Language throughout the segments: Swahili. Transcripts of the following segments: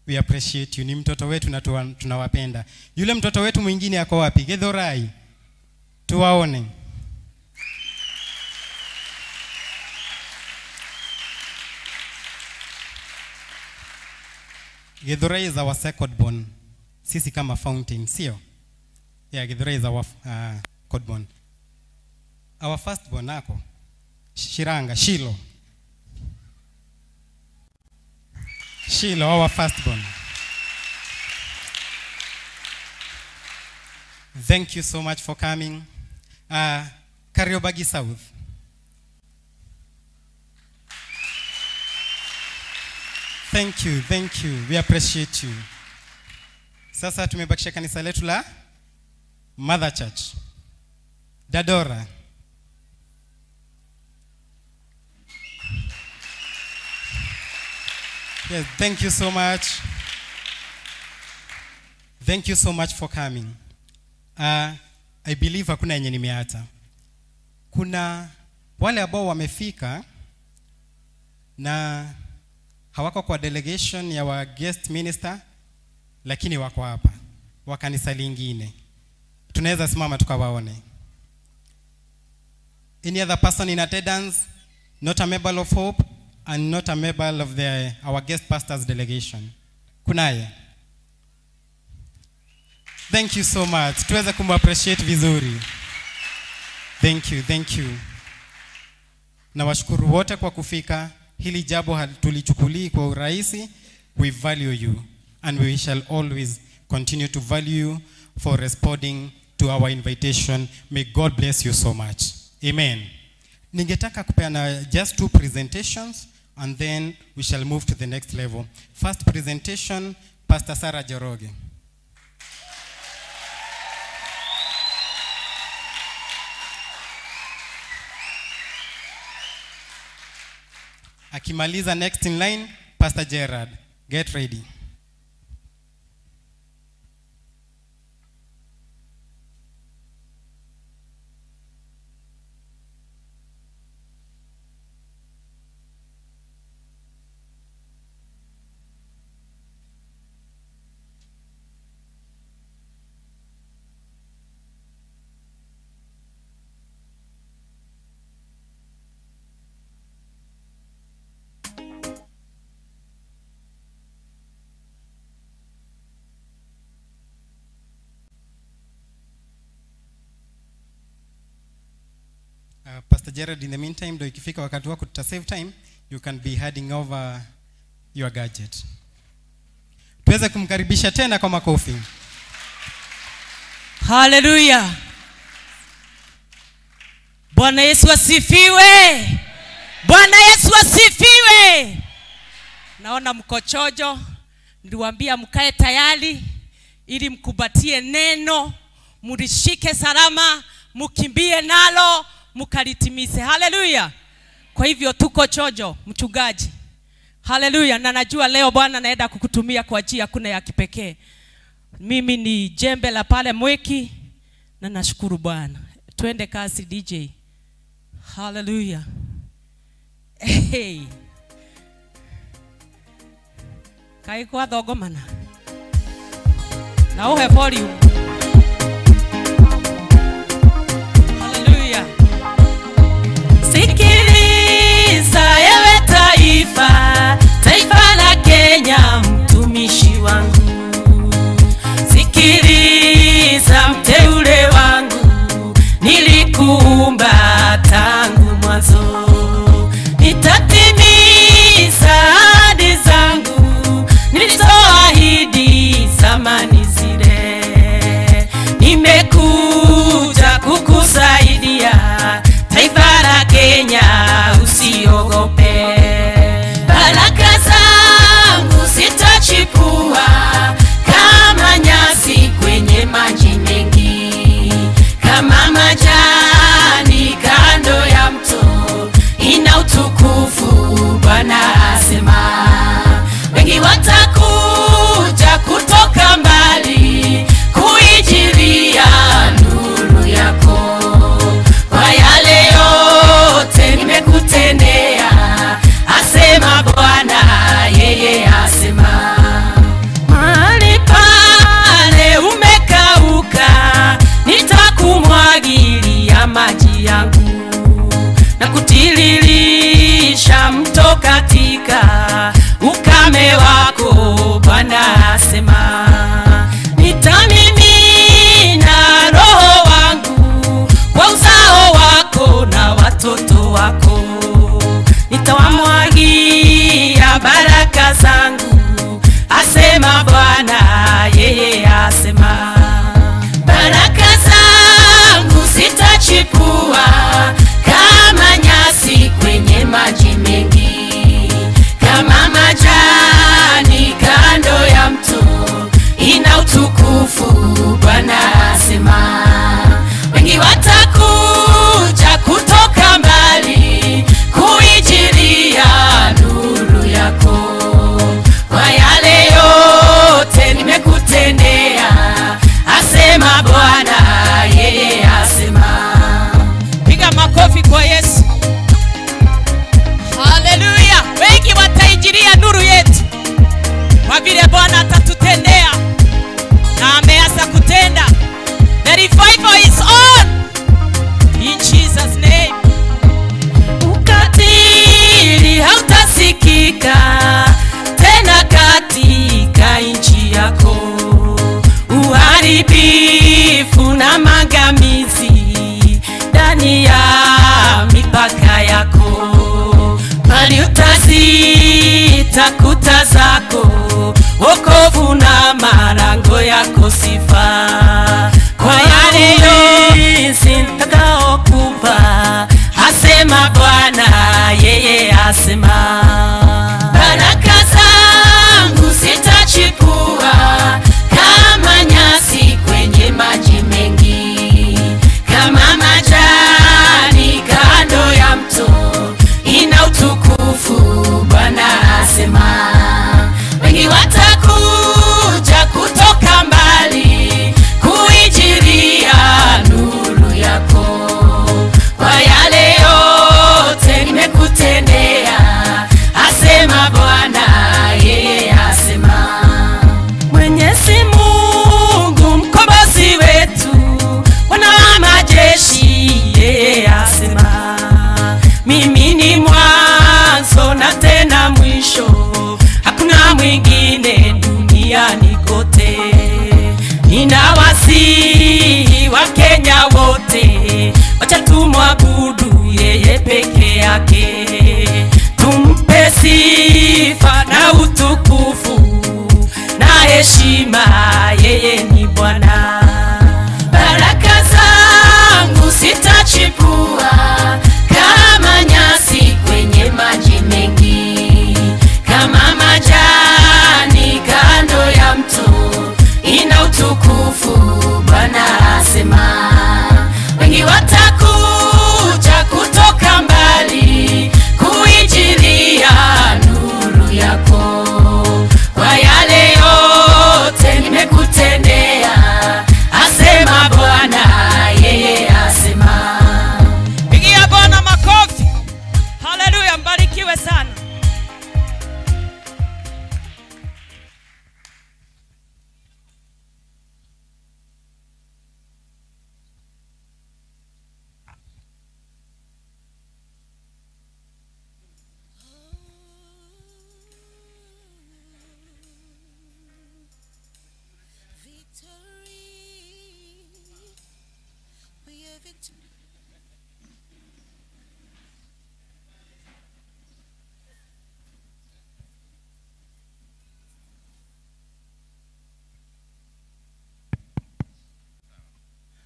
We appreciate you. Ni mtoto wetu na tunawapenda. Yule mtoto wetu mwingine ako wapi? Githurai. Tuwaone. Githurai is our second born. Sisi kama Fountain, sio? Yeah, Githurai is our second born. Our first born ako Shiranga, Shilo. Shilo, our first born. Thank you so much for coming. Kariobangi South. Thank you, thank you. We appreciate you. Sasa tumebakisha kanisa letu la Mother Church. Dadora. Yes, thank you so much. Thank you so much for coming. I believe hakuna yenye nimeacha. Kuna wale ambao wamefika na hawako kwa delegation ya wa guest minister, lakini wako hapa wa kanisa lingine. Tunaweza simama tukawaone. Any other person in attendance, not a member of Hope and not a member of our guest pastors delegation? Kunaye? Thank you so much. Tuweze kumappreciate vizuri. Thank you, thank you. Nawashukuru wote kwa kufika. Hili jambo tulichukulii kwa urahisi. We value you and we shall always continue to value you for responding to our invitation. May God bless you so much. Amen. Ningetaka kupeana just 2 presentations and then we shall move to the next level. First presentation, Pastor Sarah Joroge. Akimaliza, next in line, Pastor Gerard. Get ready. Pastor Gerard, in the meantime, ndio ikifika wakati wako tuta save time, you can be handing over your gadget. Tuweze kumkaribisha tena kwa makofi. Hallelujah. Bwana Yesu asifiwe. Bwana Yesu asifiwe. Naona mkochojo. Niliwaambia mkae tayari ili mkubatie neno, mlishike salama, mkimbie nalo, mkalitimize. Haleluya. Kwa hivyo tuko chojo, mchungaji. Haleluya. Na najua leo Bwana naenda kukutumia kwa njia kuna ya kipekee. Mimi ni jembe la pale Mwiki na nashukuru Bwana. Twende kasi DJ. Haleluya. Hey. Kai kwa thogomana. Na uhe volume. Haleluya. Sikiliza ewe taifa, taifa la Kenya, mtumishi wangu. Sikiliza mteule wangu, nilikuumba tangu mwanzo. Nitatimiza ahadi zangu nilizoahidi zamani zile. Nimekuja kukusaidia taifa la Kenya, usiogope. Baraka zangu mto katika ukame wako, Bwana asema. Nitamimina Roho wangu kwa uzao wako na watoto wako, nitawamwagia baraka zangu, asema Bwana, yeye asema. Baraka zangu zitachipua kama nyasi kwenye maji mengi, kama majani kando ya mto, ina utukufu, Bwana asema. Wengi watakuja kutoka mbali kuijilia nuru yako, kwa yale yote nimekutendea, asema Bwana, yeye asema. Piga makofi kwa Yesu. Haleluya. Wengi wataijilia nuru yetu kwa vile Bwana atatutendea na ameanza kutenda. The revival is on in Jesus name. Ukatili hautasikika tena katika nchi yako, uharibifu na maangamizi ndani ya mipaka yako, bali utazita kuta zako wokovu na malango yako sifa. Kwa yale yote nitakayokupa, asema Bwana, yeye asema. Baraka zangu zitachipua kama nyasi kwenye maji mengi, kama majani kando ya mto, ina utukufu, Bwana asema. Wengi watakuja kutoka mbali kuijilia nuru yako, kwa yale yote nimekutendea, asema Bwana, yeye asema. Mwenyezi Mungu mkombozi wetu, Bwana wa majeshi, yeye asema. Mimi ni mwanzo na tena mwisho, hakuna mwingine duniani kote. Ninawasihi Wakenya wote, wacha tumwabudu yeye peke yake, tumpe sifa na utukufu na heshima, yeye ni Bwana. Baraka zangu zitachipua kama nyasi kwenye maji mengi, kama majani kando ya mto, ina utukufu, Bwana asema. Wengi watakuja kutoka mbali kuijilia nuru yako, kwa yale yote nimekutendea, asema Bwana, yeye asema. Pigia Bwana makofi. Haleluya, mbarikiwe sana.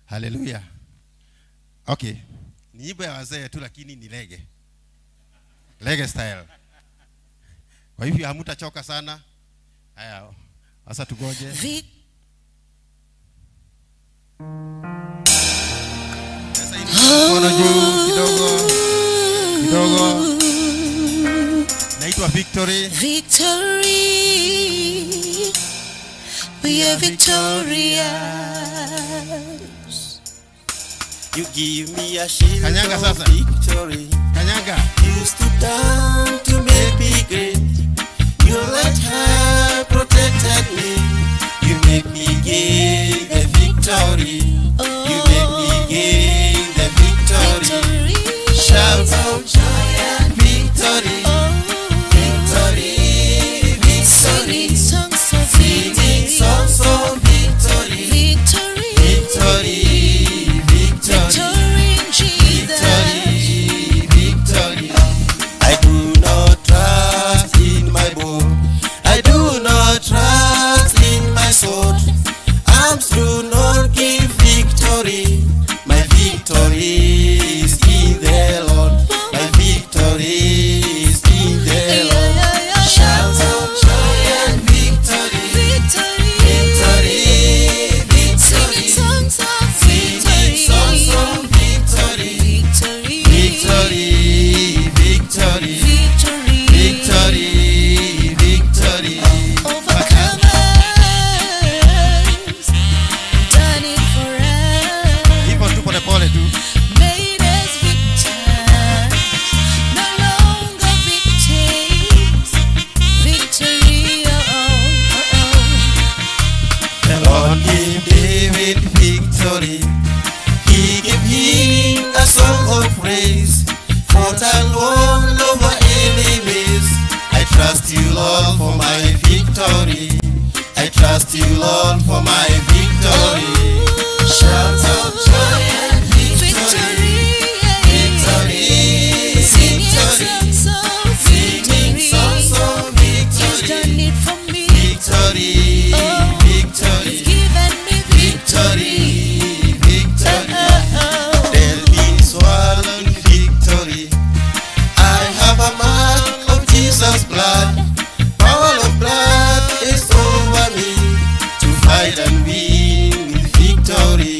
Haleluya. Okay. Ni nyimbo ya wazee tu lakini ni lege. Lege style. Kwa hivyo hamtachoka sana. Haya. Sasa tugoje. Sasa hivi mkono juu kidogo. Kidogo. Naitwa Victory. Victory. We are victorious. You give me a shield Kanyaga of sasa. victory. Kanyaga. You stood down to make me great. Your light have protected me. You make me gain the victory. You make me gain the victory. Victory. Shout out joy and victory. Oh. victory. I trust you, Lord, for my victory. Shout of joy and victory. Victory, victory. Singing songs of victory. Victory, victory. Victory, victory. Tell me swallowed victory. I have a mark of Jesus' blood. Power of blood is over me. To fight and win with victory.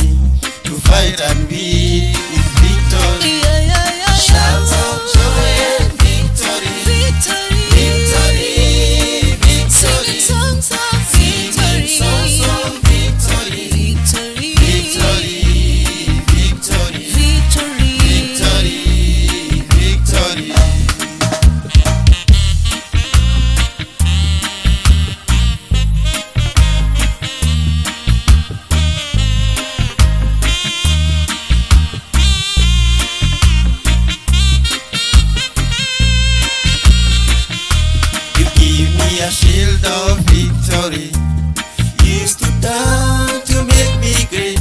To fight and win with victory. Shout of joy and victory. Victory, victory. Singing songs of victory. Victory, victory. Victory, victory. You give me a shield of victory. You stood down to make me great.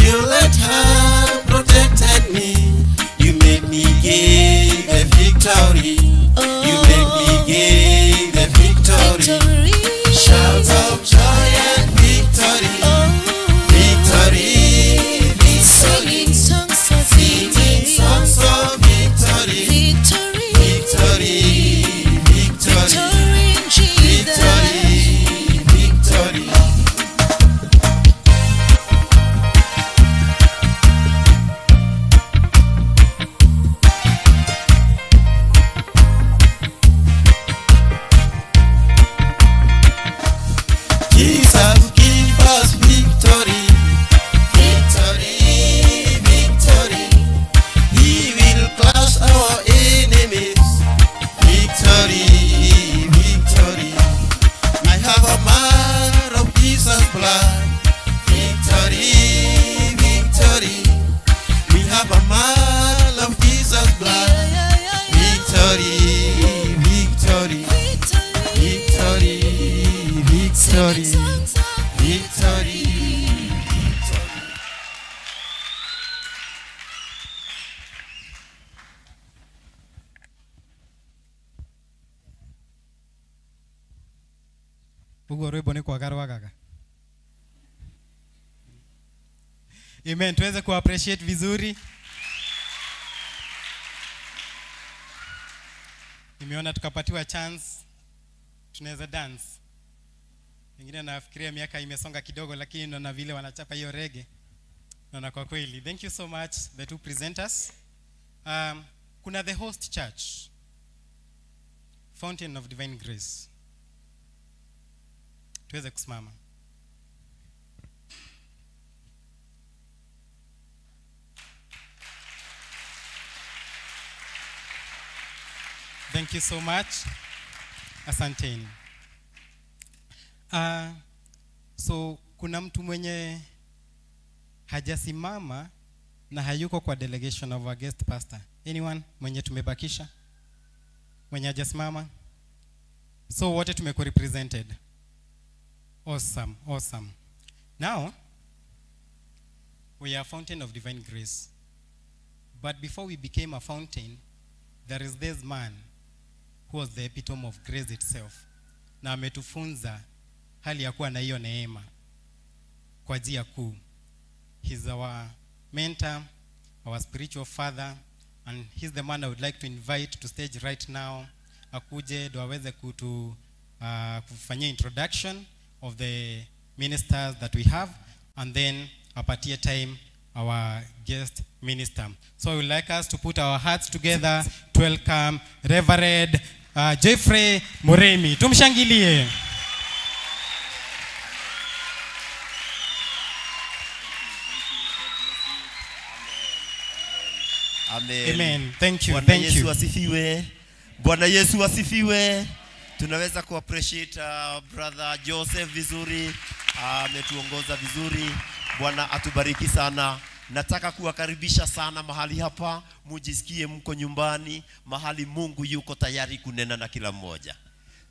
You let her protected me. You made me gain the victory. You made me gain the victory. Shout of joy and victory. Victory, victory. Singing songs of victory. Victory, victory. Victory, victory. Jesus give us victory. Victory, victory. He will crush our enemies. Victory, victory. I have a mark of Jesus' blood. Victory, victory. We have a mark of Jesus' blood. Victory, victory. Victory, victory. Victory, victory. Uguo rwimbo ni kwaga rwagaga. Amen. Tuweze ku appreciate vizuri. Nimeona tukapatiwa chance tunaweza dance. Wengine nafikiria miaka imesonga kidogo, lakini naona vile wanachapa hiyo reggae. Naona kwa kweli. Thank you so much the two presenters. Kuna the host church, Fountain of Divine Grace. Tuweze kusimama. Thank you so much. Asanteni. So kuna mtu mwenye hajasimama na hayuko kwa delegation of our guest pastor. Anyone mwenye tumebakisha? Mwenye hajasimama? So wote tumekuwa represented. Awesome, awesome. Now, we are Fountain of Divine Grace. But before we became a fountain, there is this man who was the epitome of grace itself. Na ametufunza hali ya kuwa na hiyo neema kwa njia kuu. He's our mentor, our spiritual father, and he's the man I would like to invite to stage right now. Akuje ndo aweze kufanyia introduction of the ministers that we have, and then apatie time our guest minister. So I would like us to put our hearts together to welcome Reverend Jeffrey Muremi. Tumshangilie. Amen. Amen. Thank you. Bwana Thank Yesu you. Asifiwe. Bwana Yesu asifiwe. Tunaweza ku appreciate brother Joseph vizuri, ametuongoza vizuri. Bwana atubariki sana. Nataka kuwakaribisha sana mahali hapa, mujisikie mko nyumbani, mahali Mungu yuko tayari kunena na kila mmoja.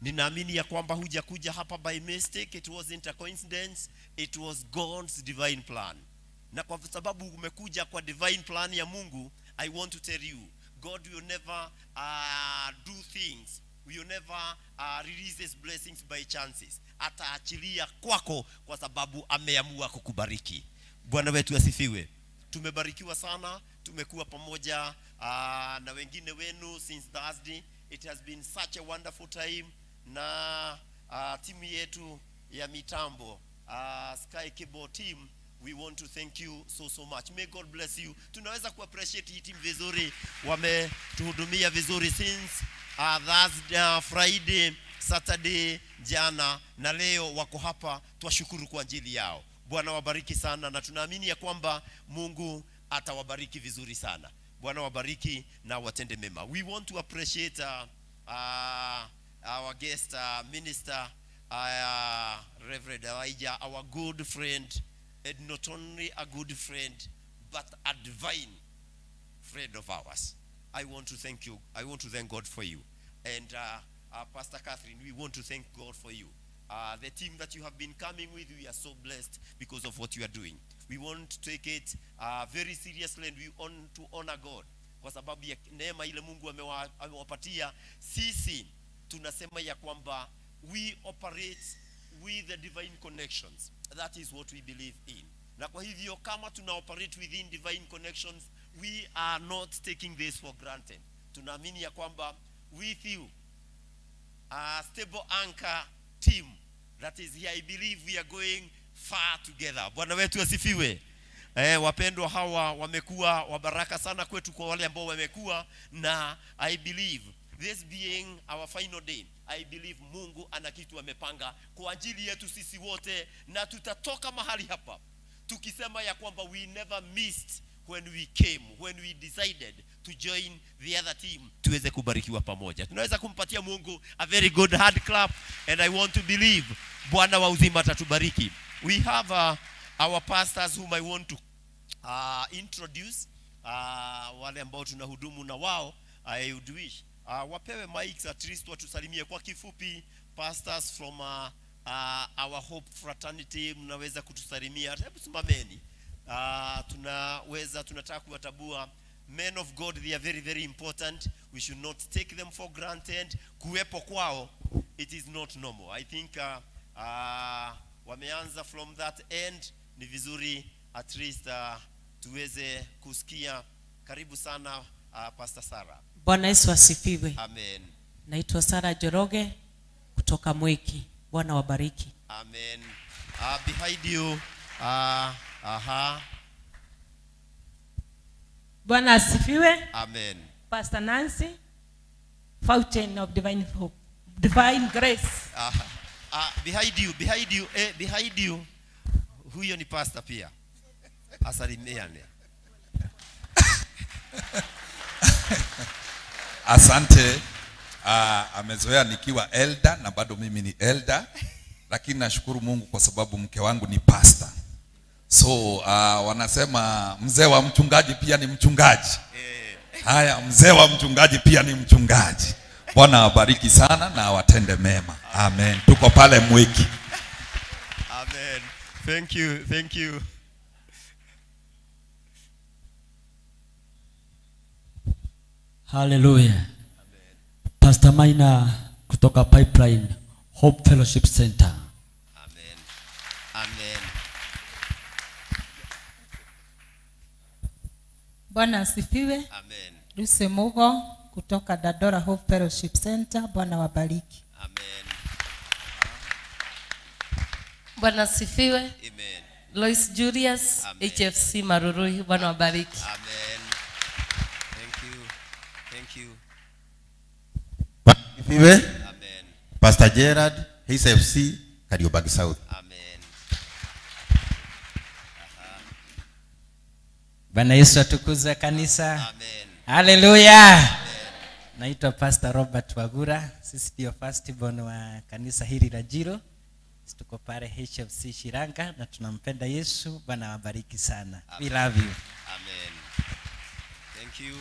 Ninaamini ya kwamba hujakuja hapa by mistake. It wasn't a coincidence. It was God's divine plan. Na kwa sababu umekuja kwa divine plan ya Mungu, I want to tell you, God will never do things. Will never release his blessings by chances. Ataachilia kwako kwa sababu ameamua kukubariki. Bwana wetu asifiwe. Tumebarikiwa sana, tumekuwa pamoja na wengine wenu since Thursday. It has been such a wonderful time. Na timu yetu ya mitambo, Sky Cable team, we want to thank you so so much. May God bless you. Tunaweza ku appreciate hii team vizuri, wametuhudumia vizuri since Thursday, Friday, Saturday, jana na leo wako hapa. Twashukuru kwa ajili yao. Bwana wabariki sana, na tunaamini ya kwamba Mungu atawabariki vizuri sana. Bwana wabariki na watende mema. We want to appreciate our guest minister, Reverend Elijah, our good friend, and not only a good friend, but a divine friend of ours. I want to thank you. I want to thank God for you. And Pastor Catherine, we want to thank God for you. The team that you have been coming with, we are so blessed because of what you are doing. We want to take it very seriously, and we want to honor God. Kwa sababu ya neema ile Mungu amewapatia sisi, tunasema ya kwamba we operate with the divine connections. That is what we believe in. Na kwa hivyo kama tuna operate within divine connections, we are not taking this for granted. Tunaamini ya kwamba with you, a stable anchor team that is here, I believe we are going far together. Bwana wetu asifiwe. Wapendwa hawa wamekuwa wabaraka sana kwetu, kwa wale ambao wamekuwa na, I believe this being our final day, I believe Mungu ana kitu amepanga kwa ajili yetu sisi wote, na tutatoka mahali hapa tukisema ya kwamba we never missed when we came, when we decided to join the other team, tuweze kubarikiwa pamoja. Tunaweza kumpatia Mungu a very good hand clap, and I want to believe Bwana wa uzima atatubariki. We have our pastors whom I want to introduce, wale ambao tunahudumu na wao. I would wish wapewe mics at least watusalimie kwa kifupi. Pastors from our Hope Fraternity, mnaweza kutusalimia. Hebu simameni. Tunataka kuwatabua men of God. They are very very important. We should not take them for granted. Kuwepo kwao, it is not normal. I think wameanza from that end. Ni vizuri at least tuweze kusikia. Karibu sana Pastor Sarah. Bwana Yesu asifiwe. Amen. Naitwa Sarah Joroge kutoka Mwiki. Bwana wabariki. Amen. Behind you. Aha. Bwana asifiwe. Amen. Pastor Nancy, Fountain of Divine Hope, Divine Grace. Behind you, behind you, behind you. Huyo ni pastor pia. Asalimiane. Asante. Amezoea nikiwa elder na bado mimi ni elder, lakini nashukuru Mungu kwa sababu mke wangu ni pastor. So wanasema mzee wa mchungaji pia ni mchungaji. Haya, mzee wa mchungaji pia ni mchungaji. Bwana awabariki sana na awatende mema. Amen. Tuko pale Mwiki. Amen. Thank you. Thank you. Hallelujah. Pastor Maina kutoka Pipeline Hope Fellowship Center. Amen. Amen. Bwana asifiwe. Amen. Lucy Mugo kutoka Dadora Hope Fellowship Center. Bwana wabariki. Amen. Bwana asifiwe. Amen. Lois Julius, Amen. HFC Marurui. Bwana wabariki. Amen. Thank you. Thank you. Asifiwe. Amen. Pastor Gerard, HFC Kariobangi South. Amen. Bwana Yesu atukuzwe kanisa. Amen. Haleluya. Naitwa Pastor Robert Wagura. Sisi ndio first born wa kanisa hili la Jiro. Tuko pale HFC Shiranga na tunampenda Yesu. Bwana awabariki sana. Amen. We love you. Amen. Thank you.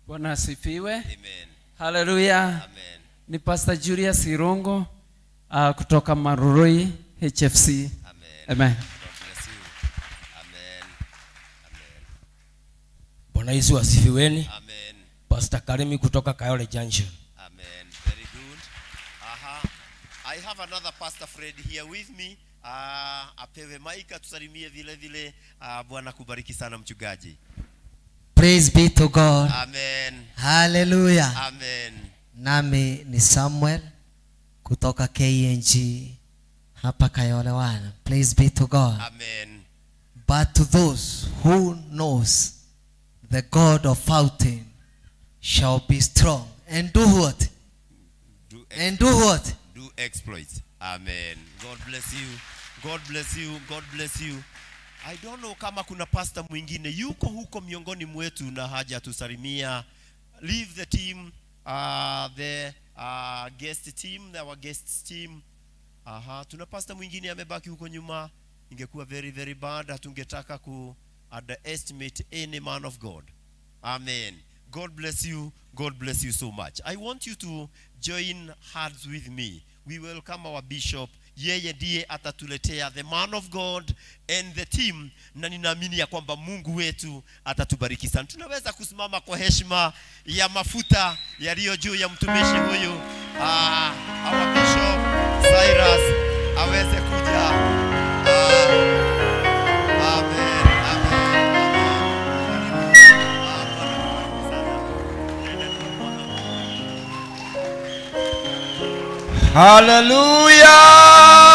Bwana asifiwe. Amen. Haleluya. Amen. Ni Pastor Julius Irongo kutoka Marurui HFC. Amen. Amen. God bless you. Amen. Amen. Bwana Yesu asifiweni. Amen. Pastor Karimi kutoka Kayole Junction. Amen. Very good. Aha. I have another Pastor Fred here with me. Apewe mic atusalimie vile vile. Bwana kubariki sana mchungaji. Praise be to God. Amen. Hallelujah. Amen. Nami ni Samuel kutoka KNG hapa Kayole 1. Praise be to God. Amen. But to those who knows the God of fountain shall be strong and do what? And do what? Do exploits. Amen. God bless you. God bless you. God bless you. I don't know kama kuna pastor mwingine yuko huko miongoni mwetu na haja tusalimia. Leave the team, the guest team, our guest team. Aha, tuna pastor mwingine amebaki huko nyuma. Ingekuwa very very bad, hatungetaka ku underestimate any man of God. Amen. God bless you. God bless you so much. I want you to join hands with me. We welcome our bishop. Yeye ndiye atatuletea the man of God and the team, na ninaamini ya kwamba Mungu wetu atatubariki sana. Tunaweza kusimama kwa heshima ya mafuta yaliyo juu ya mtumishi huyu, our Bishop Cyrus aweze kuja. Amen. Amen.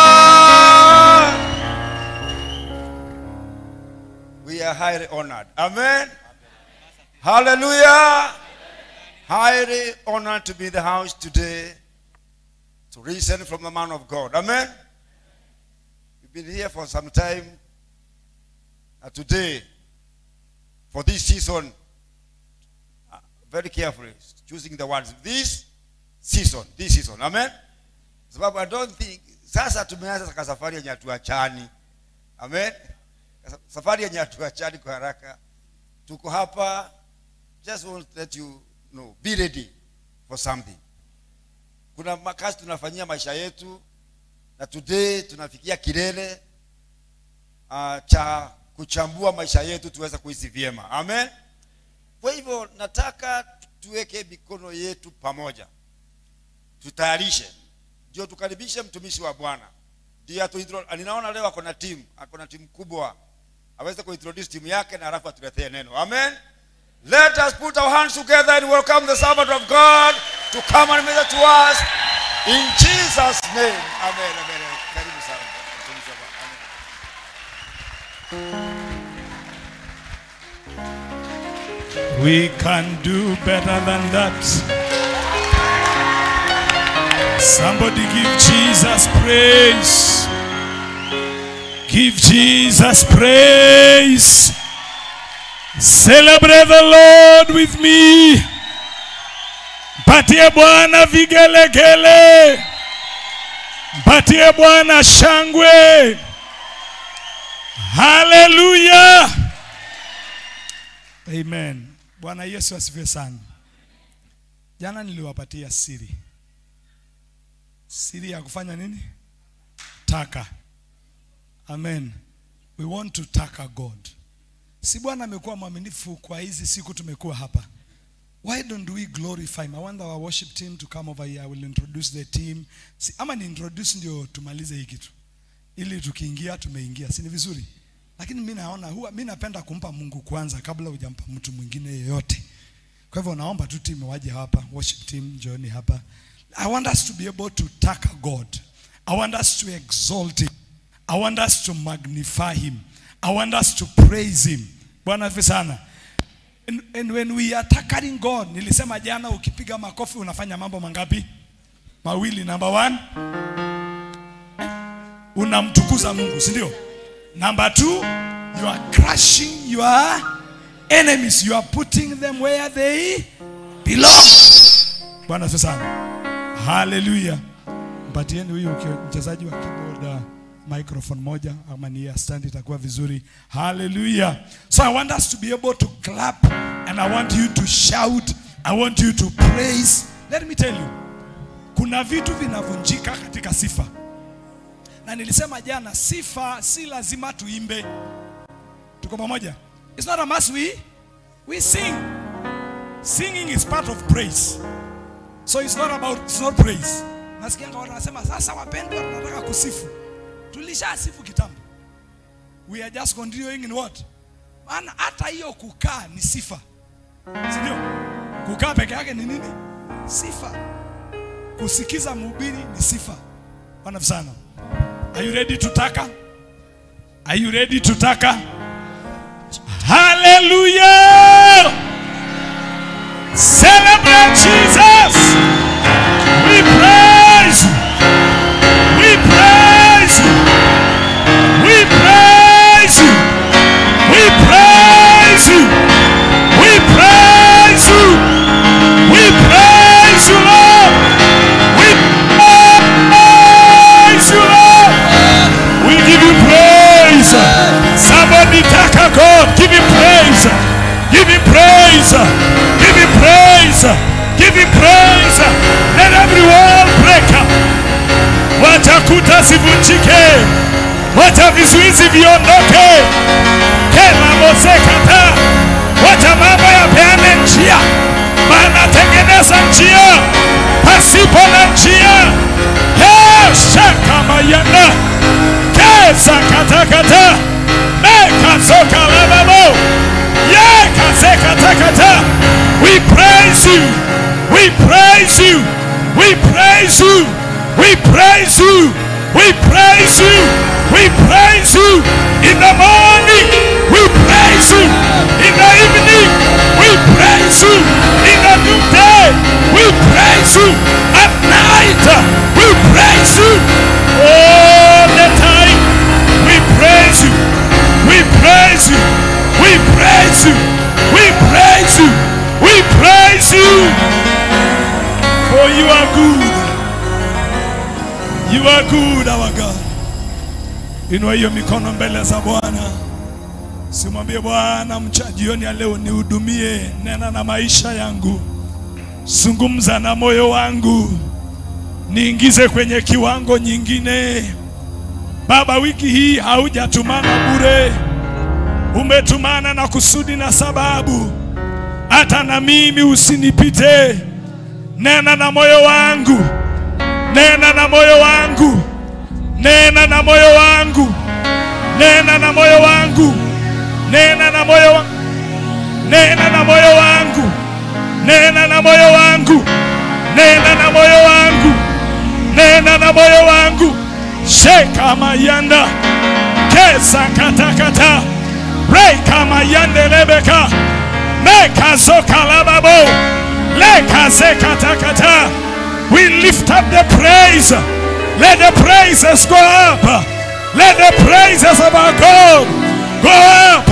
Hallelujah! We are highly honored. Amen. Hallelujah. Highly honored to be in the house today to listen from the man of God. Amen. We've been here for some time. Today, for this season, very carefully choosing the words. This season. Amen. Sababu I don't think sasa tumeanza safari yenye hatuachani. Amen. Safari yenye hatuachani kwa haraka. Tuko hapa, just want to let you know, be ready for something. Kuna makazi tunafanyia maisha yetu, na today tunafikia kilele cha kuchambua maisha yetu tuweze kuishi vyema. Amen. Kwa hivyo nataka tuweke mikono yetu pamoja, tutayarishe ndio tukaribishe mtumishi wa Bwana. Ndio ninaona leo ako na team, ako na timu kubwa. Aweze kuintroduce timu yake na halafu atuletee neno. Amen. Let us put our hands together and welcome the servant of God to come and minister to us in Jesus' name. Amen. Amen. Karibu sana mtumishi wa Bwana. Amen. We can do better than that. Somebody give Jesus praise. Give Jesus praise. Celebrate the Lord with me. Mpatie Bwana vigelegele. Mpatie Bwana shangwe. Hallelujah. Amen. Bwana Yesu asifiwe sana. Jana niliwapatia siri. Siri ya kufanya nini? Taka. Amen. We want to taka God. Si Bwana amekuwa mwaminifu kwa hizi siku tumekuwa hapa. Why don't we glorify him? I want our worship team to come over here. I will introduce the team. Si, ama ni introduce ndio tumalize hii kitu. Ili tukiingia tumeingia. Si ni vizuri? Lakini mimi naona huwa mimi napenda kumpa Mungu kwanza kabla hujampa mtu mwingine yeyote. Kwa hivyo naomba tu team waje hapa, worship team njooni hapa. I want us to be able to taka God. I want us to exalt him. I want us to magnify him. I want us to praise him. Bwana asifiwe sana. And when we are tackling God, nilisema jana ukipiga makofi unafanya mambo mangapi? Mawili. Number 1, unamtukuza Mungu, si ndio? Number 2, you are crushing your enemies. You are putting them where they belong. Bwana asifiwe sana. Hallelujah. Mpatieni huyu mchezaji wa keyboard microphone moja ama ni stand itakuwa vizuri. Hallelujah. So I want us to be able to clap and I want you to shout. I want you to praise. Let me tell you. Kuna vitu vinavunjika katika sifa. Na nilisema jana, sifa si lazima tuimbe. Tuko pamoja? It's not a must we sing. Singing is part of praise. So it's not about, it's not praise. Nasikia watu wanasema sasa wapendwa tunataka kusifu. Tulishasifu kitambo. We are just continuing in what? Maana hata hiyo kukaa ni sifa. Si ndio? Kukaa peke yake ni nini? Sifa. Kusikiza mhubiri ni sifa. Bwana sana. Are you ready to taka? Are you ready to taka? Hallelujah! Celebrate Jesus! We praise you. We praise you. We praise you. We praise you. We praise you. We praise you, Lord. We praise you, Lord. We give you praise. Somebody taka God. Give him praise. Give him praise. Give him praise. Give him praise. Let every wall break up. Wacha kuta zivunjike. Wacha vizuizi viondoke. Kela mosekata. Wacha mambo yapeane njia. Maana tengeneza njia pasipo na njia. Shaka mayana. Kesa katakata. Meka soka lababo. Yeka sekatakata. We praise you. We praise you. We praise you. We praise you. We praise you. We praise you. In the morning, we praise you. In the evening, we praise you. In the noonday, we praise you. At night, we praise you. All the time, we praise you. We praise you. We praise you. We praise you. We praise you. For you are good. You are good, our God. Inua hiyo mikono mbele za Bwana. Simwambie Bwana, jioni ya leo nihudumie, nena na maisha yangu. Zungumza na moyo wangu. Niingize kwenye kiwango nyingine. Baba, wiki hii haujatumana bure. Umetumana na kusudi na sababu. Hata na mimi usinipite. Nena na moyo wangu. Nena na moyo wangu. Nena na moyo wangu. Nena na moyo wangu. Nena na moyo wangu. Nena na moyo wangu. Nena na moyo wangu. Nena na moyo wangu. Nena na moyo wangu. Sheka mayanda. Kesa katakata. Reka mayande lebeka. Meka zoka lababo. Leka zekatakata. We lift up the praise. Let the praises go up. Let the praises of our God go up.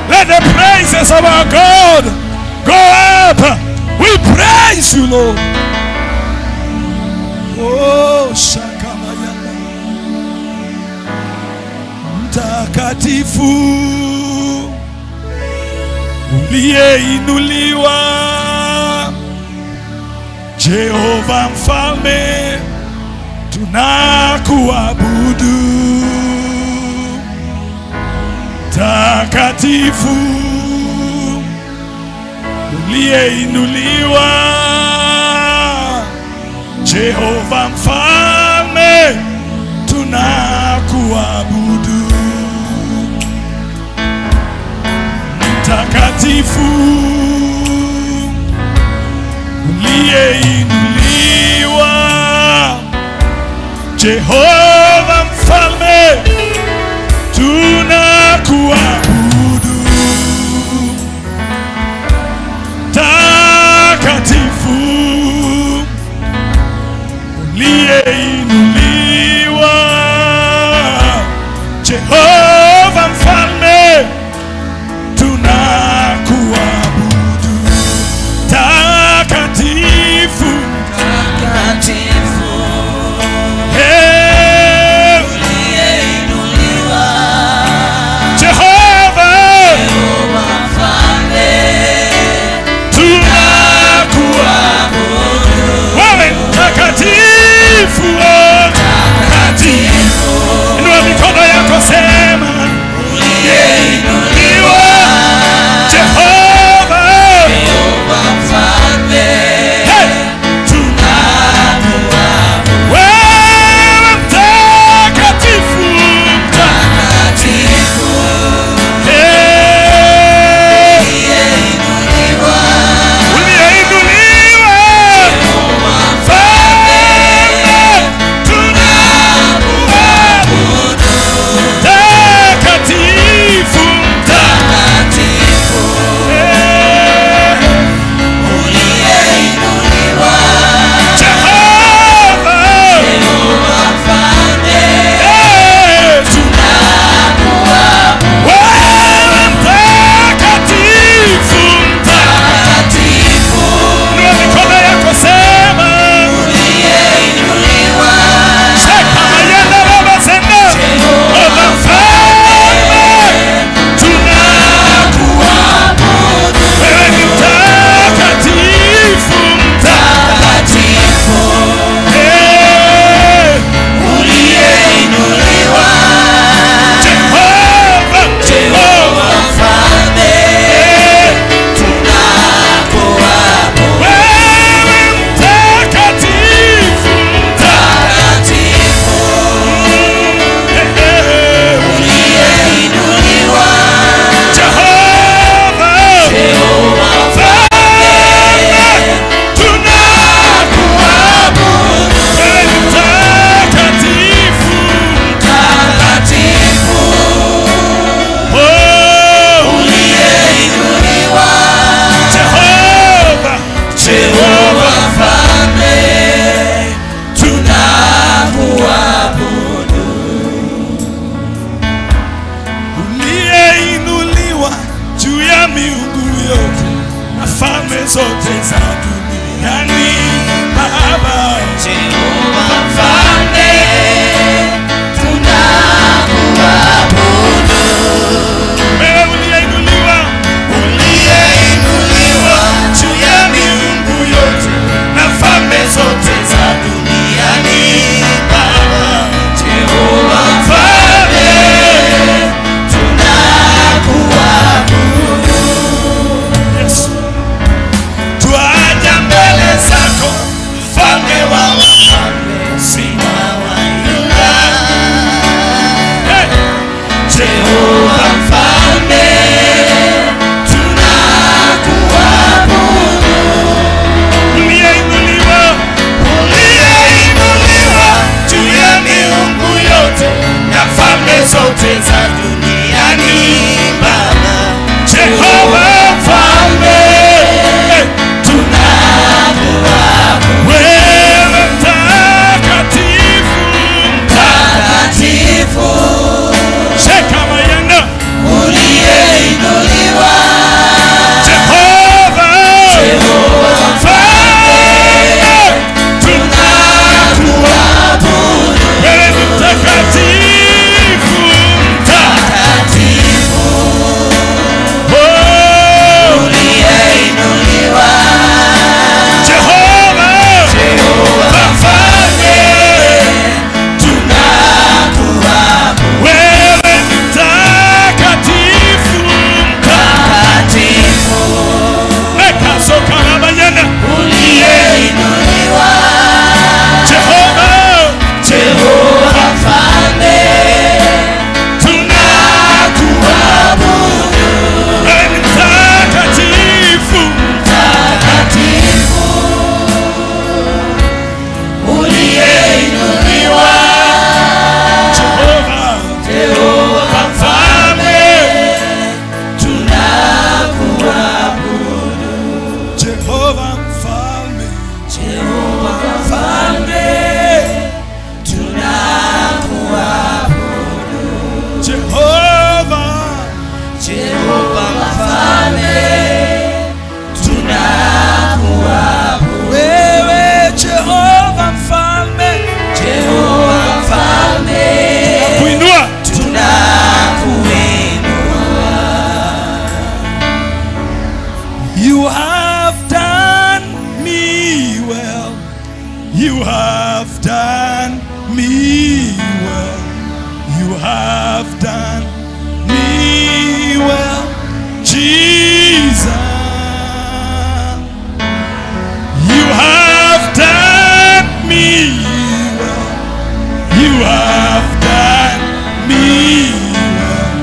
Let the praises of our God go up. We praise you, Lord. Oh, Shakamayana. Mtakatifu uliyeinuliwa, Jehova mfalme, tunakuabudu. Takatifu uliyeinuliwa, Jehova mfalme, tunakuabudu. Mtakatifu uliyeinuliwa, Jehova mfalme, tunakuabudu. Takatifu uliyeinuliwa, Jehova mfalme, tunakuabudu. Takatifu, takatifu, hey, uliyeinuliwa, Jehova, Jehova mfalme, tunakuabudu. Wewe mtakatifu. have done me well, Jesus. You have done me well. You have done me well.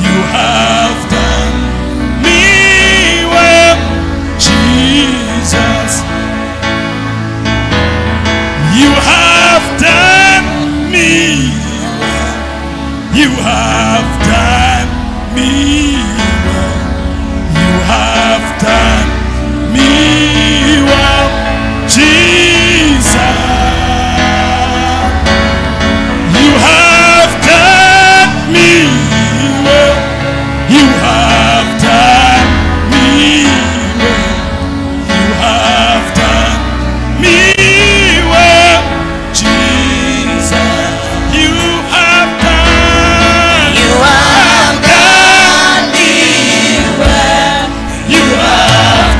You have done me well, Jesus. You have done me well. You have done me well. You have done me well, Jesus. You have done me well. You have done me well. You have done me well, Jesus. You have done. You have done me well. You have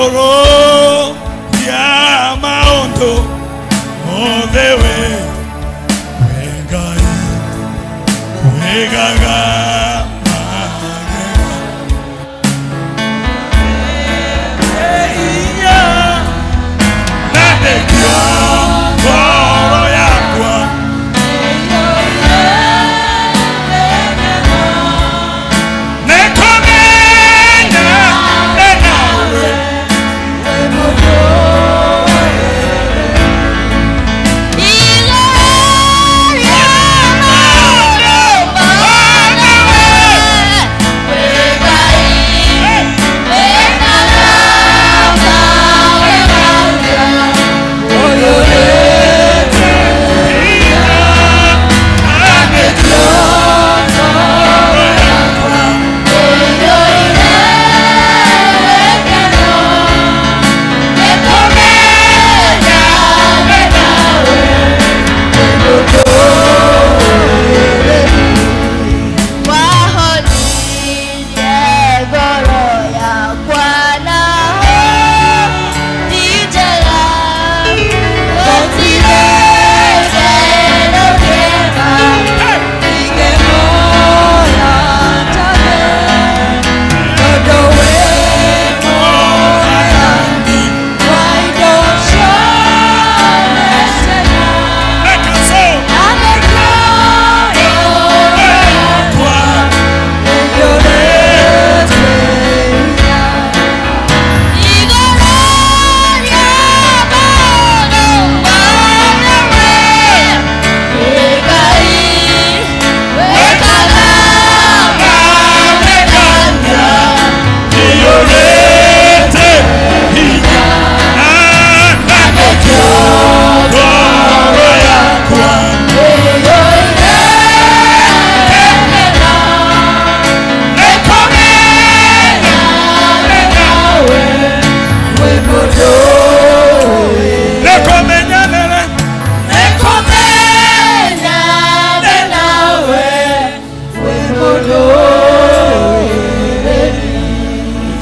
Igoro ya maondo odewe wengai wegaga magega na nekio ngoro yakwa nekomenya nenawe.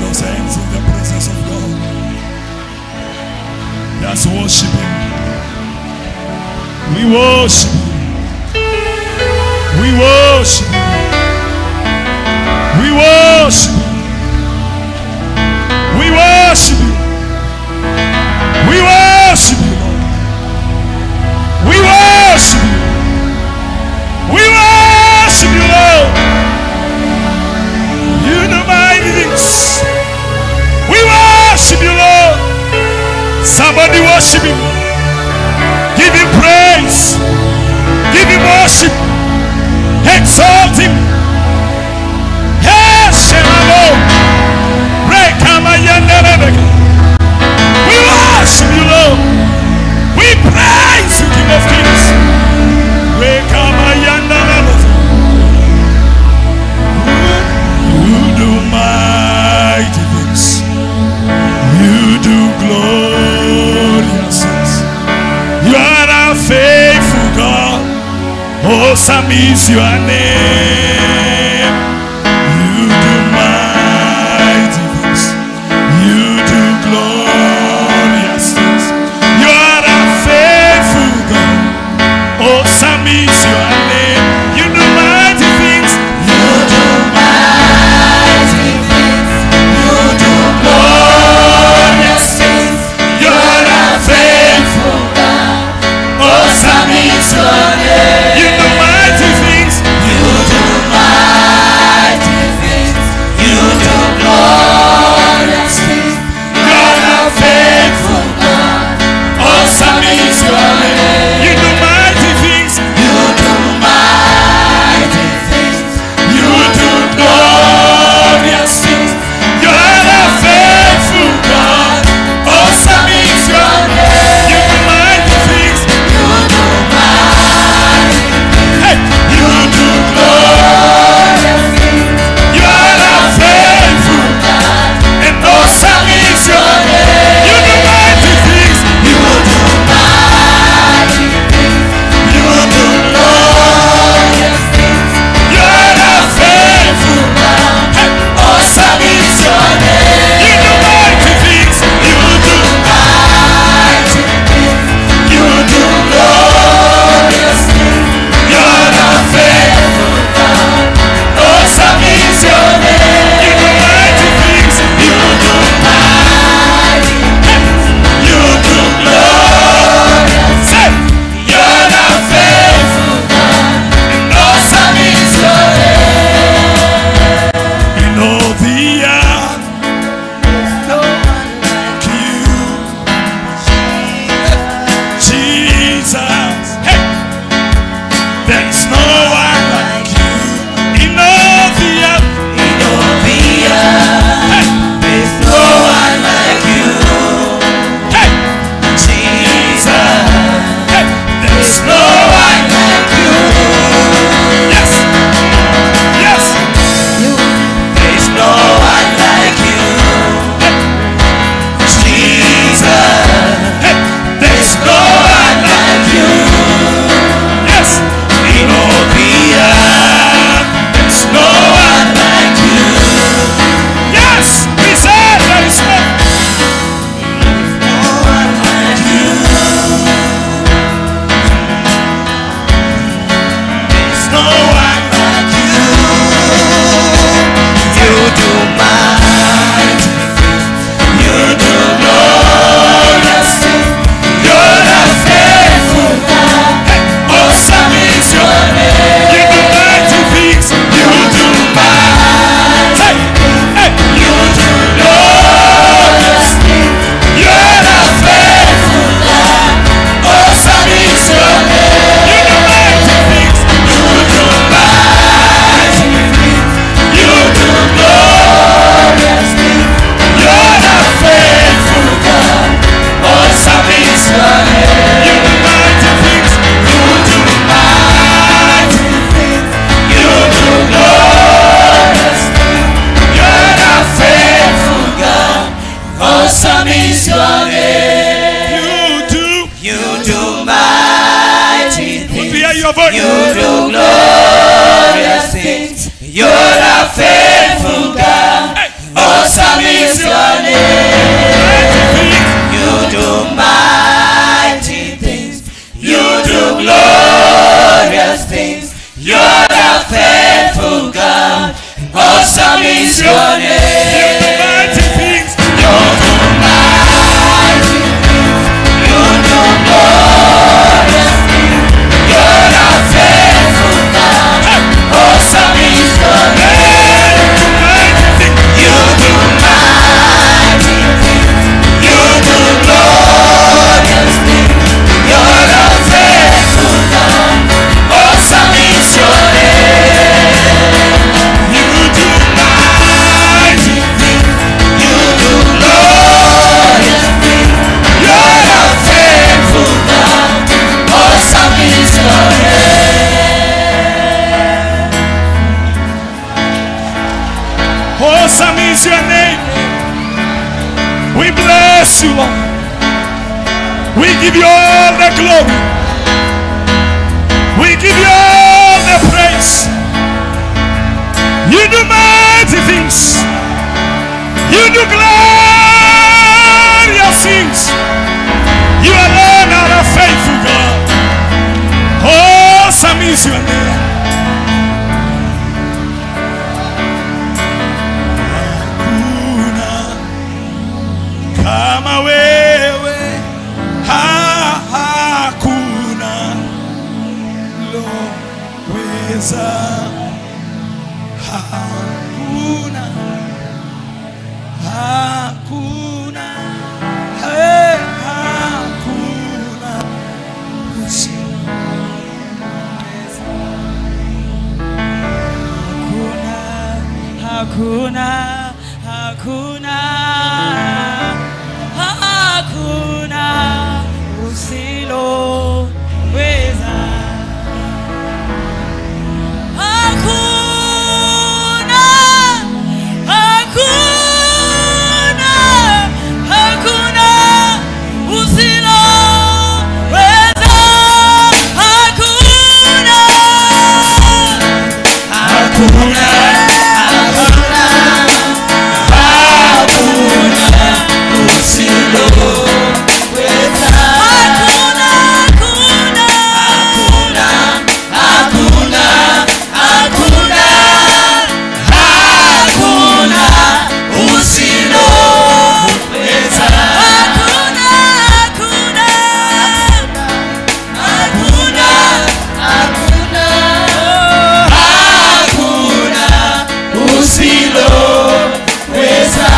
Those hands in the presence of God. Just worship Him. We worship Him. We worship Him. We worship Him. We worship Him. We worship You, Lord. We worship You. We worship You, Lord. You know mighty things. We worship You, Lord. Somebody worship Him. Give Him praise. Give Him worship. Exalt Him. Hey, Shemalo. Rekamayandere. We worship You, Lord. We praise You, King of Kings. Rekamayandere. You do mighty things. You do glorious things. You are a faithful God. Awesome is your name. You do mighty things. You do glorious things. You are a faithful God. Awesome is your name. You do mighty things. You do mighty things. You do glorious things. You are a faithful God. Awesome is your name. You do mighty things. You Awesome is your name. You do mighty things. Hear your voice. You do glorious things. You're a faithful God. Awesome is your name. You do mighty things. You do glorious things. You're a faithful God. Awesome is your name. You do mighty things. You do mighty things. You do glorious things. You're a faithful God. Awesome is your name. You do mighty things. You do glorious things. You're a faithful God. Awesome is your name. You do mighty things. You do glorious things. You're a faithful God. Awesome is your name. Awesome is your name. We bless you, Lord. We give you all the glory. We give you all the praise. You do mighty things. You do glorious things. You alone are a faithful God. Awesome is your name. Hakuna kama wewe, hakuna loweza, hakuna, hakuna, hey, hakuna Hakuna, hakuna, hakuna usiloweza. Hakuna, hakuna, hakuna usiloweza. Hakuna, hakuna, hakuna, hakuna usiloweza. Hakuna, hakuna, hakuna, hakuna, hakuna usiloweza. Hakuna, hakuna, hakuna, hakuna, hakuna usiloweza. Hakuna, hakuna, hakuna, hakuna usiloweza.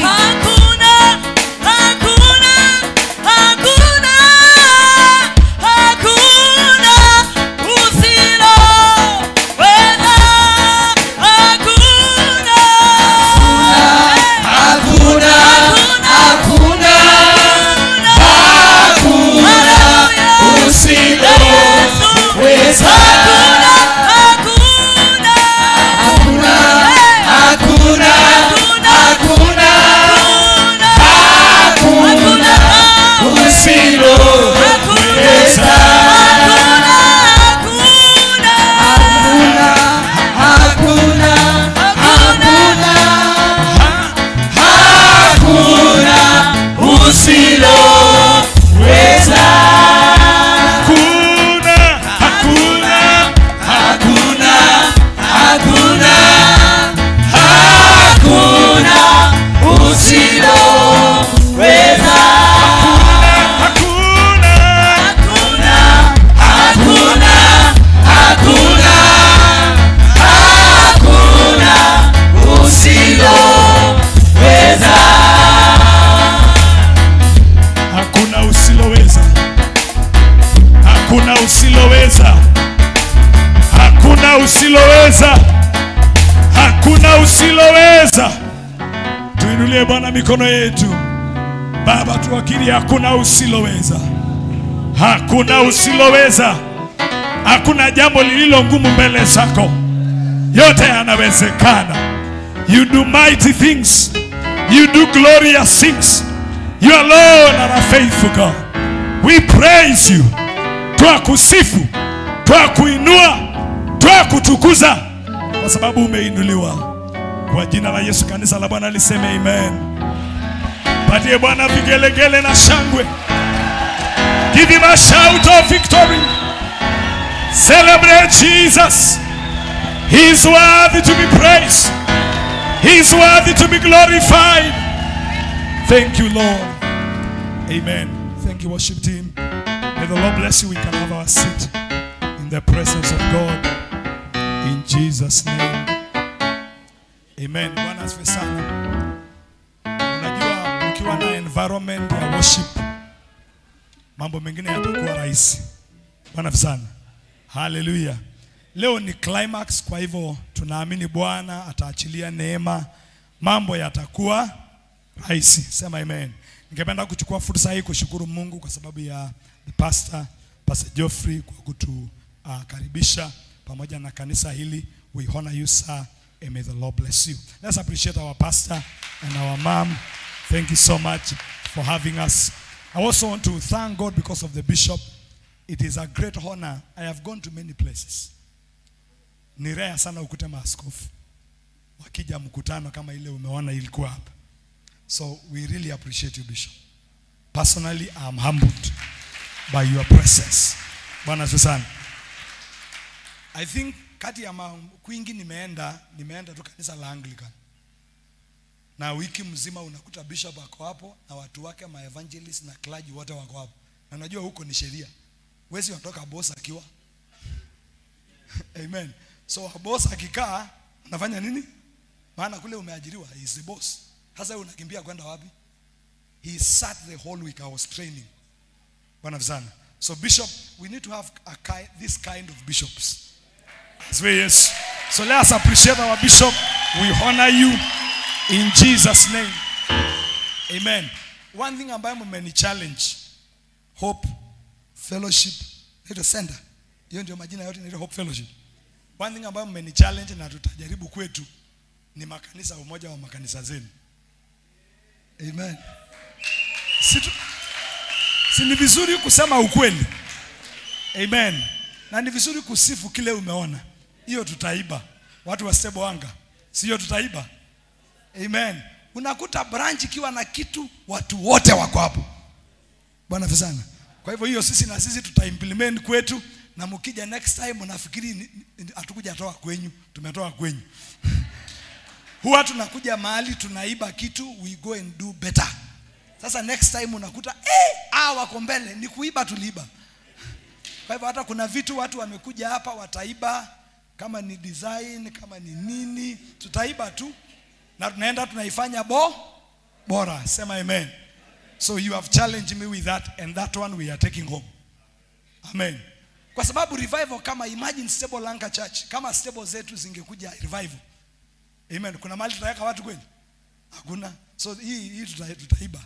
Hakuna, hakuna, hakuna, hakuna usiloweza. Hakuna, hakuna, hakuna, hakuna usiloweza. Hakuna, hakuna, hakuna usiloweza. Hakuna, hakuna, hakuna, hakuna, hakuna usiloweza. Hakuna, hakuna, hakuna, hakuna usiloweza. Hakuna usiloweza. Hakuna usiloweza. Hakuna usiloweza. Hakuna usiloweza. Tuinulie Bwana mikono yetu. Baba, tuakiri hakuna usiloweza. Hakuna usiloweza. Hakuna jambo lililo ngumu mbele zako. Yote yanawezekana. You do mighty things. You do glorious things. You alone are a faithful God. We praise you. Twakusifu, twakuinua, twakutukuza kwa sababu umeinuliwa. Kwa jina la Yesu, kanisa la Bwana liseme amen. Patie Bwana vigelegele na shangwe. Give him a shout of victory. Celebrate Jesus. He is worthy to be praised. He is worthy to be glorified. Thank you, Lord. Amen. Thank you, worship team. May the Lord bless you. We can have our seat in the presence of God. In Jesus' name. Amen. Bwana asifiwe sana. Unajua ukiwa na environment ya worship, mambo mengine yatakuwa rahisi. Bwana asifiwe sana. Hallelujah. Leo ni climax, kwa hivyo tunaamini Bwana ataachilia neema, mambo yatakuwa rahisi. Sema amen. Ningependa kuchukua fursa hii kushukuru Mungu kwa sababu ya the pastor, Pastor Geoffrey, kwa kutukaribisha pamoja na kanisa hili. We honor you, sir, and may the Lord bless you. Let's appreciate our pastor and our mom. Thank you so much for having us. I also want to thank God because of the bishop. It is a great honor. I have gone to many places. Ni rare sana ukute maaskofu wakija mkutano kama ile umeona ilikuwa hapa. So we really appreciate you, Bishop. Personally, I am humbled by your presence. Bwana asifiwe sana. I think kati ya kwingi nimeenda tu kanisa la Anglican. Na wiki mzima unakuta bishop ako hapo na watu wake, ma evangelist na clergy wote wako hapo. Na unajua huko ni sheria. Wezi ondoka boss akiwa. Amen. So boss akikaa unafanya nini? Maana kule umeajiriwa, he is the boss. Sasa unakimbia kwenda wapi? He sat the whole week. I was training. Bwana sana. So bishop, we need to have this kind of bishops. As we yes. So let us appreciate our bishop. We honor you in Jesus' name. Amen. One thing ambayo mmeni challenge, Hope Fellowship, inaitwa center. Hiyo ndio majina yote inaitwa Hope Fellowship. One thing ambayo mmeni challenge na tutajaribu kwetu ni makanisa, umoja wa makanisa zenu. Amen. Si ni vizuri kusema ukweli. Amen. Na ni vizuri kusifu kile umeona. Hiyo tutaiba. Watu wa Stable Anga. Sio tutaiba. Amen. Unakuta branch ikiwa na kitu, watu wote wako hapo. Bwana sana. Kwa hivyo hiyo sisi na sisi tutaimplement kwetu, na mkija next time mnafikiri hatukuja toa kwenyu, tumetoa kwenyu. Huwa tunakuja mahali tunaiba kitu, we go and do better. Sasa next time unakuta wako mbele, ni kuiba tuliiba. Kwa hivyo hata kuna vitu watu wamekuja hapa wataiba, kama ni design, kama ni nini, tutaiba tu na tunaenda tunaifanya bora. Sema amen. So you have challenged me with that, and that one we are taking home. Amen. Kwa sababu revival, kama imagine Stable Lanka Church, kama stable zetu zingekuja revival. Amen. Kuna mali tutaweka watu kweli? Hakuna. So hii tutaiba.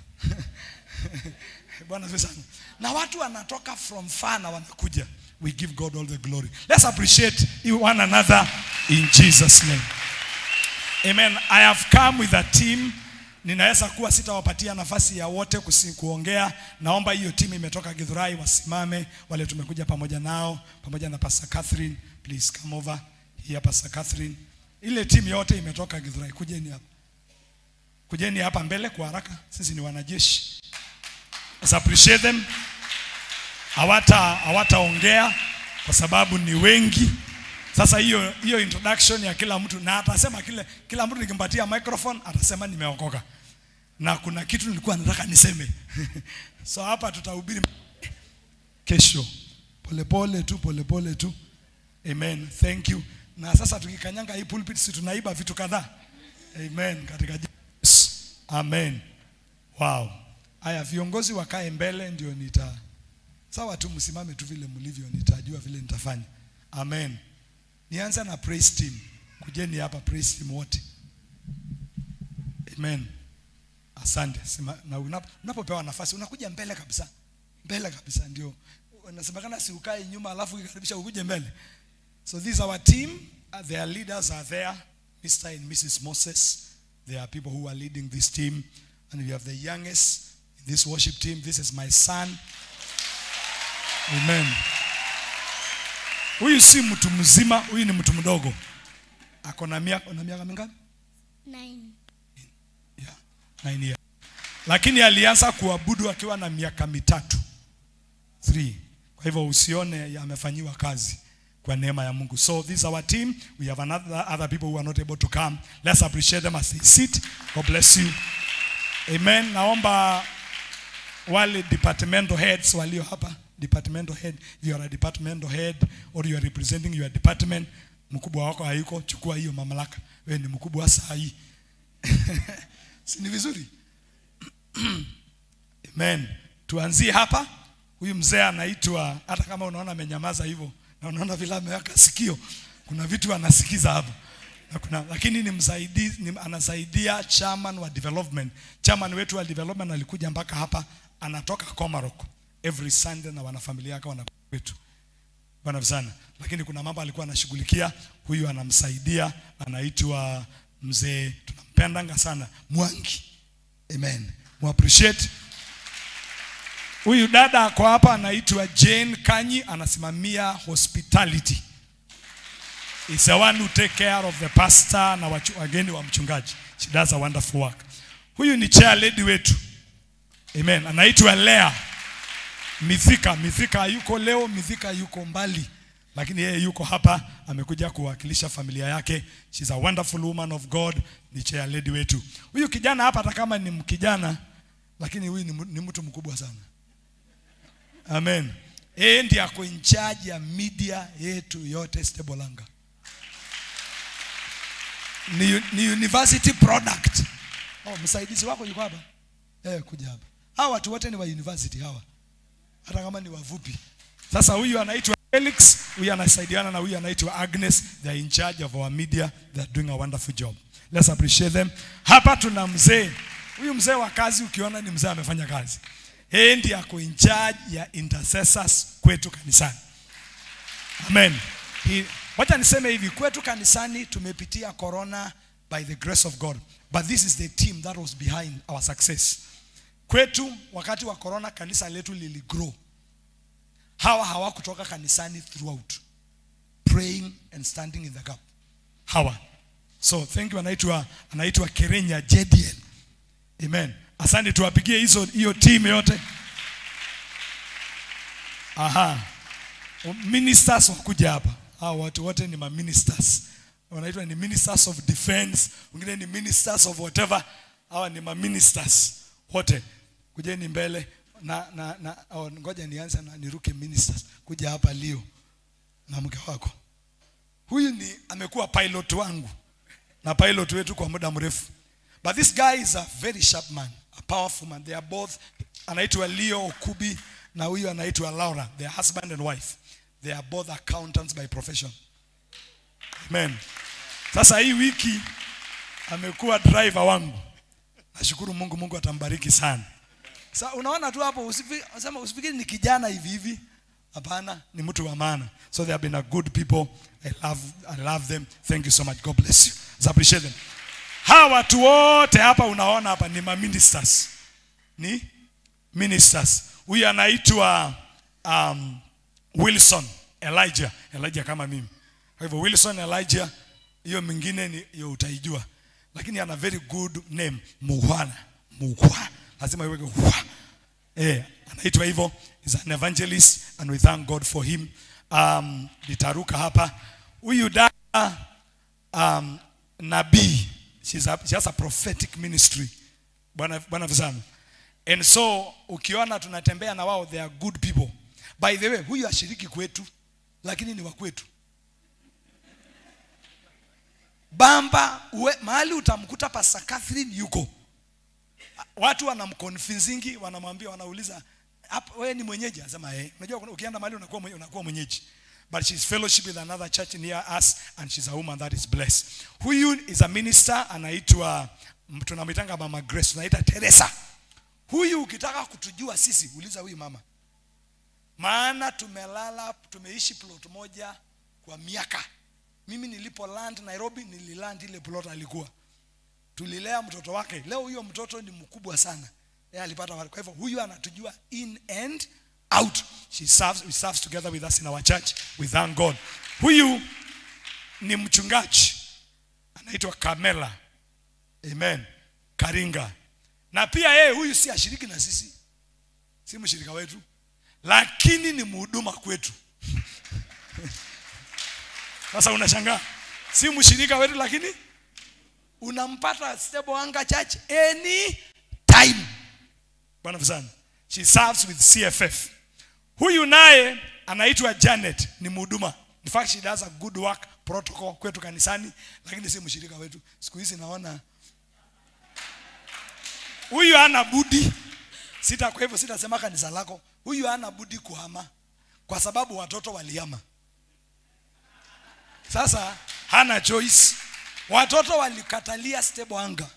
Bwana asifiwe sana. Na watu wanatoka from far na wanakuja. We give God all the glory. Let's appreciate one another in Jesus' name. Amen. I have come with a team. Ninaweza kuwa sitawapatia nafasi ya wote kuongea. Naomba hiyo team imetoka Githurai wasimame, wale tumekuja pamoja nao, pamoja na Pastor Catherine. Please come over here, Pastor Catherine. Ile team yote imetoka Githurai. Kujeni hapa. Kujeni hapa mbele kwa haraka. Sisi ni wanajeshi. Let's appreciate them. Hawataongea kwa sababu ni wengi. Sasa hiyo introduction ya kila mtu, na atasema kila mtu nikimpatia microphone atasema nimeokoka. Na kuna kitu nilikuwa nataka niseme. So hapa tutahubiri kesho. Pole pole tu. Amen. Thank you. Na sasa tukikanyanga hii pulpit si tunaiba vitu kadhaa. Amen. Katika Yesu. Amen. Wow. Haya, viongozi wakae mbele ndio nita. Sawa tu, msimame tu vile mlivyo, nitajua vile nitafanya. Amen. Nianza na praise team. Kujeni hapa praise team wote. Amen. Asante. Na unapopewa nafasi unakuja mbele kabisa. Mbele kabisa ndio. Unasemekana si ukae nyuma alafu ukikaribisha ukuje mbele. So this is our team. Their leaders are there. Mr. and Mrs. Moses. There are people who are leading this team. And we have the youngest in this worship team. This is my son. Amen. Huyu si mtu mzima, huyu ni mtu mdogo. Ako na miaka mingapi? 9. Yeah, 9 years. Lakini alianza kuabudu akiwa na miaka 3. 3. Kwa hivyo usione amefanyiwa kazi kwa neema ya Mungu. So this is our team. We have another other people who are not able to come. Let's appreciate them as they sit. God bless you. Amen. Naomba wale departmental heads walio hapa. Departmental head, if you are a departmental head or you are representing your department, mkubwa wako hayuko, chukua hiyo mamlaka. Wewe ni mkubwa saa hii. Si ni vizuri? Amen. Tuanzie hapa. Huyu mzee anaitwa, hata kama unaona amenyamaza hivyo na unaona vile ameweka sikio, kuna vitu anasikiza hapa. Na kuna, lakini ni msaidizi, anasaidia chairman wa development. Chairman wetu wa development alikuja mpaka hapa, anatoka Komarok every Sunday na wanafamilia yake wana wetu. Bwana sana. Lakini kuna mambo alikuwa anashughulikia, huyu anamsaidia, anaitwa mzee, tunampendanga sana, Mwangi. Amen. Mu appreciate. Huyu dada kwa hapa anaitwa Jane Kanyi, anasimamia hospitality. It's the one who take care of the pastor na wageni wa mchungaji. She does a wonderful work. Huyu ni chair lady wetu. Amen. Anaitwa Lea Mithika. Mithika yuko leo, Mithika yuko mbali. Lakini yeye yuko hapa, amekuja kuwakilisha familia yake. She's a wonderful woman of God, ni chair lady wetu. Huyu kijana hapa, hata kama ni mkijana, lakini huyu ni mtu mkubwa sana. Amen. Yeye ndiye ako in charge ya media yetu yote Stebolanga. Ni university product. Oh, msaidizi wako yuko hapa? Kuja hapa. Hawa watu wote ni wa university hawa. Hata kama ni wavupi. Sasa huyu anaitwa Felix, huyu anasaidiana na huyu anaitwa Agnes. They are in charge of our media. They are doing a wonderful job. Let's appreciate them. Hapa tuna mzee. Huyu mzee wa kazi, ukiona ni mzee amefanya kazi. Yeye ndiye ako in charge ya intercessors kwetu kanisani. Amen. Wacha niseme hivi, kwetu kanisani tumepitia corona by the grace of God. But this is the team that was behind our success. Kwetu wakati wa corona kanisa letu liligrow. Hawa hawakutoka kanisani throughout, praying and standing in the gap. Hawa. So thank you, anaitwa Kerenya JDL. Amen. Asante, tuwapigie hiyo team yote. Aha. Ministers wakuja hapa. Hao watu wote ni ma ministers. Wanaitwa ni ministers of defense, wengine ni ministers of whatever. Hawa ni ma ministers wote. Kujeni mbele na ngoja nianze na niruke ministers. Kuja hapa Leo na mke wako. Huyu ni amekuwa pilot wangu na pilot wetu kwa muda mrefu. But this guy is a very sharp man, a powerful man. They are both, anaitwa Leo Okubi na huyu anaitwa Laura. They are husband and wife. They are both accountants by profession. Amen. Sasa hii wiki amekuwa driver wangu. Nashukuru Mungu, Mungu atambariki sana. Sasa unaona tu hapo, usifikiri ni kijana hivi hivi. Hapana, ni mtu wa maana. So they have been a good people. I love them. Thank you so much. God bless you. Let's appreciate them. Hawa watu wote hapa unaona hapa ni ma ministers. Ni ministers. Huyu anaitwa Wilson Elijah. Elijah kama mimi. Kwa hivyo Wilson Elijah, hiyo mwingine ni hiyo utaijua. Lakini ana very good name, Muhwana. Muhwa. Lazima iweke hwa. Anaitwa hivyo. Is an evangelist and we thank God for him. Nitaruka hapa. Huyu dada nabii. She has a prophetic ministry. Bwana vizana. And so ukiona tunatembea na wao, they are good people. By the way, huyu ashiriki kwetu, lakini ni wa kwetu. Bamba mahali utamkuta Pastor Catherine yuko. Watu wanamconvincingi, wanamwambia, wanauliza, "Hapo wewe ni mwenyeji?" Anasema eh. Unajua ukienda mahali unakuwa mwenyeji. But she's fellowship with another church near us and she's a woman that is blessed. Huyu is a minister, anaitwa, tunamuitanga Mama Grace, tunaita Teresa. Huyu ukitaka kutujua sisi, uliza huyu mama. Maana tumelala, tumeishi plot moja kwa miaka. Mimi nilipo land Nairobi, nililand ile plot alikuwa. Tulilea mtoto wake. Leo huyo mtoto ni mkubwa sana. Yeye alipata, kwa hivyo huyu anatujua in and out. She serves, we serves together with us in our church. We thank God. Huyu ni mchungaji. Anaitwa Kamela. Amen. Karinga. Na pia yeye huyu si ashiriki na sisi. Si mshirika wetu. Lakini ni mhuduma kwetu. Sasa unashangaa. Si mshirika wetu lakini unampata Stable Anchor Church any time. Bwana vizana. She serves with CFF. Huyu naye anaitwa Janet, ni mhuduma. In fact she does a good work protocol kwetu kanisani, lakini si mshirika wetu. Siku hizi naona huyu hana budi. Sita, kwa hivyo sitasema kanisa lako. Huyu hana budi kuhama kwa sababu watoto walihama. Sasa hana choice. Watoto walikatalia Stable Anchor.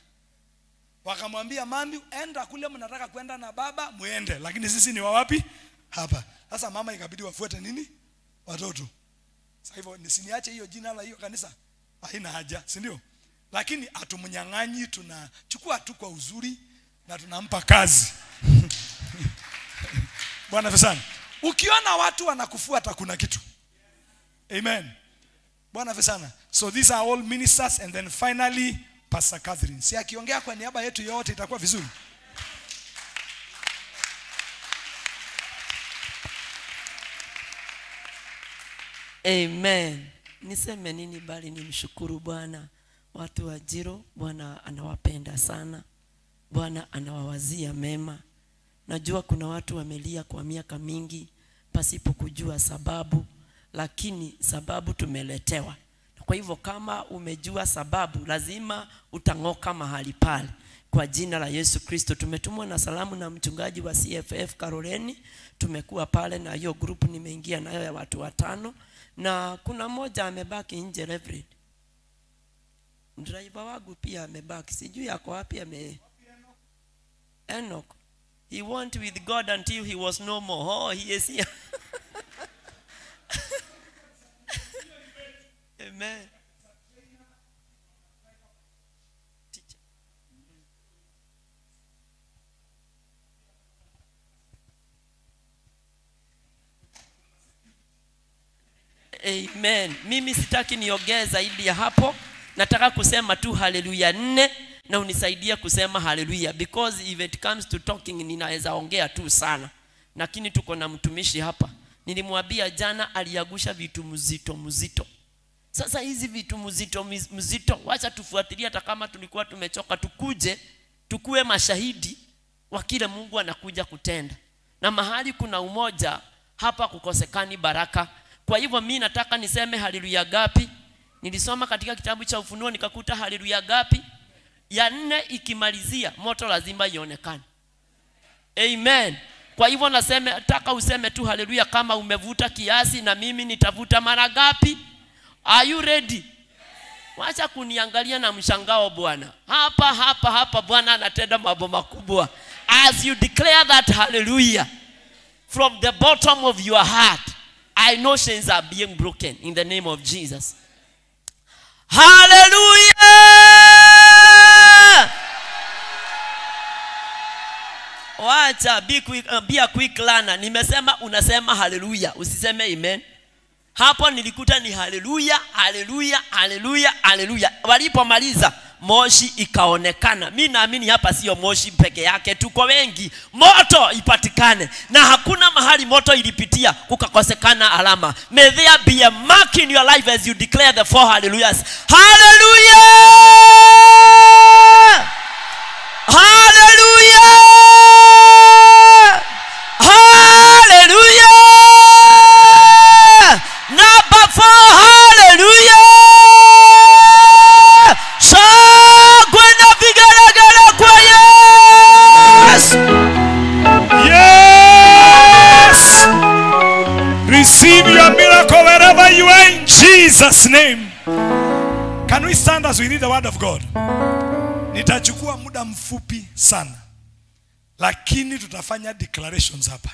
Wakamwambia mami, enda kule mnataka kwenda na baba, muende. Lakini sisi ni wapi? Hapa. Sasa mama ikabidi wafuate nini? Watoto. Sasa hivyo nisiniache hiyo jina la hiyo kanisa. Haina haja, si ndio? Lakini hatumnyang'anyi, tunachukua tu kwa uzuri na tunampa kazi. Bwana asifiwe sana. Ukiona watu wanakufuata kuna kitu. Amen. Bwana asifiwe sana. So these are all ministers, and then finally Pastor Catherine. Si akiongea kwa niaba yetu yote itakuwa vizuri. Amen. Niseme nini bali nimshukuru Bwana. Watu wa Jiro, Bwana anawapenda sana. Bwana anawawazia mema. Najua kuna watu wamelia kwa miaka mingi pasipo kujua sababu, lakini sababu tumeletewa. Kwa hivyo kama umejua sababu, lazima utangoka mahali pale. Kwa jina la Yesu Kristo. Tumetumwa na salamu na mchungaji wa CFF Karoleni. Tumekuwa pale na hiyo group nimeingia nayo ya watu 5. Na kuna mmoja amebaki nje, Reverend. Driver wangu pia amebaki. Sijui yako wapi ame Enoch. He went with God until he was no more. Oh, he is here. Amen. Teacher. Amen. Mimi sitaki niongee zaidi ya hapo. Nataka kusema tu haleluya 4 na unisaidia kusema haleluya, because if it comes to talking ninaweza ongea tu sana. Lakini tuko na mtumishi hapa. Nilimwambia jana aliagusha vitu mzito mzito. Sasa hizi vitu mzito mzito wacha tufuatilie, hata kama tulikuwa tumechoka, tukuje tukue mashahidi wa kile Mungu anakuja kutenda. Na mahali kuna umoja hapa kukosekani baraka. Kwa hivyo mimi nataka niseme haleluya gapi? Nilisoma katika kitabu cha Ufunuo nikakuta haleluya gapi? Ya 4 ikimalizia moto lazima ionekane. Amen. Kwa hivyo nasema nataka useme tu haleluya kama umevuta kiasi, na mimi nitavuta mara gapi? Are you ready? Wacha kuniangalia na mshangao Bwana. Hapa hapa hapa Bwana anatenda mambo makubwa. As you declare that hallelujah from the bottom of your heart, I know chains are being broken in the name of Jesus. Hallelujah! Wacha be quick, be a quick learner. Nimesema unasema hallelujah, usiseme amen. Hapo nilikuta ni haleluya, haleluya, haleluya, haleluya. Walipomaliza moshi ikaonekana. Mimi naamini hapa sio moshi peke yake, tuko wengi. Moto ipatikane. Na hakuna mahali moto ilipitia kukakosekana alama. May there be a mark in your life as you declare the 4 hallelujahs. Hallelujah! Hallelujah! Hallelujah! Number 4, hallelujah! Shangwe na vigelegele kwa Yesu. Yes! Receive your miracle wherever you are in Jesus' name. Can we stand as we read the word of God? Nitachukua muda mfupi sana, lakini tutafanya declarations hapa.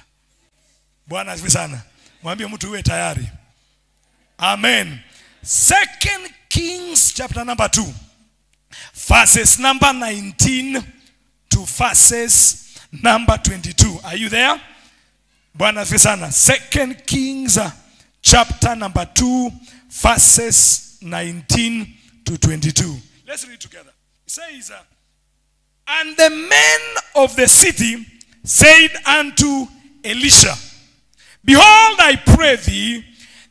Bwana asifiwe sana. Mwambie mtu uwe tayari. Amen. 2 Kings chapter number 2. verses number 19 to verses number 22. Are you there? Bwana asifiwe sana. 2 Kings chapter number 2, verses 19 to 22. Let's read together. It says, and the men of the city said unto Elisha, behold, I pray thee,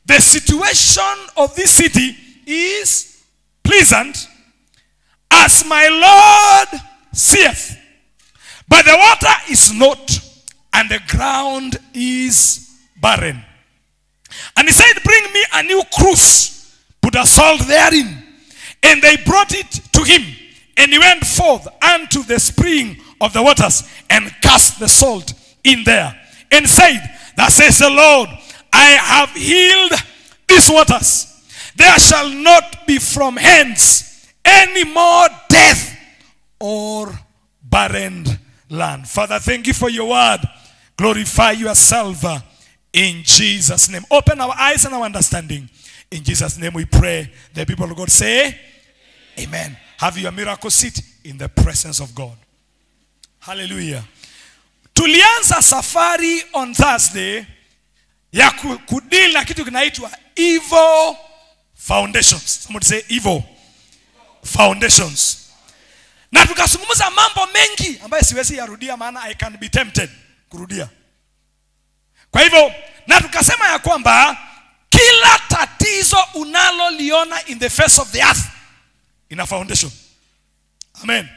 the situation of this city is pleasant, as my Lord seeth, but the water is not, and the ground is barren. And he said, bring me a new cruse, put a salt therein. And they brought it to him. And he went forth unto the spring of the waters, and cast the salt in there, and said, thus says the Lord, I have healed these waters. There shall not be from hence any more death or barren land. Father, thank you for your word. Glorify yourself in Jesus' name. Open our eyes and our understanding. In Jesus' name we pray. The people of God say, amen. Have your miracle seat in the presence of God. Hallelujah. Tulianza safari on Thursday ya kudeal na kitu kinaitwa evil foundations. Somebody say evil foundations. Na tukazungumza mambo mengi ambayo siwezi yarudia, maana I can be tempted kurudia. Kwa hivyo, na tukasema ya kwamba kila tatizo unaloliona in the face of the earth ina foundation. Amen.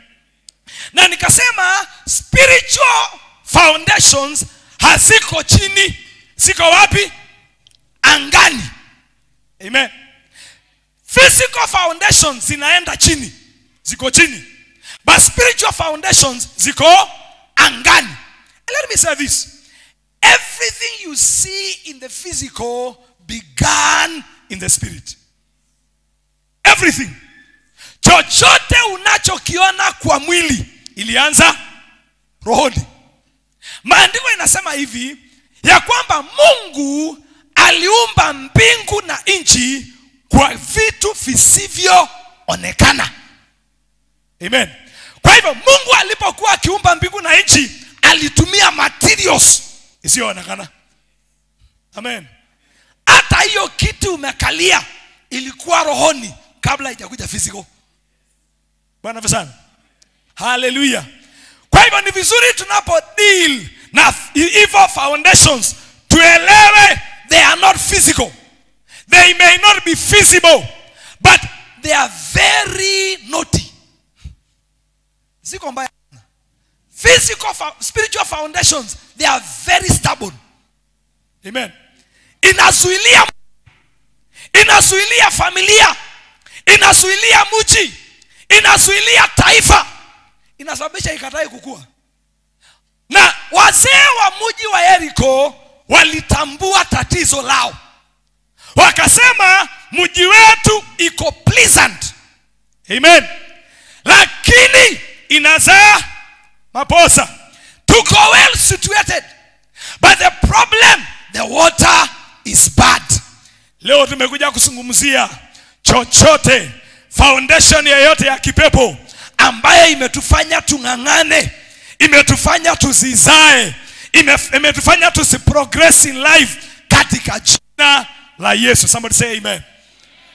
Na nikasema spiritual foundations haziko chini, ziko wapi? Angani. Amen. Physical foundations zinaenda chini, ziko chini. But spiritual foundations ziko angani. And let me say this. Everything you see in the physical began in the spirit. Everything. Chochote unachokiona kwa mwili ilianza rohoni. Maandiko inasema hivi ya kwamba Mungu aliumba mbingu na nchi kwa vitu visivyoonekana. Amen. Kwa hivyo Mungu alipokuwa akiumba mbingu na nchi alitumia materials isiyoonekana. Amen. Hata hiyo kitu umekalia ilikuwa rohoni kabla haijakuja physical. Bwana asifiwe sana. Hallelujah. Kwa hivyo ni vizuri tunapo deal na evil foundations tuelewe they are not physical. They may not be feasible, but they are very naughty. Ziko mbaya. Physical, spiritual foundations, they are very stubborn. Amen. Inazuilia familia, inazuilia mji, inazuilia taifa, inasababisha ikatae kukua. Na wazee wa mji wa Yeriko walitambua tatizo lao. Wakasema mji wetu iko pleasant. Amen. Lakini inazaa maposa. Tuko well situated. But the problem, the water is bad. Leo tumekuja kuzungumzia chochote, foundation yoyote ya kipepo ambaye imetufanya tung'ang'ane, imetufanya tusizae, imetufanya tusiprogress in life, katika jina la Yesu. Somebody say amen.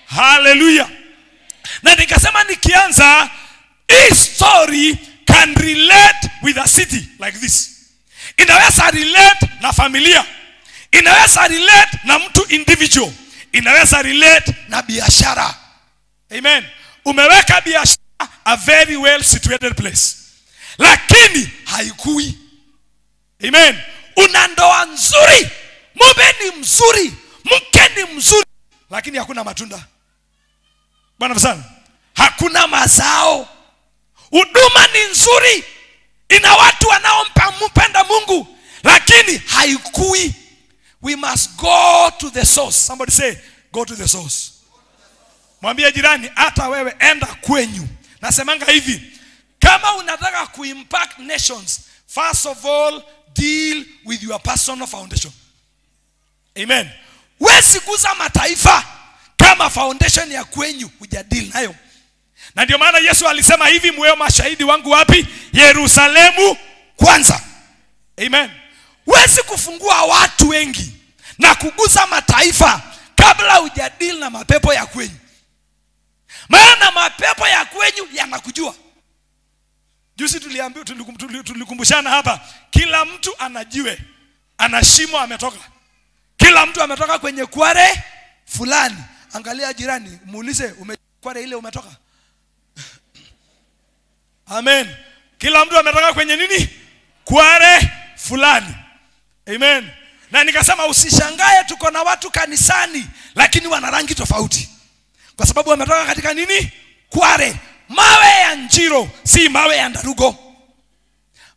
Hallelujah. Na nikasema nikianza, hii story can relate with a city like this. Inaweza relate na familia, inaweza relate na mtu individual, inaweza relate na biashara. Amen. Umeweka biashara a very well situated place, lakini haikui. Amen. Una ndoa nzuri, mume ni mzuri, mke ni mzuri, lakini hakuna matunda. Bwana sana. Hakuna mazao. Huduma ni nzuri, ina watu wanaompenda Mungu, lakini haikui. We must go to the source. Somebody say, go to the source. Mwambie jirani, hata wewe enda kwenyu. Nasemanga hivi, kama unataka kuimpact nations, first of all, deal with your personal foundation. Amen. Huwezi kuza mataifa kama foundation ya kwenyu hujadeal nayo. Na ndio maana Yesu alisema hivi, mwe mashahidi wangu wapi? Yerusalemu kwanza. Amen. Huwezi kufungua watu wengi na kugusa mataifa kabla hujadili na mapepo ya kwenyu. Maana mapepo ya kwenyu yanakujua. Juzi tuliambiwa, tulikumbushana hapa, kila mtu ana jiwe, ana shimo ametoka. Kila mtu ametoka kwenye kware fulani. Angalia jirani, muulize kware ile umetoka. Amen. Kila mtu ametoka kwenye nini? Kware fulani. Amen. Na nikasema usishangae tuko na watu kanisani lakini wana rangi tofauti. Kwa sababu wametoka katika nini? Kware. Mawe ya Njiro si mawe ya Ndarugo.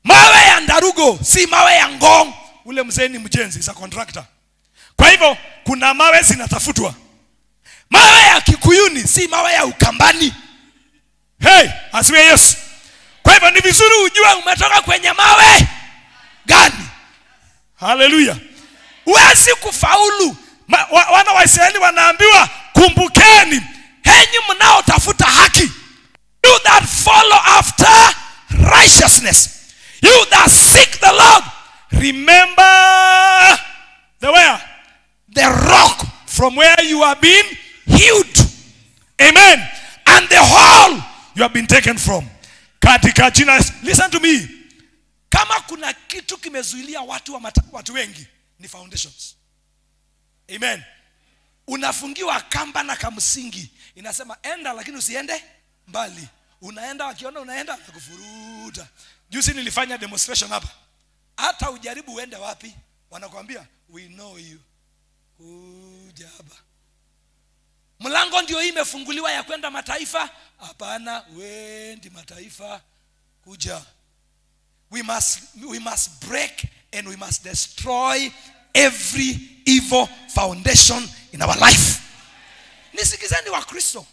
Mawe ya Ndarugo si mawe ya Ngong. Ule mzee ni mjenzi, is a contractor. Kwa hivyo kuna mawe zinatafutwa. Mawe ya Kikuyuni si mawe ya Ukambani. Hey, asiwe Yesu. Kwa hivyo ni vizuri ujue umetoka kwenye mawe gani. Hallelujah. Huwezi kufaulu. Wana wa Israeli wanaambiwa, kumbukeni henyi mnaotafuta haki, you that follow after righteousness, you that seek the Lord, remember the where? The rock from where you have been healed. Amen. And the hole you have been taken from. Katika jina. Listen to me. Kama kuna kitu kimezuilia watu watu wengi ni foundations. Amen. Unafungiwa kamba na kamsingi. Inasema enda lakini usiende mbali. Unaenda, wakiona unaenda nakufuruta. Juzi nilifanya demonstration hapa. Hata ujaribu uende wapi, wanakuambia we know you. Kuja hapa. Mlango ndio hii imefunguliwa ya kwenda mataifa. Hapana, wendi mataifa, kuja. We must break and we must destroy every evil foundation in our life. Nisikizeni wa Kristo.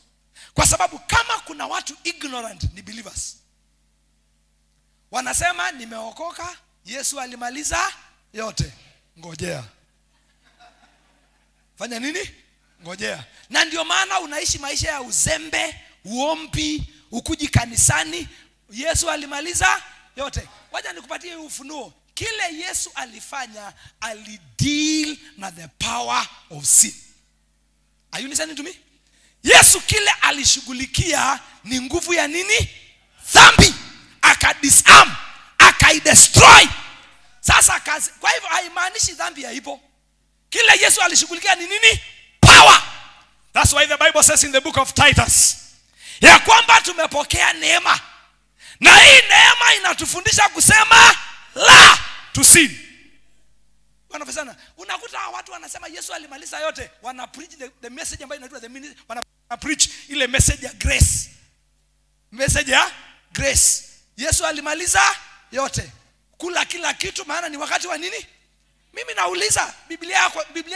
Kwa sababu kama kuna watu ignorant ni believers. Wanasema nimeokoka, Yesu alimaliza yote. Ngojea. Fanya nini? Ngojea. Na ndio maana unaishi maisha ya uzembe, uombi, ukuji kanisani. Yesu alimaliza yote. Wacha nikupatie ufunuo. Kile Yesu alifanya, alideal na the power of sin. Are you listening to me? Yesu kile alishughulikia ni nguvu ya nini? Dhambi. Akadisarm, akaidestroy. Sasa kazi, kwa hivyo haimaanishi dhambi haipo. Kile Yesu alishughulikia ni nini? Power. That's why the Bible says in the book of Titus, ya kwamba tumepokea neema. Na hii neema inatufundisha kusema la to sin. Bwana sana. Unakuta watu wanasema Yesu alimaliza yote, wana preach the message ambayo inaitwa the ministry, wana preach ile message ya grace. Message ya grace. Yesu alimaliza yote. Kula kila kitu maana ni wakati wa nini? Mimi nauliza, Biblia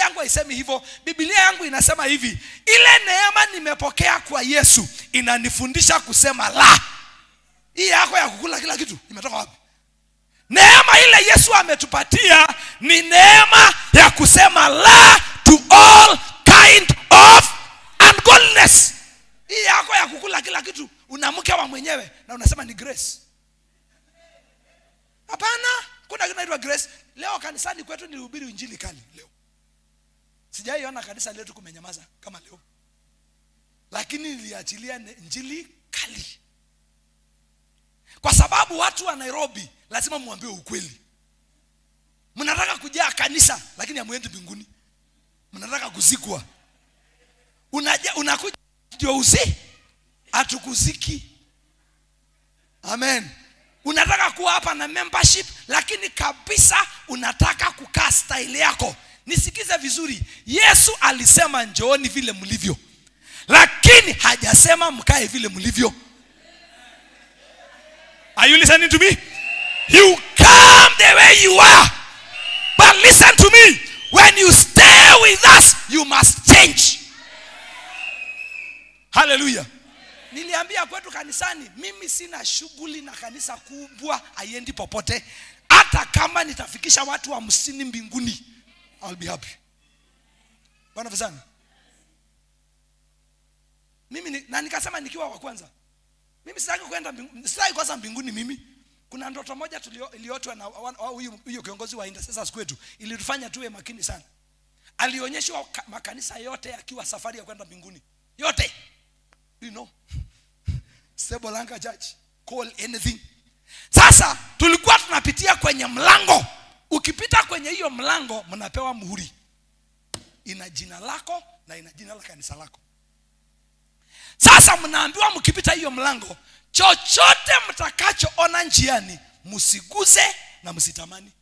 yangu haisemi hivyo. Biblia yangu inasema hivi, ile neema nimepokea kwa Yesu inanifundisha kusema la. Hii yako ya kukula kila kitu imetoka wapi? Neema ile Yesu ametupatia ni neema ya kusema la to all kind of ungodliness. Hii yako ya kukula kila kitu, una mke wa mwenyewe na unasema ni grace. Hapana, kuna kitu inaitwa grace. Leo kanisani kwetu nilihubiri injili kali leo. Sijaiona kanisa letu kumenyamaza kama leo. Lakini niliachilia injili kali. Kwa sababu watu wa Nairobi lazima muambiwe ukweli. Mnataka kujaa kanisa lakini hamuendi mbinguni. Mnataka kuzikwa. Unakuja ndio uzi? Hatukuziki. Amen. Unataka kuwa hapa na membership lakini kabisa unataka kukaa style yako. Nisikize vizuri. Yesu alisema njooni vile mlivyo. Lakini hajasema mkae vile mlivyo. Are you listening to me? You come the way you are. But listen to me. When you stay with us, you must change. Hallelujah. Niliambia kwetu kanisani, mimi sina shughuli na kanisa kubwa, haiendi popote. Hata kama nitafikisha watu 50 mbinguni, I'll be happy. Bwana vizana. Mimi na nikasema nikiwa wa kwanza. Mimi sitaki kwenda mbinguni, sitaki kwanza mbinguni mimi. Kuna ndoto moja iliotwa na huyo kiongozi wa intercessors kwetu, ilitufanya tuwe makini sana. Alionyeshwa makanisa yote akiwa safari ya kwenda mbinguni. Yote. You know. Sebolanga Church, call anything. Sasa tulikuwa tunapitia kwenye mlango. Ukipita kwenye hiyo mlango mnapewa muhuri. Ina jina lako na ina jina la kanisa lako. Sasa mnaambiwa mkipita hiyo mlango, chochote mtakachoona njiani msiguze na msitamani.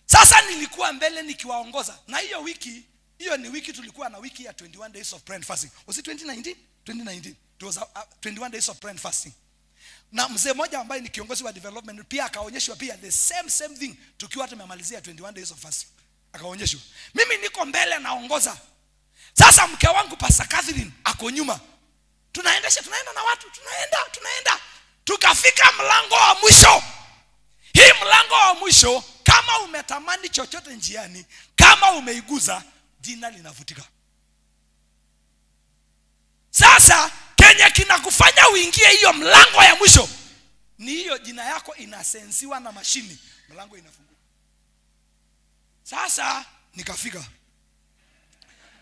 Sasa nilikuwa mbele nikiwaongoza. Na hiyo wiki, hiyo ni wiki tulikuwa na wiki ya 21 days of prayer and fasting. Was it 2019? 2019. It was 21 days of prayer and fasting. Na mzee mmoja ambaye ni kiongozi wa development pia akaonyeshwa pia the same thing tukiwa tumemalizia 21 days of fasting. Akaonyeshwa. Mimi niko mbele naongoza. Sasa mke wangu Pastor Catherine ako nyuma. Tunaendesha, tunaenda na watu, tunaenda. Tukafika mlango wa mwisho. Hii mlango wa mwisho, kama umetamani chochote njiani, kama umeiguza, jina linavutika. Sasa kenye kinakufanya uingie hiyo mlango ya mwisho ni hiyo jina yako inasensiwa na mashini, mlango inafunguka. Sasa nikafika,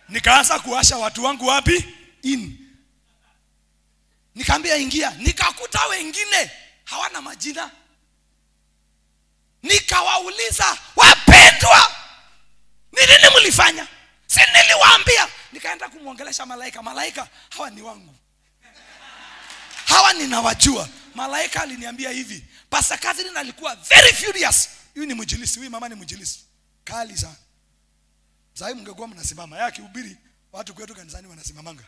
nikaanza kuasha watu wangu wapi? In. Nikaambia ingia, nikakuta wengine hawana majina. Nikawauliza, wapendwa, ni nini mlifanya? Si niliwaambia. Nikaenda kumuongelesha malaika, malaika, hawa ni wangu, hawa ninawajua. Malaika aliniambia hivi, Pastor Catherine alikuwa very furious. Huyu ni mwinjilisti, huyu mama ni mwinjilisti kali sana. Sasa mngekuwa mnasimama, yeye akihubiri watu kwetu kanisani wanasimamanga.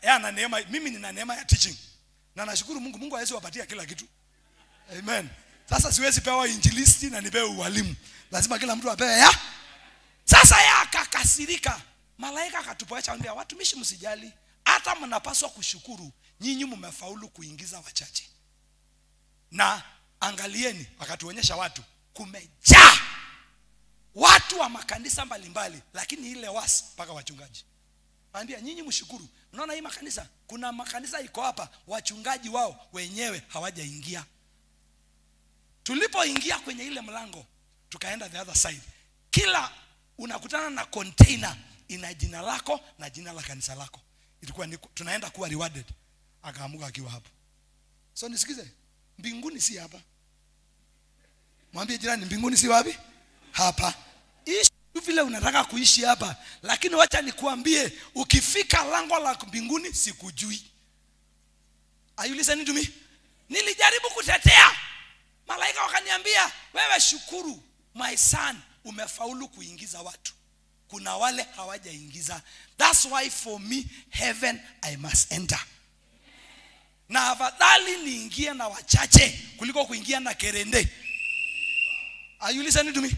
Yeye ana neema, mimi nina neema ya teaching. Na nashukuru Mungu, Mungu hawezi wapatia kila kitu. Amen. Sasa siwezi pewa injilisti na nipewe ualimu. Lazima kila mtu apewe ya. Sasa yeye akakasirika. Malaika akatupoacha, anambia watumishi msijali, hata mnapaswa kushukuru, nyinyi mmefaulu kuingiza wachache. Na angalieni, akatuonyesha watu kumejaa watu wa makanisa mbalimbali, lakini ile wasi mpaka wachungaji. Anambia nyinyi mshukuru. Unaona hii makanisa, kuna makanisa iko hapa, wachungaji wao wenyewe hawajaingia. Tulipoingia kwenye ile mlango, tukaenda the other side. Kila unakutana na container ina jina lako na jina la kanisa lako. Ilikuwa ni tunaenda kuwa rewarded. Akaamuka akiwa hapo. So nisikize, mbinguni si hapa. Mwambie jirani, mbinguni si wapi? Hapa. Ishi vile unataka kuishi hapa, lakini wacha nikuambie, ukifika lango la mbinguni sikujui. Are you listening to me? Nilijaribu kutetea. Malaika wakaniambia, wewe shukuru my son, umefaulu kuingiza watu. Kuna wale hawajaingiza. That's why for me heaven I must enter. Na afadhali niingie na wachache kuliko kuingia na kerende. Are you listening to me?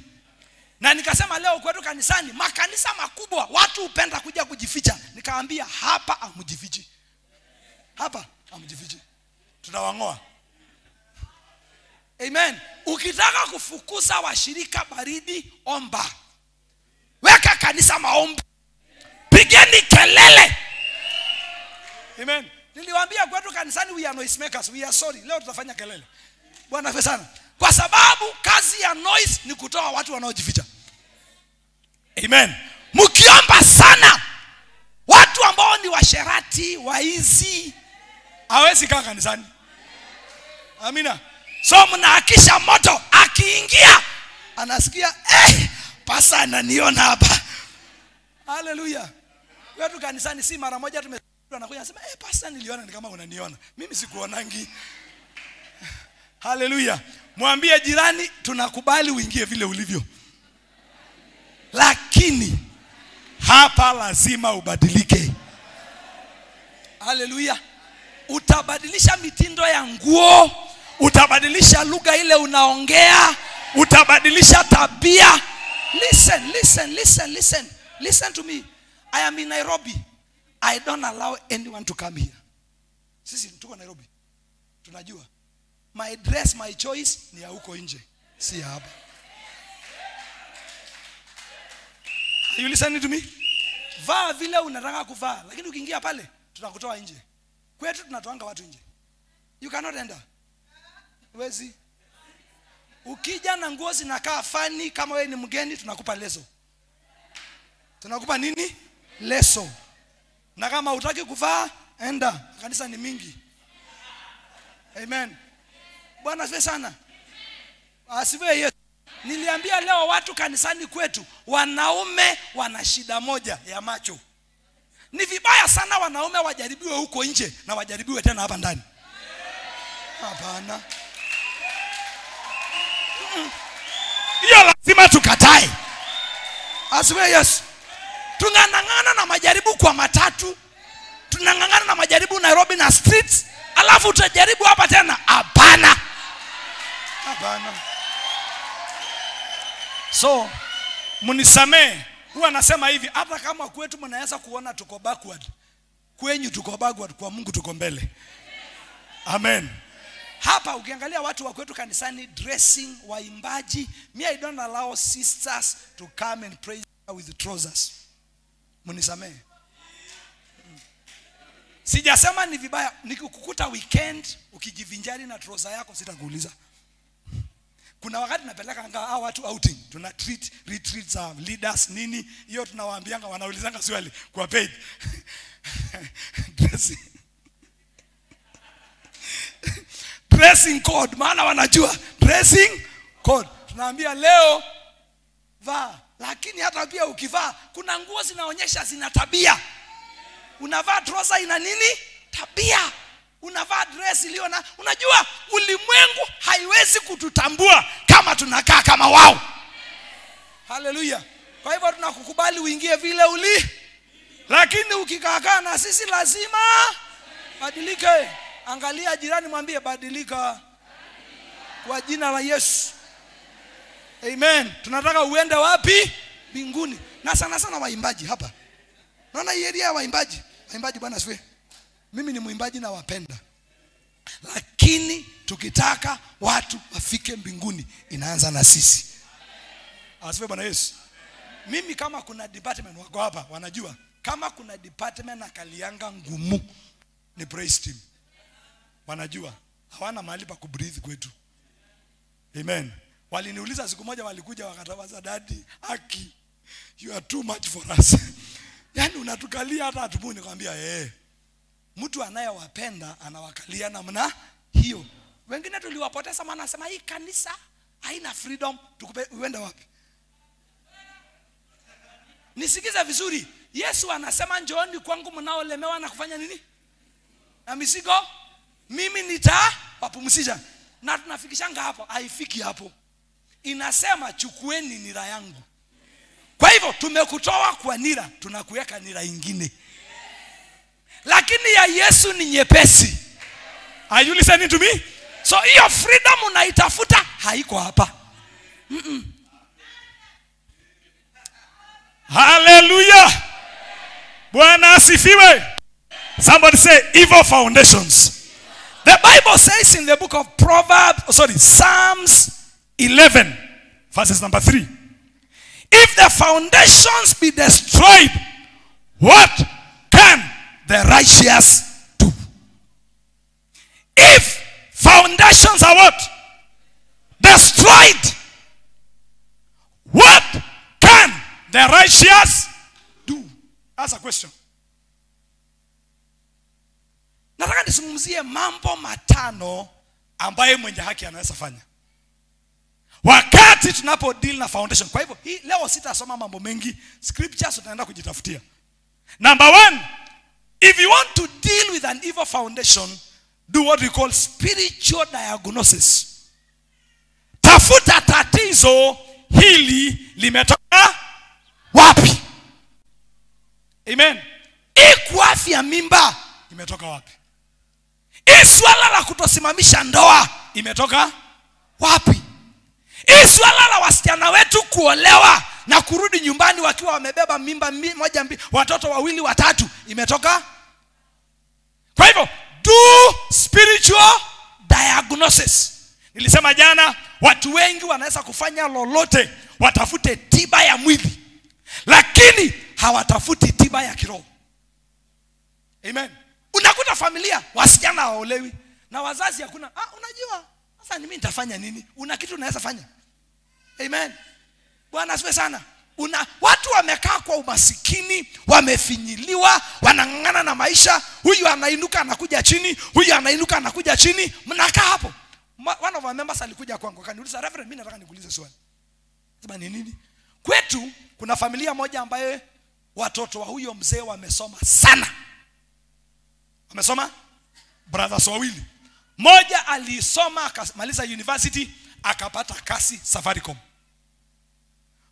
Na nikasema leo kwetu kanisani, makanisa makubwa watu hupenda kuja kujificha. Nikaambia hapa amjifichi. Hapa amjifichi. Tutawangoa. Amen. Ukitaka kufukuza washirika baridi, omba. Weka kanisa maombi. Pigeni kelele. Amen. Niliwaambia kwetu kanisani we are noise makers. We are sorry. Leo tutafanya kelele. Bwana asifiwe sana. Kwa sababu kazi ya noise ni kutoa watu wanaojificha. Amen. Mkiomba sana, watu ambao ni washerati, waizi, hawezi kaa kanisani. Amina. So mnahakisha moto, akiingia anasikia pasa ananiona hapa. Hallelujah. Wetu kanisani si mara moja anakuja anasema pasa niliona ni kama unaniona. Mimi sikuonangi. Hallelujah. Mwambie jirani tunakubali uingie vile ulivyo. Lakini hapa lazima ubadilike. Hallelujah. Utabadilisha mitindo ya nguo, utabadilisha lugha ile unaongea, utabadilisha tabia. Listen, listen, listen, listen. Listen to me. I am in Nairobi. I don't allow anyone to come here. Sisi tuko Nairobi. Tunajua. My dress, my choice ni ya huko nje, si ya hapa. Are you listening to me? Vaa vile unataka kuvaa, lakini ukiingia pale tutakutoa nje. Kwetu tunatoanga watu nje. You cannot enter. Wezi. Ukija na nguo zinakaa fani, kama wewe ni mgeni, tunakupa leso. Tunakupa nini? Leso. Na kama hutaki kuvaa, enda. Kanisa ni mingi. Amen. Bwana asifiwe sana. Asifiwe Yesu. Niliambia leo watu kanisani kwetu, wanaume wana shida moja ya macho. Ni vibaya sana wanaume wajaribiwe huko nje na wajaribiwe tena hapa ndani. Hapana. Hiyo lazima tukatae. Asifiwe Yesu. Tunang'ang'ana na majaribu kwa matatu. Tunang'ang'ana na majaribu Nairobi na streets, alafu utajaribu hapa tena. Hapana. Hapana. So, mnisamee. Huwa nasema hivi, hata kama kwetu mnaweza kuona tuko backward, kwenyu tuko backward, kwa Mungu tuko mbele. Amen. Hapa ukiangalia watu wa kwetu kanisani, dressing, waimbaji, me I don't allow sisters to come and pray with trousers. Mnisamee. Sijasema ni vibaya, nikikukuta weekend ukijivinjari na trouser yako sitakuuliza. Kuna wakati napeleka hao watu outing, tuna treat retreats za leaders nini, hiyo tunawaambianga, wanaulizanga swali kwa paid. Dressing code, maana wanajua dressing code. Tunaambia leo vaa, lakini hata pia ukivaa kuna nguo zinaonyesha zina tabia. Unavaa trouser ina nini? Tabia. Unavaa dress iliyo na, unajua ulimwengu haiwezi kututambua kama tunakaa kama wao. Haleluya. Kwa hivyo tunakukubali uingie vile uli, lakini ukikaa na sisi lazima badilike. Angalia jirani, mwambie badilika kwa jina la Yesu. Amen. Tunataka uende wapi? Mbinguni. Na sana sana waimbaji hapa. Naona hii area ya waimbaji. Waimbaji, Bwana asifiwe. Mimi ni mwimbaji na wapenda. Lakini tukitaka watu wafike mbinguni, inaanza na sisi. Asifiwe Bwana Yesu. Mimi kama kuna department wako hapa wanajua, kama kuna department na kalianga ngumu ni praise team. Wanajua hawana mahali pa kubreathe kwetu. Amen. Waliniuliza siku moja, walikuja wakatawaza, daddy, aki, you are too much for us. Yaani unatukalia hata atubu. Nikamwambia mtu anayewapenda anawakalia namna hiyo. Wengine tuliwapoteza maana nasema hii kanisa haina freedom, tukupe uende wapi? Nisikize vizuri. Yesu anasema njooni kwangu mnaolemewa na kufanya nini? Na mizigo, mimi nitawapumzisha. Na tunafikishanga hapo, haifiki hapo. Inasema chukueni nira yangu. Kwa hivyo tumekutoa kwa nira, tunakuweka nira ingine. Lakini ya Yesu ni nyepesi. Are you listening to me? So hiyo freedom unaitafuta haiko hapa. Hallelujah. Bwana asifiwe. Somebody say evil foundations. The Bible says in the book of Psalms 11 verses number 3. If the foundations be destroyed, what can the righteous do? If foundations are what? Destroyed. What can the righteous do? That's a question. Nataka nisungumzie mambo matano ambaye mwenye haki anaweza fanya wakati tunapo deal na foundation. Kwa hivyo hii leo sitasoma mambo mengi, scriptures tutaenda kujitafutia. Number 1, if you want to deal with an evil foundation, do what we call spiritual diagnosis. Tafuta tatizo hili limetoka wapi. Amen. Ikuafya mimba imetoka wapi? Hii swala la kutosimamisha ndoa imetoka wapi? Hii swala la wasichana wetu kuolewa na kurudi nyumbani wakiwa wamebeba mimba moja, mbili, watoto wawili, watatu imetoka? Kwa hivyo do spiritual diagnosis. Nilisema jana watu wengi wanaweza kufanya lolote, watafute tiba ya mwili, lakini hawatafuti tiba ya kiroho. Amen. Unakuta familia wasichana hawaolewi, Na wazazi hakuna, unajua sasa mimi nitafanya nini? Una kitu unaweza fanya? Amen. Bwana asifiwe sana. Watu wamekaa kwa umasikini, wamefinyiliwa, wanang'ang'ana na maisha. Huyu anainuka anakuja chini, huyu anainuka anakuja chini, mnakaa hapo. One of our members alikuja kwangu akaniuliza, Reverend, mimi nataka nikuulize swali. Sema ni nini? Kwetu kuna familia moja ambaye watoto wa huyo mzee wamesoma sana. Wamesoma brothers wawili. Moja alisoma akamaliza university akapata kazi Safaricom.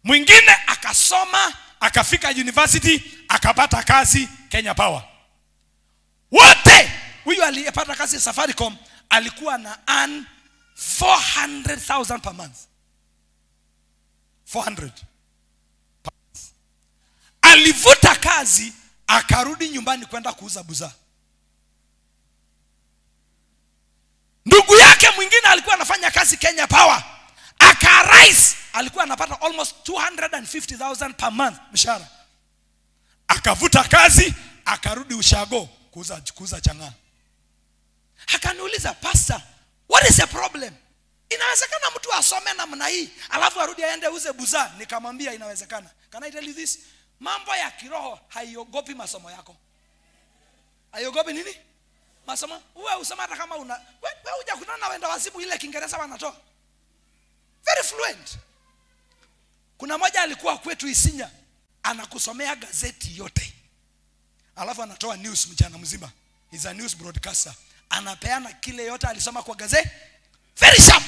Mwingine akasoma akafika university akapata kazi Kenya Power. Wote huyu aliyepata kazi Safaricom alikuwa na earn 400,000 per month. 400. Alivuta kazi akarudi nyumbani kwenda kuuza buzaa. Ndugu yake mwingine alikuwa anafanya kazi Kenya Power, akarise, alikuwa anapata almost 250,000 per month mshahara. Akavuta kazi akarudi ushago kuuza chang'aa. Akaniuliza, pastor, what is the problem? Inawezekana mtu asome namna hii alafu arudi aende uze buzaa? Nikamwambia inawezekana. Can I tell you this? Mambo ya kiroho haiogopi masomo yako. Haiogopi nini? Masomo. Wewe usoma hata kama una wewe hujakutana na wenda wazimu ile Kiingereza wanatoa. Very fluent. Kuna moja alikuwa kwetu Isinya, anakusomea gazeti yote. Alafu anatoa news mchana mzima. He's a news broadcaster. Anapeana kile yote alisoma kwa gazeti. Very sharp.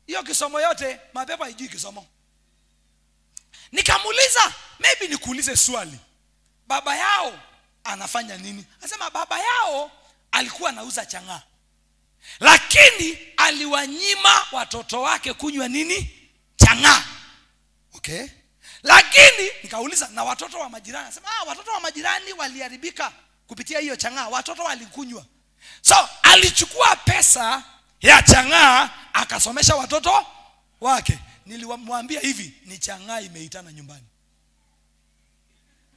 Hiyo kisomo yote, mapepo haijui kisomo. Nikamuuliza, maybe nikuulize swali. Baba yao anafanya nini? Anasema baba yao alikuwa anauza chang'aa. Lakini aliwanyima watoto wake kunywa nini? Chang'aa. Okay. Lakini nikauliza na watoto wa majirani. Anasema watoto wa majirani waliharibika kupitia hiyo chang'aa, watoto walikunywa. So alichukua pesa ya chang'aa akasomesha watoto wake. Nilimwambia hivi, ni chang'aa imeitana nyumbani.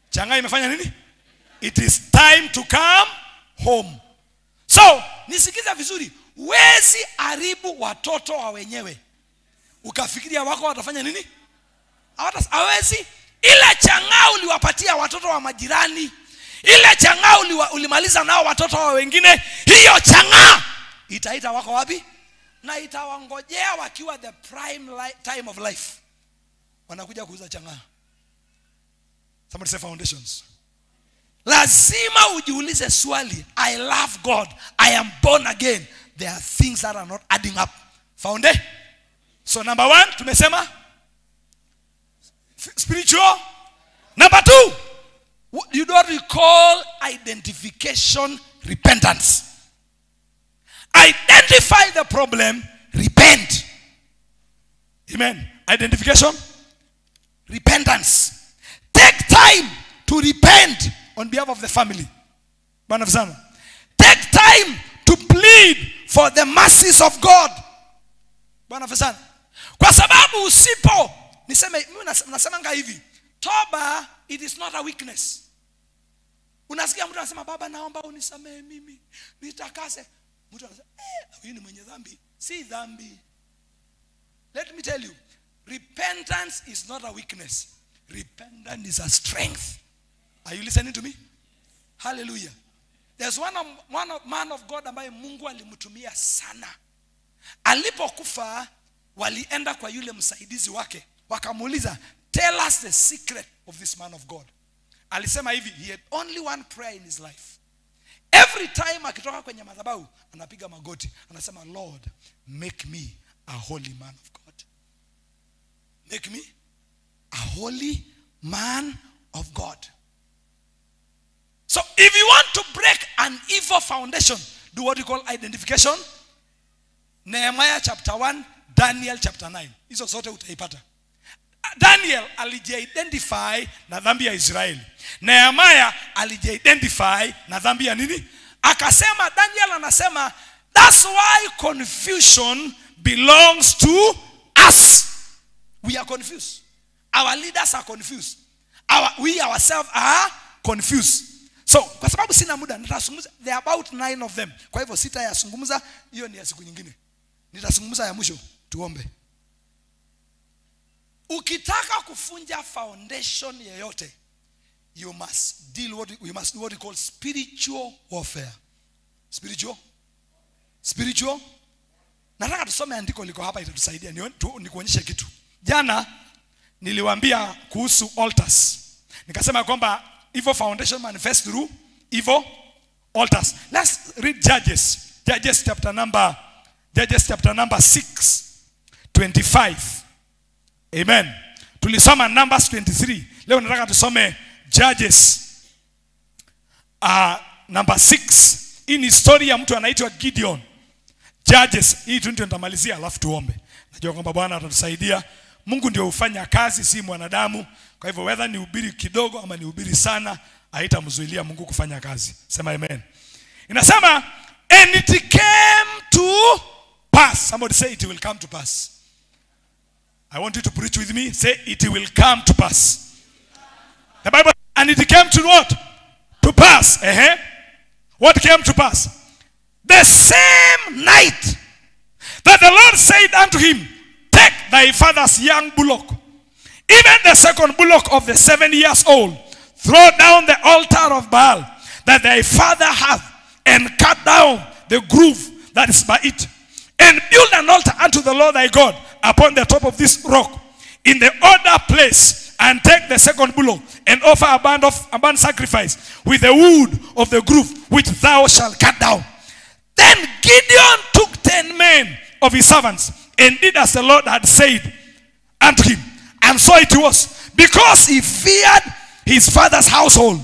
Chang'aa imefanya nini? It is time to come home. So, nisikiza vizuri, huwezi haribu watoto wa wenyewe ukafikiria wako watafanya nini? Hawezi. Ile chang'aa uliwapatia watoto wa majirani, ile chang'aa ulimaliza nao watoto wa wengine, hiyo chang'aa itaita wako wapi? Na itawangojea wakiwa the prime time of life. Wanakuja kuuza chang'aa. Somebody say foundations. Lazima ujiulize swali, I love God, I am born again. There are things that are not adding up. Found? So number one, tumesema spiritual. Number two, you don't recall identification, repentance. Identify the problem, repent. Amen. Identification, repentance. Take time to repent on behalf of the family. Take time to plead for the mercies of God. Kwa sababu usipo, niseme, mimi nasemanga hivi, toba, it is not a weakness. Unasikia mtu anasema, baba naomba unisamehe mimi, nitakase. Mtu anasema, huyu ni mwenye dhambi. Si dhambi. Let me tell you, repentance is not a weakness. Repentance is a strength. Are you listening to me? Hallelujah. There's one man of God ambaye Mungu alimtumia sana. Alipokufa, walienda kwa yule msaidizi wake. Wakamuuliza, tell us the secret of this man of God. Alisema hivi, he had only one prayer in his life. Every time akitoka kwenye madhabahu, anapiga magoti. Anasema, Lord, make me a holy man of God. Make me a holy man of God. So if you want to break an evil foundation, do what you call identification. Nehemiah chapter 1, Daniel chapter 9. Hizo zote utaipata. Daniel alijiidentify na dhambi ya Israeli. Nehemiah alijiidentify na dhambi ya nini? Akasema, Daniel anasema, that's why confusion belongs to us. We are confused. Our leaders are confused. We ourselves are confused. So kwa sababu sina muda nitazungumza, there are about 9 of them. Kwa hivyo sitayazungumza, hiyo ni ya siku nyingine. Nitazungumza ya mwisho. Tuombe. Ukitaka kufunja foundation yeyote, you must deal what you must do what we call spiritual warfare. Spiritual? Spiritual? Nataka tusome andiko liko hapa, itatusaidia. Nikuonyeshe kitu. Jana niliwaambia kuhusu altars. Nikasema kwamba evil foundation manifest through evil altars. Let's read Judges. Judges chapter number 6, 25. Amen. Tulisoma Numbers 23. Leo nataka tusome Judges number 6. Hii ni story ya mtu anaitwa Gideon. Judges, hii tu ndio nitamalizia alafu tuombe. Najua kwamba Bwana atatusaidia. Mungu ndio hufanya kazi, si mwanadamu. Kwa hivyo whether ni ubiri kidogo ama ni ubiri sana, haitamzuilia Mungu kufanya kazi. Sema amen. Inasema, and it came to pass. Somebody say it will come to pass. I want you to preach with me. Say it will come to pass. The Bible, and it came to what? To pass. What came to pass? The same night that the Lord said unto him, take thy father's young bullock, even the second bullock of the 7 years old, throw down the altar of Baal that thy father hath, and cut down the grove that is by it, and build an altar unto the Lord thy God upon the top of this rock in the other place, and take the second bullock and offer a burnt sacrifice with the wood of the grove which thou shalt cut down. Then Gideon took 10 men of his servants and did as the Lord had said unto him. And so it was, because he feared his father's household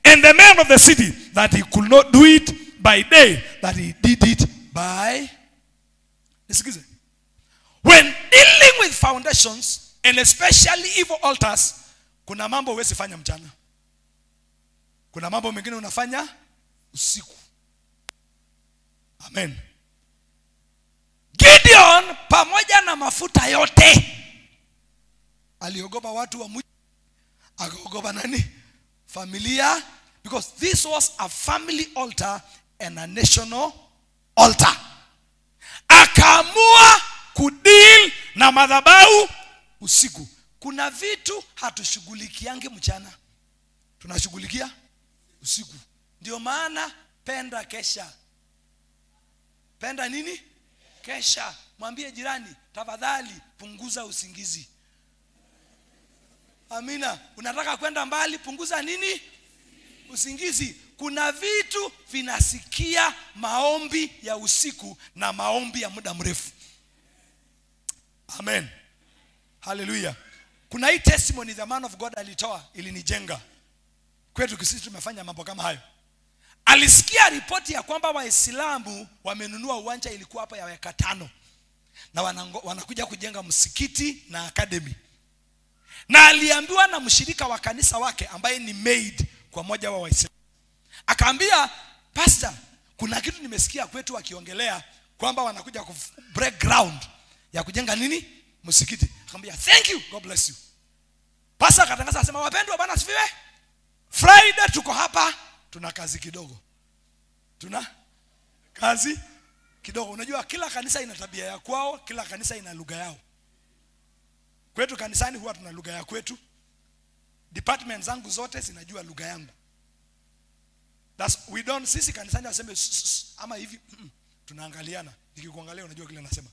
and the men of the city, that he could not do it by day, that he did it by... Excuse me. When dealing with foundations, and especially evil altars, kuna mambo huwezi fanya mchana. Kuna mambo mengine unafanya usiku. Amen. Gideon pamoja na mafuta yote aliogopa watu wa mji, akaogopa nani? Familia, because this was a family altar and a national altar. Akaamua kudeal na madhabahu usiku. Kuna vitu hatushughulikiange mchana, tunashughulikia usiku. Ndio maana penda kesha. Penda nini? Kesha. Mwambie jirani, tafadhali punguza usingizi. Amina. Unataka kwenda mbali, punguza nini? Usingizi. Kuna vitu vinasikia maombi ya usiku na maombi ya muda mrefu. Amen. Hallelujah. Kuna hii testimony the man of God alitoa, ilinijenga. Kwetu sisi tumefanya mambo kama hayo. Alisikia ripoti ya kwamba Waislamu wamenunua uwanja, ilikuwa hapa ya eka 5, na wanakuja kujenga msikiti na academy. Na aliambiwa na mshirika wa kanisa wake ambaye ni maid kwa moja wa Waislamu. Akaambia, pastor, kuna kitu nimesikia kwetu wakiongelea kwamba wanakuja ku break ground ya kujenga nini? Msikiti. Akamwambia, thank you, God bless you. Pastor akatangaza akasema, wapendwa, Bwana asifiwe. Friday tuko hapa, tuna kazi kidogo. Tuna kazi kidogo. Unajua kila kanisa ina tabia ya kwao, kila kanisa ina lugha yao. Kwetu kanisani huwa tuna lugha ya kwetu. Department zangu zote zinajua lugha yangu. That's, we don't, sisi kanisani waseme ama hivi, tunaangaliana. Nikikuangalia unajua kile nasema.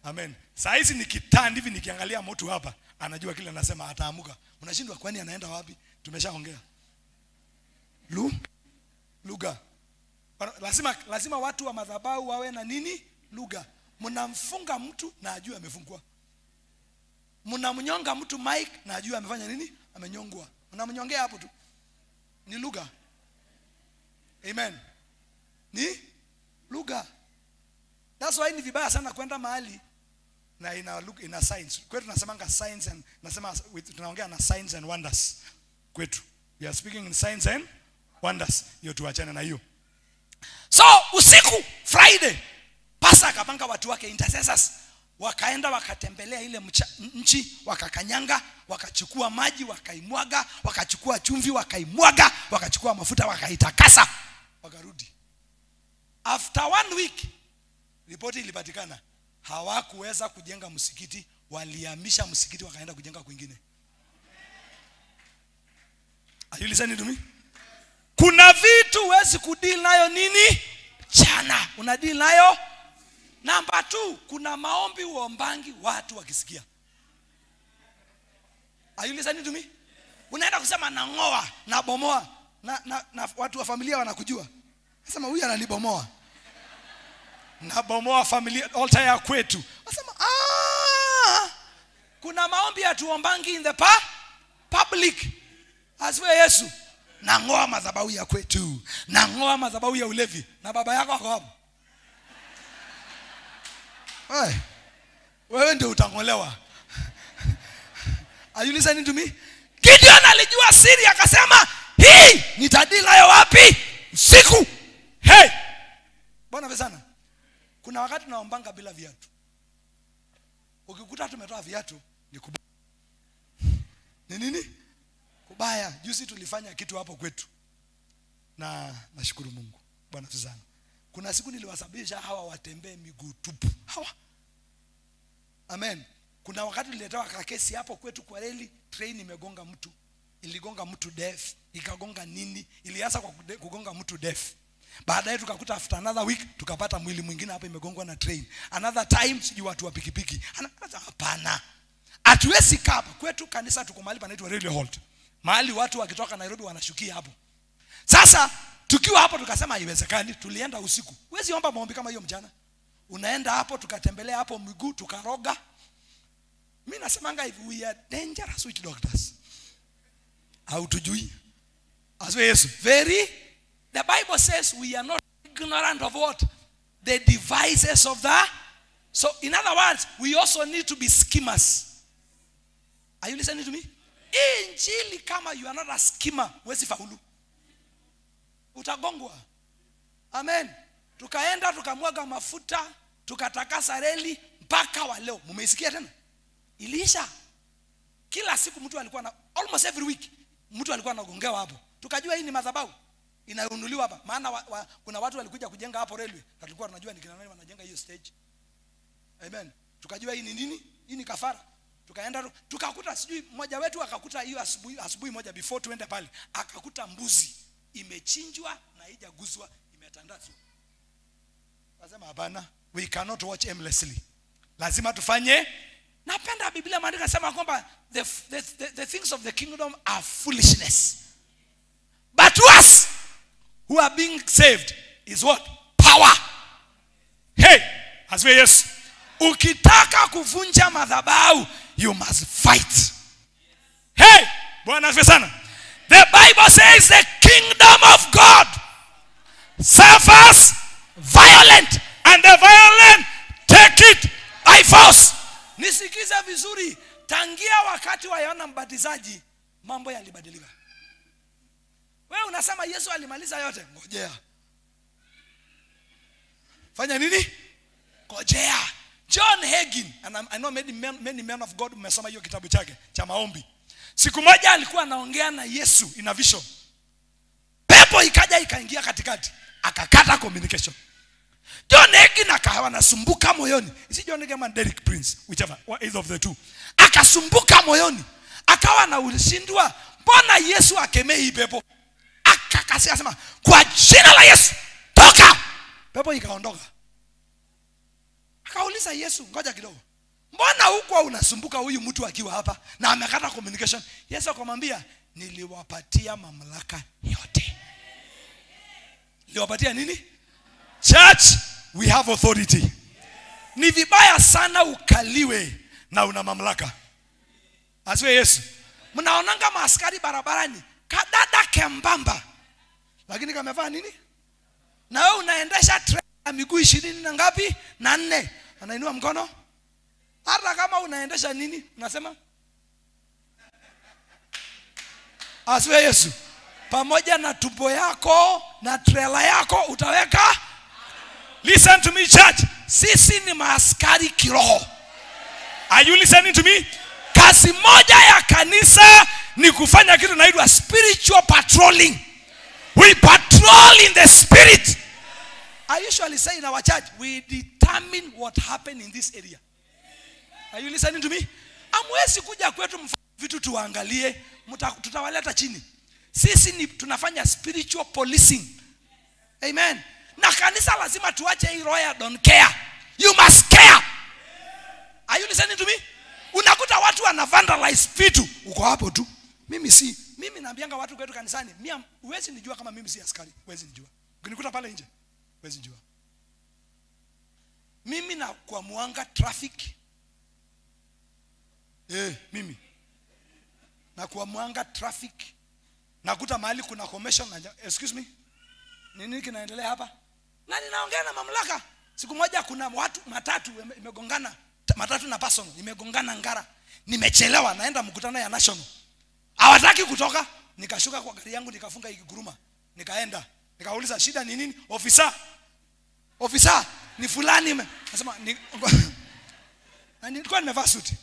Amen. Saa hizi nikitandi hivi nikiangalia mtu hapa, anajua kile nasema, ataamuka. Unashindwa kwani anaenda wapi? Tumeshaongea. Lugha. Lazima watu wa madhabahu wawe na nini? Lugha. Mnamfunga mtu na ajue amefungwa. Mnamnyonga mtu mic na ajue amefanya nini? Amenyongwa. Mnamnyongea hapo tu. Ni lugha. Amen. Ni lugha. That's why ni vibaya sana kwenda mahali na ina look ina signs. Kwetu tunasemanga signs and nasema tunaongea na signs and wonders. Kwetu we are speaking in signs and wonders. Hiyo tuachane na hiyo. So usiku Friday, pastor akapanga watu wake intercessors. Wakaenda wakatembelea ile nchi, wakakanyanga, wakachukua maji wakaimwaga, wakachukua chumvi wakaimwaga, wakachukua mafuta wakaitakasa, wakarudi. After 1 week ripoti ilipatikana, hawakuweza kujenga msikiti, walihamisha msikiti wakaenda kujenga kwingine. Are you listening to me? Kuna vitu huwezi kudeal nayo nini? Mchana. Una deal nayo. Namba 2, kuna maombi uombangi watu wakisikia. Are you listening to me? Unaenda kusema nangoa, nabomoa, na watu wa familia wanakujua. Nasema huyu ananibomoa. Nabomoa familia altar ya kwetu. Nasema kuna maombi hatuombangi in the public. Asiwe Yesu. Nangoa madhabahu ya kwetu. Nangoa madhabahu ya ulevi. Na baba yako ako hapo. Hey, wewe ndio utangolewa. Are you listening to me? Gideon alijua siri akasema, hii nitadili nayo wapi? Usiku. Hey! Bwana sana. Kuna wakati tunaombanga bila viatu. Ukikuta tumetoa viatu ni kubaya. Ni nini? Kubaya. Juzi tulifanya kitu hapo kwetu. Na nashukuru Mungu. Bwana sana. Kuna siku niliwasababisha hawa watembee miguu tupu. Hawa. Amen. Kuna wakati nililetewa kakesi hapo kwetu kwa reli, train imegonga mtu. Iligonga mtu deaf, ikagonga nini? Ilianza kwa kugonga mtu deaf. Baadaye tukakuta after another week tukapata mwili mwingine hapa imegongwa na train. Another time sijui watu wa pikipiki. Hapana. Hatuwezi kaa hapa. Kwetu kanisa tuko mahali panaitwa Railway Halt. Mahali watu wakitoka Nairobi wanashukia hapo. Sasa tukiwa hapo tukasema haiwezekani, tulienda usiku. Huwezi omba maombi kama hiyo mchana. Unaenda hapo tukatembelea hapo miguu tukaroga. Mimi nasemanga hivi, we are dangerous witch doctors. Hautujui. Asiwe Yesu. Very, the Bible says we are not ignorant of what? The devices of the. So in other words, we also need to be schemers. Are you listening to me? Injili kama you are not a schemer, huwezi faulu. Utagongwa. Amen. Tukaenda tukamwaga mafuta, tukatakasa reli mpaka wa leo. Mumeisikia tena? Iliisha. Kila siku mtu alikuwa na, almost every week mtu alikuwa anagongewa hapo. Tukajua hii ni madhabahu inayounuliwa hapa. Maana kuna watu walikuja kujenga hapo railway. Na tulikuwa tunajua ni kina nani wanajenga hiyo stage. Amen. Tukajua hii ni nini? Hii ni kafara. Tukaenda tukakuta sijui mmoja wetu akakuta hiyo asubuhi moja before tuende pale, akakuta mbuzi imechinjwa na haijaguzwa, imetandazwa. Nasema hapana, we cannot watch aimlessly. Lazima tufanye. Napenda Biblia maandiko yanasema kwamba the things of the kingdom are foolishness. But to us who are being saved is what? Power. Hey, asifiwe Yesu. Ukitaka kuvunja madhabahu, you must fight. Hey, Bwana asifiwe sana. The Bible says the kingdom of God suffers violent, and the violent take it by force. Nisikize vizuri, tangia wakati wa Yohana Mbatizaji mambo yalibadilika. Wewe unasema Yesu alimaliza yote. Ngojea. Fanya nini? Ngojea. John Hagin, and I know many men of God mmesoma hiyo kitabu chake cha maombi. Siku moja alikuwa anaongea na Yesu in a vision. Pepo ikaja ikaingia katikati, akakata communication. John Hagin akawa anasumbuka moyoni. Is it John Hagin and Derek Prince, whichever either of the two. Akasumbuka moyoni. Akawa anashindwa, mbona Yesu akemei hii pepo? Akakasi akasema, kwa jina la Yesu, toka! Pepo ikaondoka. Akauliza Yesu, ngoja kidogo. Mbona huko unasumbuka huyu mtu akiwa hapa na amekata communication? Yesu akamwambia, niliwapatia mamlaka yote. Niliwapatia nini? Church, we have authority. Ni vibaya sana ukaliwe na una mamlaka. Asiwe Yesu. Mnaonanga maaskari barabarani, kadada kembamba, lakini kamevaa nini? Na wewe unaendesha trailer ya miguu 20 na ngapi? Na 4. Anainua mkono. Hata kama unaendesha nini, unasema asiwe Yesu. Pamoja na tumbo yako na trailer yako utaweka. Listen to me church. Sisi ni maaskari kiroho. Are you listening to me? Kazi moja ya kanisa ni kufanya kitu inaitwa spiritual patrolling. We patrol in the spirit. I usually say in our church, we determine what happened in this area. Are you listening to me? Hamwezi kuja kwetu vitu tuangalie, tutawaleta chini. Sisi ni tunafanya spiritual policing. Amen. Na kanisa lazima tuache hii roho ya don't care. You must care. Are you listening to me? Unakuta watu wana vandalize vitu, uko hapo tu. Mimi si, mimi naambianga watu kwetu kanisani, mimi huwezi nijua kama mimi si askari, huwezi nijua. Ukinikuta pale nje, huwezi nijua. Mimi na kwa muanga traffic. Mimi na kwa muanga traffic. Nakuta mahali kuna commission na, excuse me, nini kinaendelea hapa? Na ninaongea na mamlaka. Siku moja kuna watu matatu imegongana, matatu na personal imegongana Ngara. Nimechelewa naenda mkutano ya national. Hawataki kutoka, nikashuka kwa gari yangu nikafunga ikiguruma. Nikaenda, nikauliza shida ni nini? Ofisa. Ofisa, ni fulani. Nasema ni na nilikuwa nimevaa suti.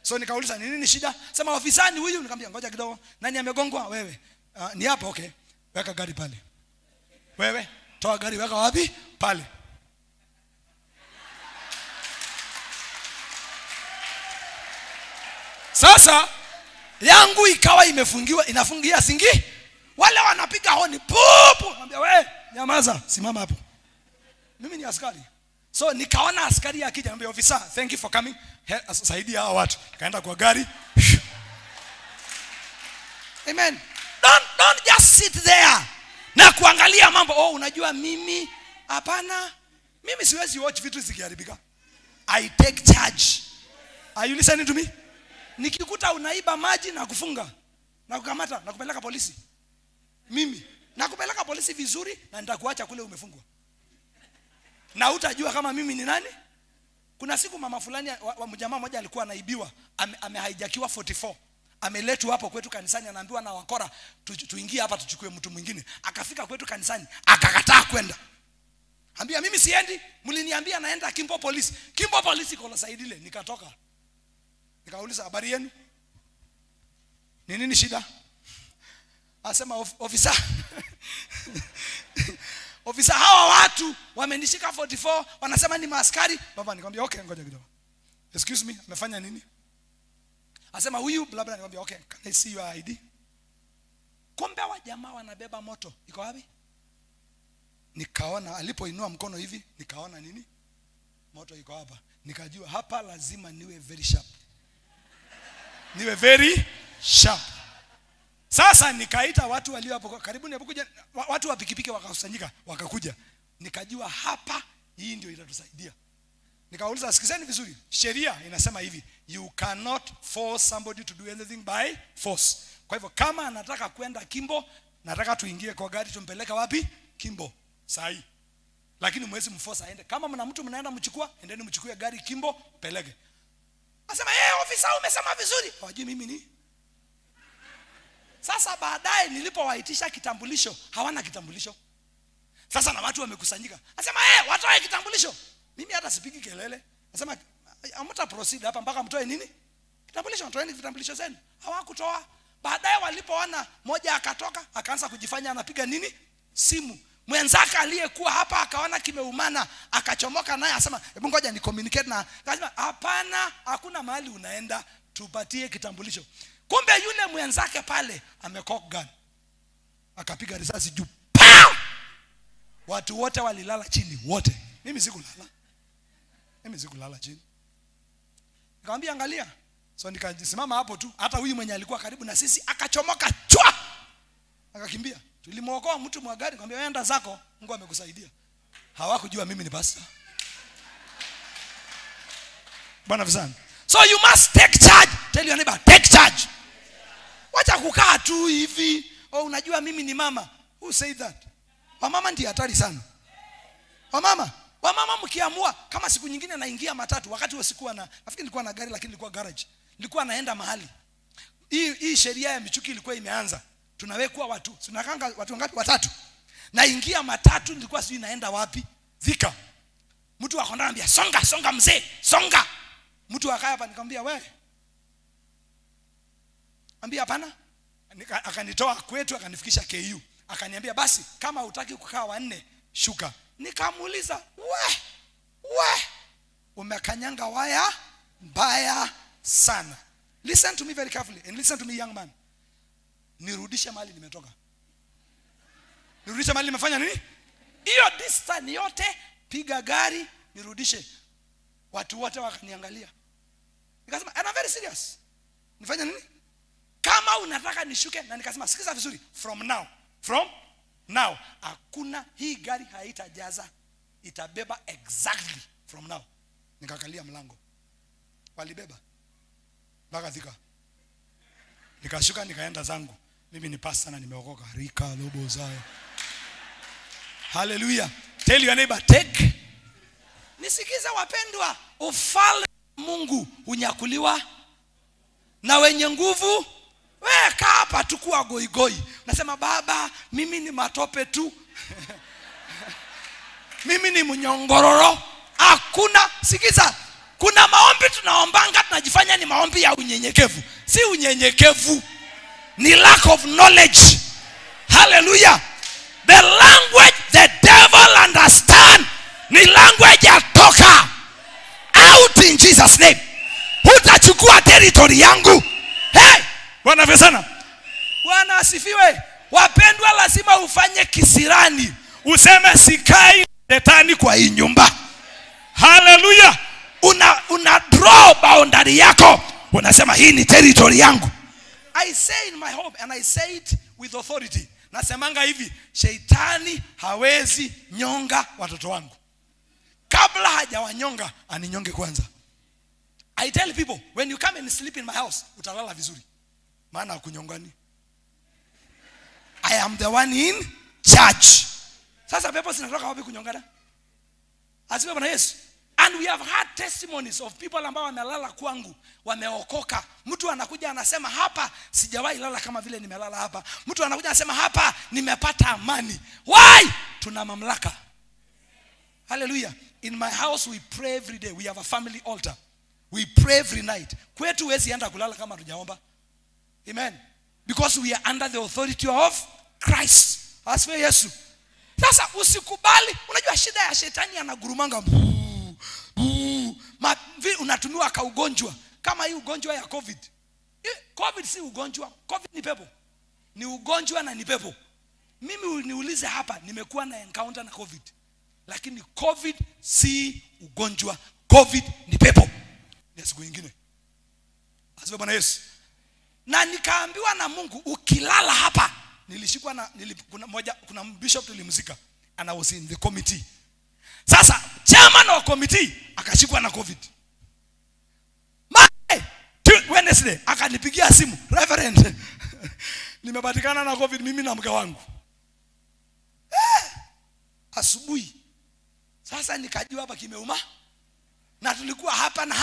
So nikauliza ni nini shida? Sema ofisa ni huyu. Nikamwambia ngoja kidogo. Nani amegongwa? Wewe. Ni hapa, okay. Weka gari pale. Wewe, toa gari weka wapi? Pale. Sasa yangu ikawa imefungiwa, inafungia singi. Wale wanapiga honi pupu. Nikamwambia wewe, nyamaza, simama hapo. Mimi ni askari. So nikaona askari akija, nikamwambia officer, thank you for coming. Saidia hao watu. Kaenda kwa gari. Amen. Don't just sit there na kuangalia mambo. Oh, unajua mimi hapana. Mimi siwezi watch vitu zikiharibika. I take charge. Are you listening to me? Nikikuta unaiba maji na kufunga na kukamata na kupeleka polisi. Mimi na kupeleka polisi vizuri na nitakuacha kule umefungwa. Na utajua kama mimi ni nani? Kuna siku mama fulani wa mjamaa mmoja alikuwa anaibiwa, amehijackiwa 44. Ameletwa hapo kwetu kanisani, anaambiwa na wakora tuingie hapa tuchukue mtu mwingine. Akafika kwetu kanisani, akakataa kwenda. Ambia mimi siendi, mliniambia naenda Kimbo polisi. Kimbo polisi kola saidile, nikatoka. Nikauliza habari yenu? Ni nini shida? Asema ofisa. Ofisa, hawa watu wamenishika 44, wanasema ni maaskari. Baba nikamwambia okay, ngoja kidogo. Excuse me, amefanya nini? Asema huyu bla bla. Nikamwambia okay, can I see your ID? Kumbe wa jamaa wanabeba moto. Iko wapi? Nikaona alipoinua mkono hivi, nikaona nini? Moto iko hapa. Nikajua hapa lazima niwe very sharp. Niwe very sharp. Sasa nikaita watu walio hapo karibu, nilipokuja watu wa pikipiki wakakusanyika, wakakuja. Nikajua hapa hii ndio itatusaidia. Nikauliza sikizeni vizuri, sheria inasema hivi, you cannot force somebody to do anything by force. Kwa hivyo kama anataka kwenda Kimbo, nataka tuingie kwa gari tumpeleka wapi? Kimbo. Sahi. Lakini mwezi mforce aende. Kama mna mtu mnaenda mchukua, endeni mchukue gari Kimbo, peleke. Asema ofisa umesema vizuri. Hawajui mimi ni. Sasa baadaye nilipowaitisha kitambulisho, hawana kitambulisho. Sasa na watu wamekusanyika. Asema watoe kitambulisho. Mimi hata sipigi kelele. Asema hamta proceed hapa mpaka mtoe nini? Kitambulisho, toeni vitambulisho zenu. Hawakutoa. Baadaye walipoona moja akatoka, akaanza kujifanya anapiga nini? Simu. Mwenzake aliyekuwa hapa akaona kimeumana, akachomoka naye asema, hebu ngoja ni communicate na. Akasema hapana, hakuna mahali unaenda, tupatie kitambulisho. Kumbe yule mwenzake pale amecock gun. Akapiga risasi juu. Pa! Watu wote walilala chini, wote. Mimi sikulala. Mimi sikulala chini. Nikamwambia angalia. So nikasimama hapo tu, hata huyu mwenye alikuwa karibu na sisi akachomoka chwa. Akakimbia. Tulimuokoa mtu mwa gari, nikamwambia wewe enda zako, Mungu amekusaidia. Hawakujua mimi ni pastor. Bwana vizani. So you must take charge. Tell your neighbor, take charge. Wacha kukaa tu hivi. Oh, unajua mimi ni mama. Who said that? Wamama ndiye hatari sana. Wamama mkiamua, kama siku nyingine naingia matatu, wakati sikuwa na, nafikiri nilikuwa na gari lakini nilikuwa garage. Nilikuwa naenda mahali. Hii sheria ya Michuki ilikuwa imeanza. Tunawekwa watu, tunakanga watu wangapi? Watatu. Naingia matatu, nilikuwa sijui naenda wapi. Thika. Mtu akonda anambia, "Songa, songa mzee, songa." Mtu akaja hapa nikamwambia wewe. Ambia hapana. Akanitoa kwetu akanifikisha KU. Akaniambia basi kama hutaki kukaa wanne shuka. Nikamuuliza we umekanyanga waya mbaya sana. Listen to me very carefully and listen to me young man. Nirudishe mahali nimetoka. Nirudishe mahali nimefanya nini? Hiyo distance yote piga gari nirudishe. Watu wote wakaniangalia. Nikasema and I'm very serious. Nifanye nini? Kama unataka nishuke, na nikasema sikiza vizuri, from now hakuna, hii gari haitajaza, itabeba exactly from now. Nikakalia mlango. Walibeba mpaka Thika. Nikashuka nikaenda zangu. Mimi ni pastor na nimeokoka. Rika lobo zao. Hallelujah. Tell your neighbor, take. Nisikize wapendwa, ufalme Mungu unyakuliwa na wenye nguvu. Wewe kaa hapa tu kuwa goigoi. Nasema baba, mimi ni matope tu. Mimi ni mnyongororo. Hakuna, sikiza. Kuna maombi tunaombanga tunajifanya ni maombi ya unyenyekevu. Si unyenyekevu. Ni lack of knowledge. Hallelujah. The language the devil understand ni language ya toka. Out in Jesus name. Hutachukua territory yangu. Hey! Bwana asifiwe sana. Bwana asifiwe. Wapendwa, lazima ufanye kisirani. Useme sikai shetani kwa hii nyumba. Hallelujah. Una draw boundary yako. Unasema hii ni territory yangu. I say in my home and I say it with authority. Nasemanga hivi, shetani hawezi nyonga watoto wangu. Kabla hajawanyonga, aninyonge kwanza. I tell people, when you come and sleep in my house, utalala vizuri. Maana hakunyongani. I am the one in charge. Sasa pepo zinatoka wapi kunyongana? Asifiwe Bwana Yesu. And we have had testimonies of people ambao wamelala kwangu, wameokoka. Mtu anakuja anasema hapa sijawahi lala kama vile nimelala hapa. Mtu anakuja anasema hapa nimepata amani. Why? Tuna mamlaka. Hallelujah. In my house we pray every day. We have a family altar. We pray every night. Kwetu huwezi enda kulala kama hatujaomba. Amen. Because we are under the authority of Christ. Asifiwe Yesu. Sasa usikubali. Unajua shida ya shetani anagurumanga. Unatumiwa ka ugonjwa. Kama hii ugonjwa ya COVID. COVID si ugonjwa. COVID ni pepo. Ni ugonjwa na ni pepo. Mimi niulize hapa, nimekuwa na encounter na COVID. Lakini COVID si ugonjwa. COVID ni pepo. Ni siku nyingine. Asifiwe Bwana Yesu. Na nikaambiwa na Mungu ukilala hapa. Nilishikwa na kuna bishop tulimzika and I was in the committee. Sasa chairman wa committee akashikwa na COVID. Monday, Wednesday akanipigia simu, Reverend, nimepatikana na COVID mimi na mke wangu. Asubuhi. Sasa nikajua hapa kimeuma. Na tulikuwa hapa na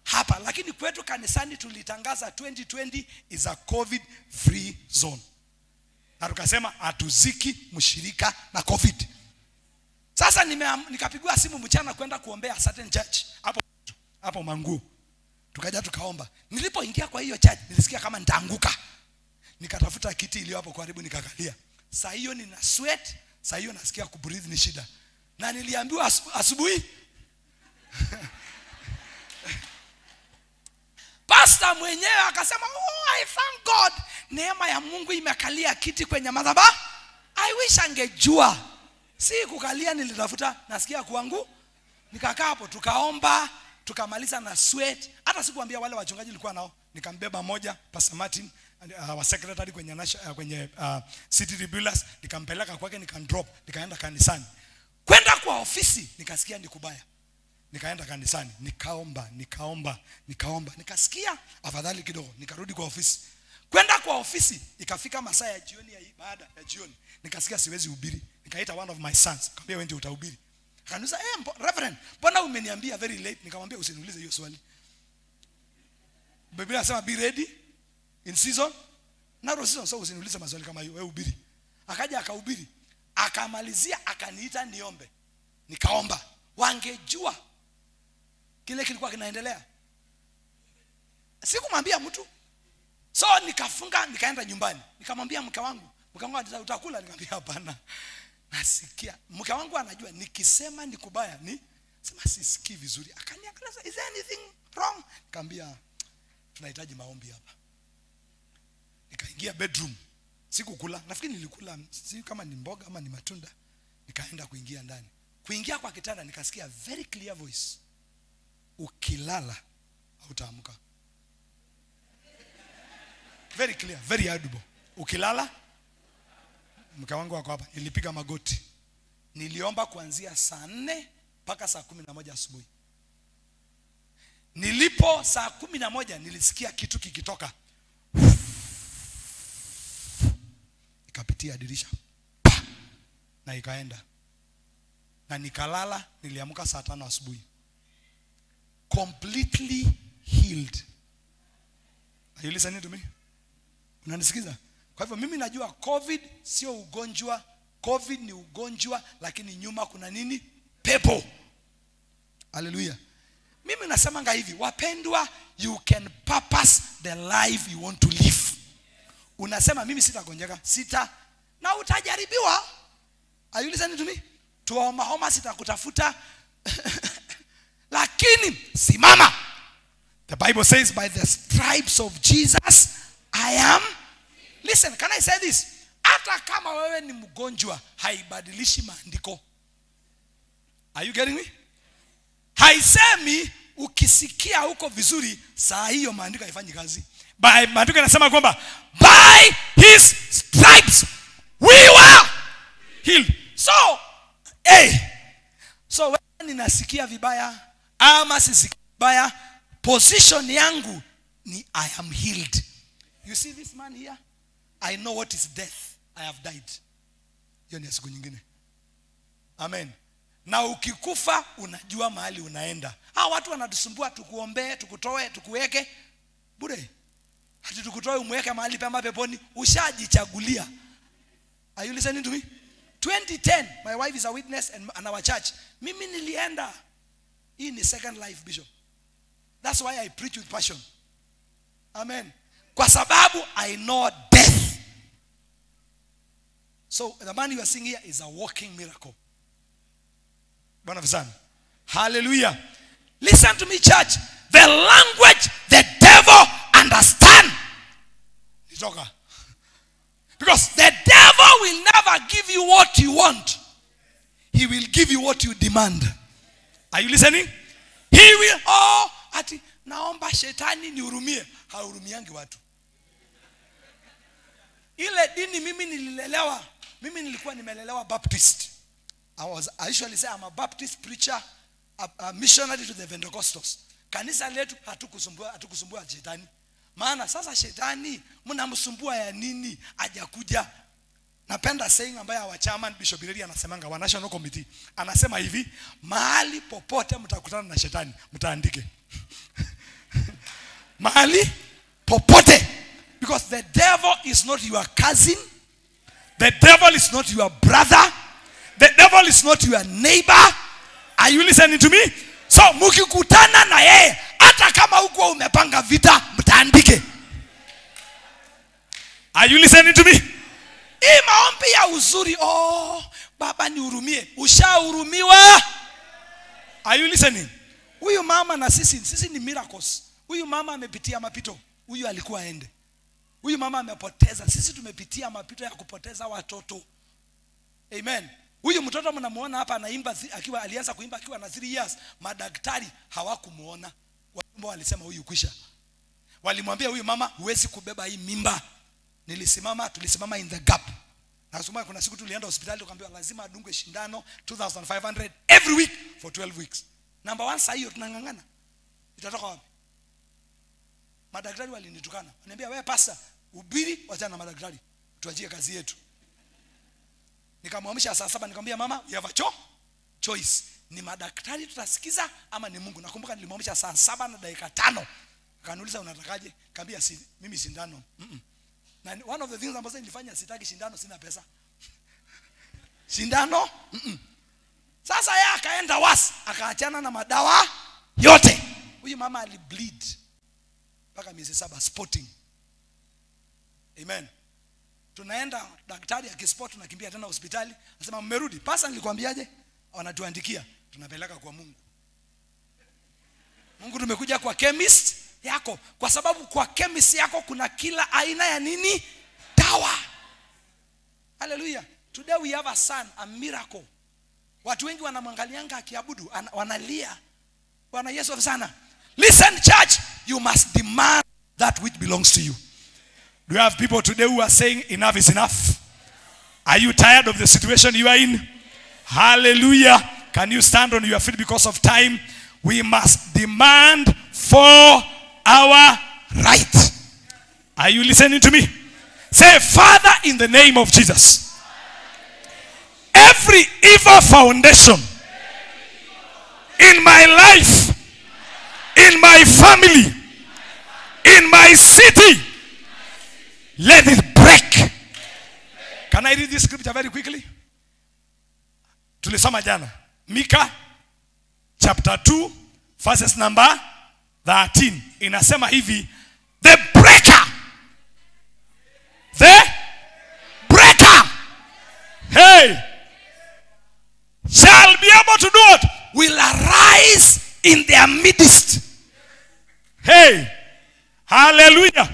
hapa, lakini kwetu kanisani tulitangaza 2020 is a COVID free zone. Na tukasema hatuziki mshirika na COVID. Sasa nikapigwa simu mchana kwenda kuombea certain church hapo Mangu. Tukaja tukaomba. Nilipoingia kwa hiyo church nilisikia kama nitaanguka. Nikatafuta kiti iliyo hapo karibu nikakalia. Saa hiyo nina sweat, saa hiyo nasikia kubreathe ni shida. Na niliambiwa asubuhi Pastor mwenyewe akasema, oh, I thank God, neema ya Mungu imekalia kiti kwenye madhabahu. I wish angejua. Si kukalia, nilitafuta nasikia kwangu. Nikakaa hapo tukaomba, tukamaliza na sweat. Hata sikuambia wale wachungaji nilikuwa nao. Nikambeba moja Pastor Martin, wa secretary kwenye kwenye City Rebuilders, nikampeleka kwake, nikandrop, nikaenda kanisani. Kwenda kwa ofisi nikasikia ni kubaya. Nikaenda kanisani, nikaomba, nikaomba, nikaomba, nikasikia afadhali kidogo, nikarudi kwa ofisi. Kwenda kwa ofisi ikafika masaa ya jioni, ya baada ya jioni, nikasikia siwezi hubiri. Nikaita one of my sons, nikamwambia wewe ndio utahubiri. Akaniuliza, Reverend, mbona umeniambia very late? Nikamwambia usiniulize hiyo swali. Biblia inasema be ready in season, not season, so usiniulize maswali kama hiyo, wewe hubiri. Akaja akahubiri, akamalizia akaniita niombe. Nikaomba. Wangejua kile kilikuwa kinaendelea. Sikumwambia mtu. So nikafunga nikaenda nyumbani. Nikamwambia mke wangu. Mke wangu anasema utakula? Nikamwambia hapana. Nasikia. Mke wangu anajua nikisema ni kubaya ni sema sisikii vizuri. Akaniangalia, is there anything wrong? Nikamwambia tunahitaji maombi hapa. Nikaingia bedroom. Sikukula. Nafikiri nilikula si kama ni mboga ama ni matunda. Nikaenda kuingia ndani. Kuingia kwa kitanda nikasikia very clear voice. Ukilala hautaamka. Very clear, very audible. Ukilala, mke wangu wako hapa. Nilipiga magoti. Niliomba kuanzia saa 4 mpaka saa 11 asubuhi. Nilipo saa 11 nilisikia kitu kikitoka. Ikapitia dirisha. Pa! Na ikaenda. Na nikalala, niliamka saa 5 asubuhi. Completely healed. Are you listening to me? Unanisikiza? Kwa hivyo mimi najua COVID sio ugonjwa. COVID ni ugonjwa, lakini nyuma kuna nini? Pepo. Hallelujah. Mimi nasemanga hivi, wapendwa, you can purpose the life you want to live. Unasema mimi sitagonjeka, sita, na utajaribiwa. Are you listening to me? Tuoma homa sitakutafuta. Lakini simama. The Bible says by the stripes of Jesus I am. Listen, can I say this? Hata kama wewe ni mgonjwa, haibadilishi maandiko. Are you getting me? Haisemi ukisikia huko vizuri, saa hiyo maandiko haifanyi kazi. By maandiko yanasema kwamba by his stripes we were healed. So, hey, so wewe ninasikia vibaya ama sisikia vibaya, position yangu ni I am healed. You see this man here? I know what is death. I have died. Hiyo ni siku nyingine. Amen. Na ukikufa unajua mahali unaenda. Hao watu wanatusumbua, tukuombee, tukutoe, tukuweke bure. Hati tukutoe umweke mahali pema peponi, ushajichagulia. Are you listening to me? 2010, my wife is a witness and our church. Mimi nilienda. Hii ni second life, Bishop. That's why I preach with passion. Amen. Kwa sababu I know death. So the man you are seeing here is a walking miracle. Bwana vizana. Hallelujah. Listen to me, church. The language the devil understand. Nitoka. Because the devil will never give you what you want. He will give you what you demand. Are you listening? He will, oh, ati naomba shetani nihurumie. Hahurumiangi watu. Ile dini mimi nililelewa. Mimi nilikuwa nimelelewa Baptist. I usually say I'm a Baptist preacher, a missionary to the Pentecostals. Kanisa letu hatukusumbua shetani. Maana sasa shetani mnamsumbua ya nini? Hajakuja. Napenda saying ambaye our chairman Bishop Bireri anasemanga wa National Committee. Anasema hivi, mahali popote mtakutana na shetani, mtaandike. Mahali popote. Because the devil is not your cousin. The devil is not your brother. The devil is not your neighbor. Are you listening to me? So mukikutana na yeye, hata kama huko umepanga vita, mtaandike. Are you listening to me? Hii maombi ya uzuri, oh, baba nihurumie. Ushahurumiwa. Are you listening? Huyu mama na sisi ni miracles. Huyu mama amepitia mapito. Huyu alikuwa aende. Huyu mama amepoteza. Sisi tumepitia mapito ya kupoteza watoto. Amen. Huyu mtoto mnamuona hapa anaimba akiwa alianza kuimba akiwa na 3 years. Madaktari hawakumuona. Walimu walisema huyu kwisha. Walimwambia huyu mama huwezi kubeba hii mimba. Tulisimama in the gap. Nasema kuna siku tulienda hospitali tukaambiwa lazima adungwe shindano 2500 every week for 12 weeks. Number 1 saa hiyo tunangangana. Itatoka wapi? Madaktari walinitukana. Wananiambia wewe pastor, ubiri wachana na madaktari. Tuachie kazi yetu. Nikamwamsha saa 7 nikamwambia mama, you have a choice. Ni madaktari tutasikiza ama ni Mungu? Nakumbuka nilimwamsha saa 7:05. Akaniuliza unatakaje? Nikamwambia si mimi sindano. Na one of the things ambazo nilifanya, sitaki shindano, sina pesa. Shindano? Sasa yeye akaenda wasi, akaachana na madawa yote. Huyu mama alibleed Mpaka miezi 7 spotting. Amen. Tunaenda daktari akispot, tunakimbia tena hospitali, anasema mmerudi. Pasa nilikwambiaje? Wanatuandikia, tunapeleka kwa Mungu. Mungu, tumekuja kwa chemist yako, kwa sababu kwa chemist yako kuna kila aina ya nini? Dawa. Hallelujah. Today we have a son, a miracle. Watu wengi wanamwangalianga akiabudu, wanalia. Bwana Yesu sana. Listen church, you must demand that which belongs to you. Do you have people today who are saying enough is enough? Are you tired of the situation you are in? Hallelujah. Can you stand on your feet because of time? We must demand for our right. Are you listening to me? Say, Father, in the name of Jesus, every evil foundation in my life, in my family, in my city, let it break. Can I read this scripture very quickly? Tulisoma jana. Mika chapter 2 verses number 13. Inasema hivi, the breaker, hey, shall be able to do what? Will arise in their midst. Hey, hallelujah.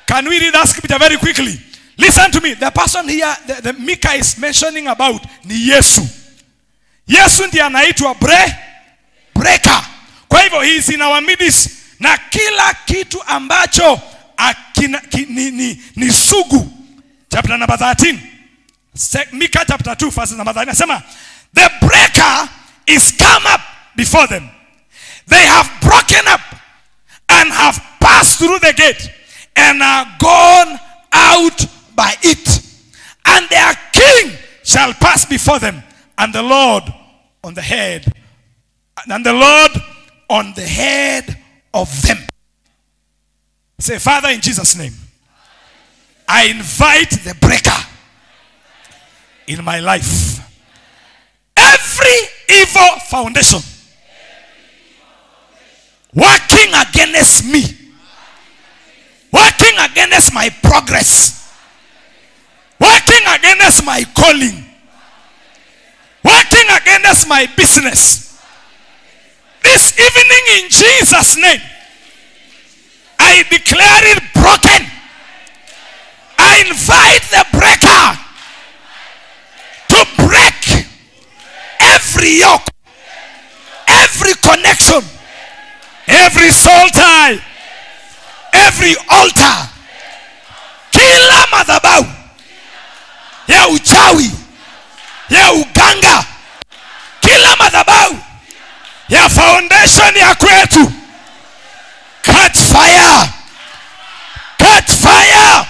Can we read that scripture very quickly? Listen to me. The person here, the Mika is mentioning about ni Yesu. Yesu ndiye anaitwa breaker. Kwa hivyo he is in our midst. Na kila kitu ambacho ni sugu. Chapter number 13. Mika chapter 2 verse number 13. Nasema, the breaker is come up before them. They have broken up and have passed through the gate and are gone out by it. And their king shall pass before them, and the Lord on the head, and the Lord on the head of them. Say, Father, in Jesus' name, I invite the breaker in my life. Every evil foundation working against me, working against my progress, working against my calling, working against my business, this evening in Jesus' name, I declare it broken. I invite the breaker to break every yoke, every connection, every soul tie, every altar, kila madhabahu ya uchawi, ya uganga, kila madhabahu ya foundation ya kwetu, catch fire, catch fire.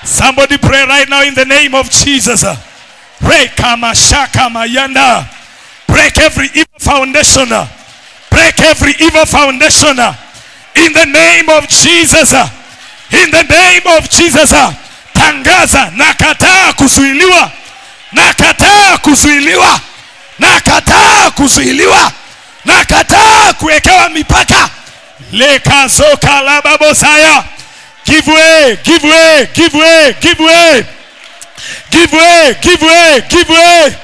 Somebody pray right now in the name of Jesus. Break kamashaka mayanda. Break every evil foundation. Break every evil foundation. In the name of Jesus. In the name of Jesus. Tangaza, nakataa kuzuiliwa. Nakataa kuzuiliwa. Nakataa kuzuiliwa. Nakataa kuwekewa mipaka. Lekazoka lababosaya. Give way, give way, give way, give way. Give way, give way, give way.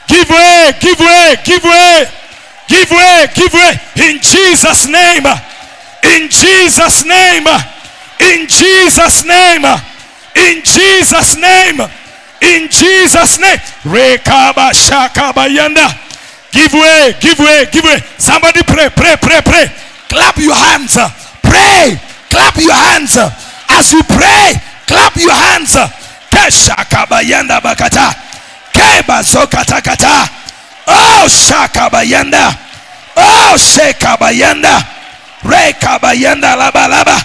Give way, give way, give way. Give way, give way. In Jesus' name. In Jesus' name. In Jesus' name. In Jesus' name. In Jesus' name. Rekaba shakabayanda. Give way, give way, give way. Somebody pray, pray, pray, pray. Clap your hands. Pray. Clap your hands. As you pray, clap your hands. Keshakabayanda bakata. Kebazokatakata. Oh, shakabayanda. Oh, shekabayanda. Rekabayanda laba laba.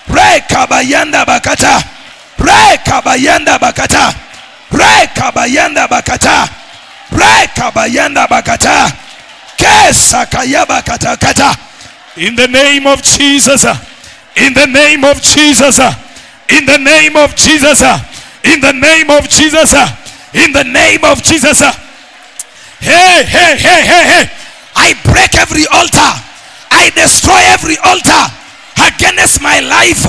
Rekabayanda bakata. Rekabayanda bakata. Rekabayanda bakata. Rekabayanda bakata. Kesakayaba kata kata. In the name of Jesus. In the name of Jesus. In the name of Jesus. In the name of Jesus. In the name of Jesus. Hey, hey, hey, hey, hey. I break every altar. I destroy every altar Against my life,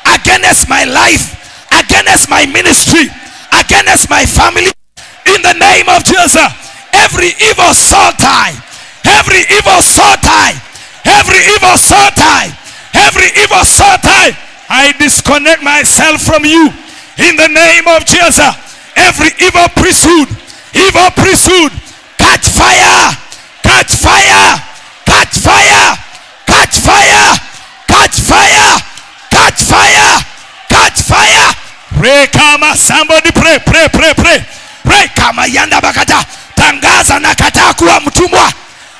against my life, against my ministry, against my family, in the name of Jesus. Every evil soul tie, every evil soul tie, every evil soul tie, every evil soul tie, I disconnect myself from you in the name of Jesus. Every evil priesthood, catch fire, catch fire, catch fire, catch fire, catch fire, catch fire, catch fire. Rekama, somebody pray, pray, pray, pray. Rekama yanda bakata. Tangaza, nakataa kuwa mtumwa,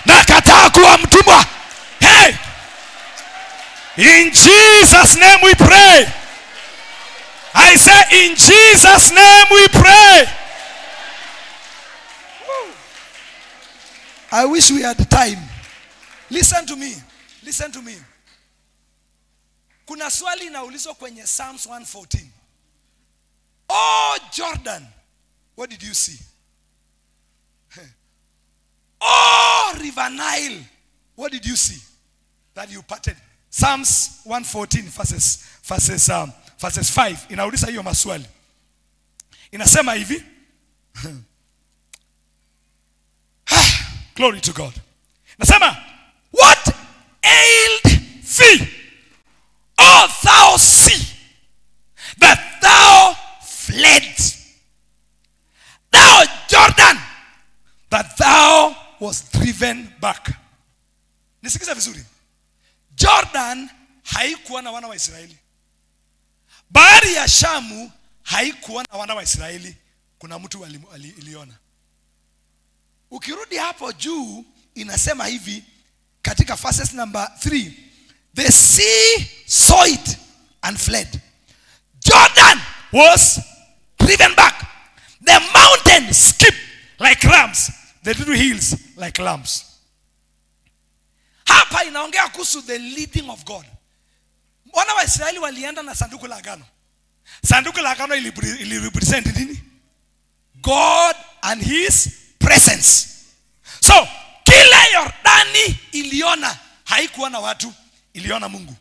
nakataa kuwa mtumwa. Hey! In Jesus' name we pray. I say in Jesus' name we pray. I wish we had time. Listen to me. Listen to me. Kuna swali inaulizwa kwenye Psalms 114. Oh Jordan, what did you see? Oh River Nile, what did you see that you parted? Psalms 114 verses 5 inauliza hiyo maswali. Inasema hivi. Glory to God. Nasema, what ailed thee, O thou sea, that thou fled, thou Jordan, that thou was driven back. Nisikiza vizuri. Jordan haikuwa na wana wa Israeli. Bahari ya Shamu haikuwa na wana wa Israeli. Kuna mtu aliona. Ukirudi hapo juu inasema hivi katika verses number 3, the sea saw it and fled. Jordan was driven back. The mountains skipped like rams, the little hills like lambs. Hapa inaongea kuhusu the leading of God. Wana wa Israeli walienda na sanduku la agano. Sanduku la agano ili represent nini? God and his presence. So kila Yordani iliona haikuwa na watu, iliona Mungu.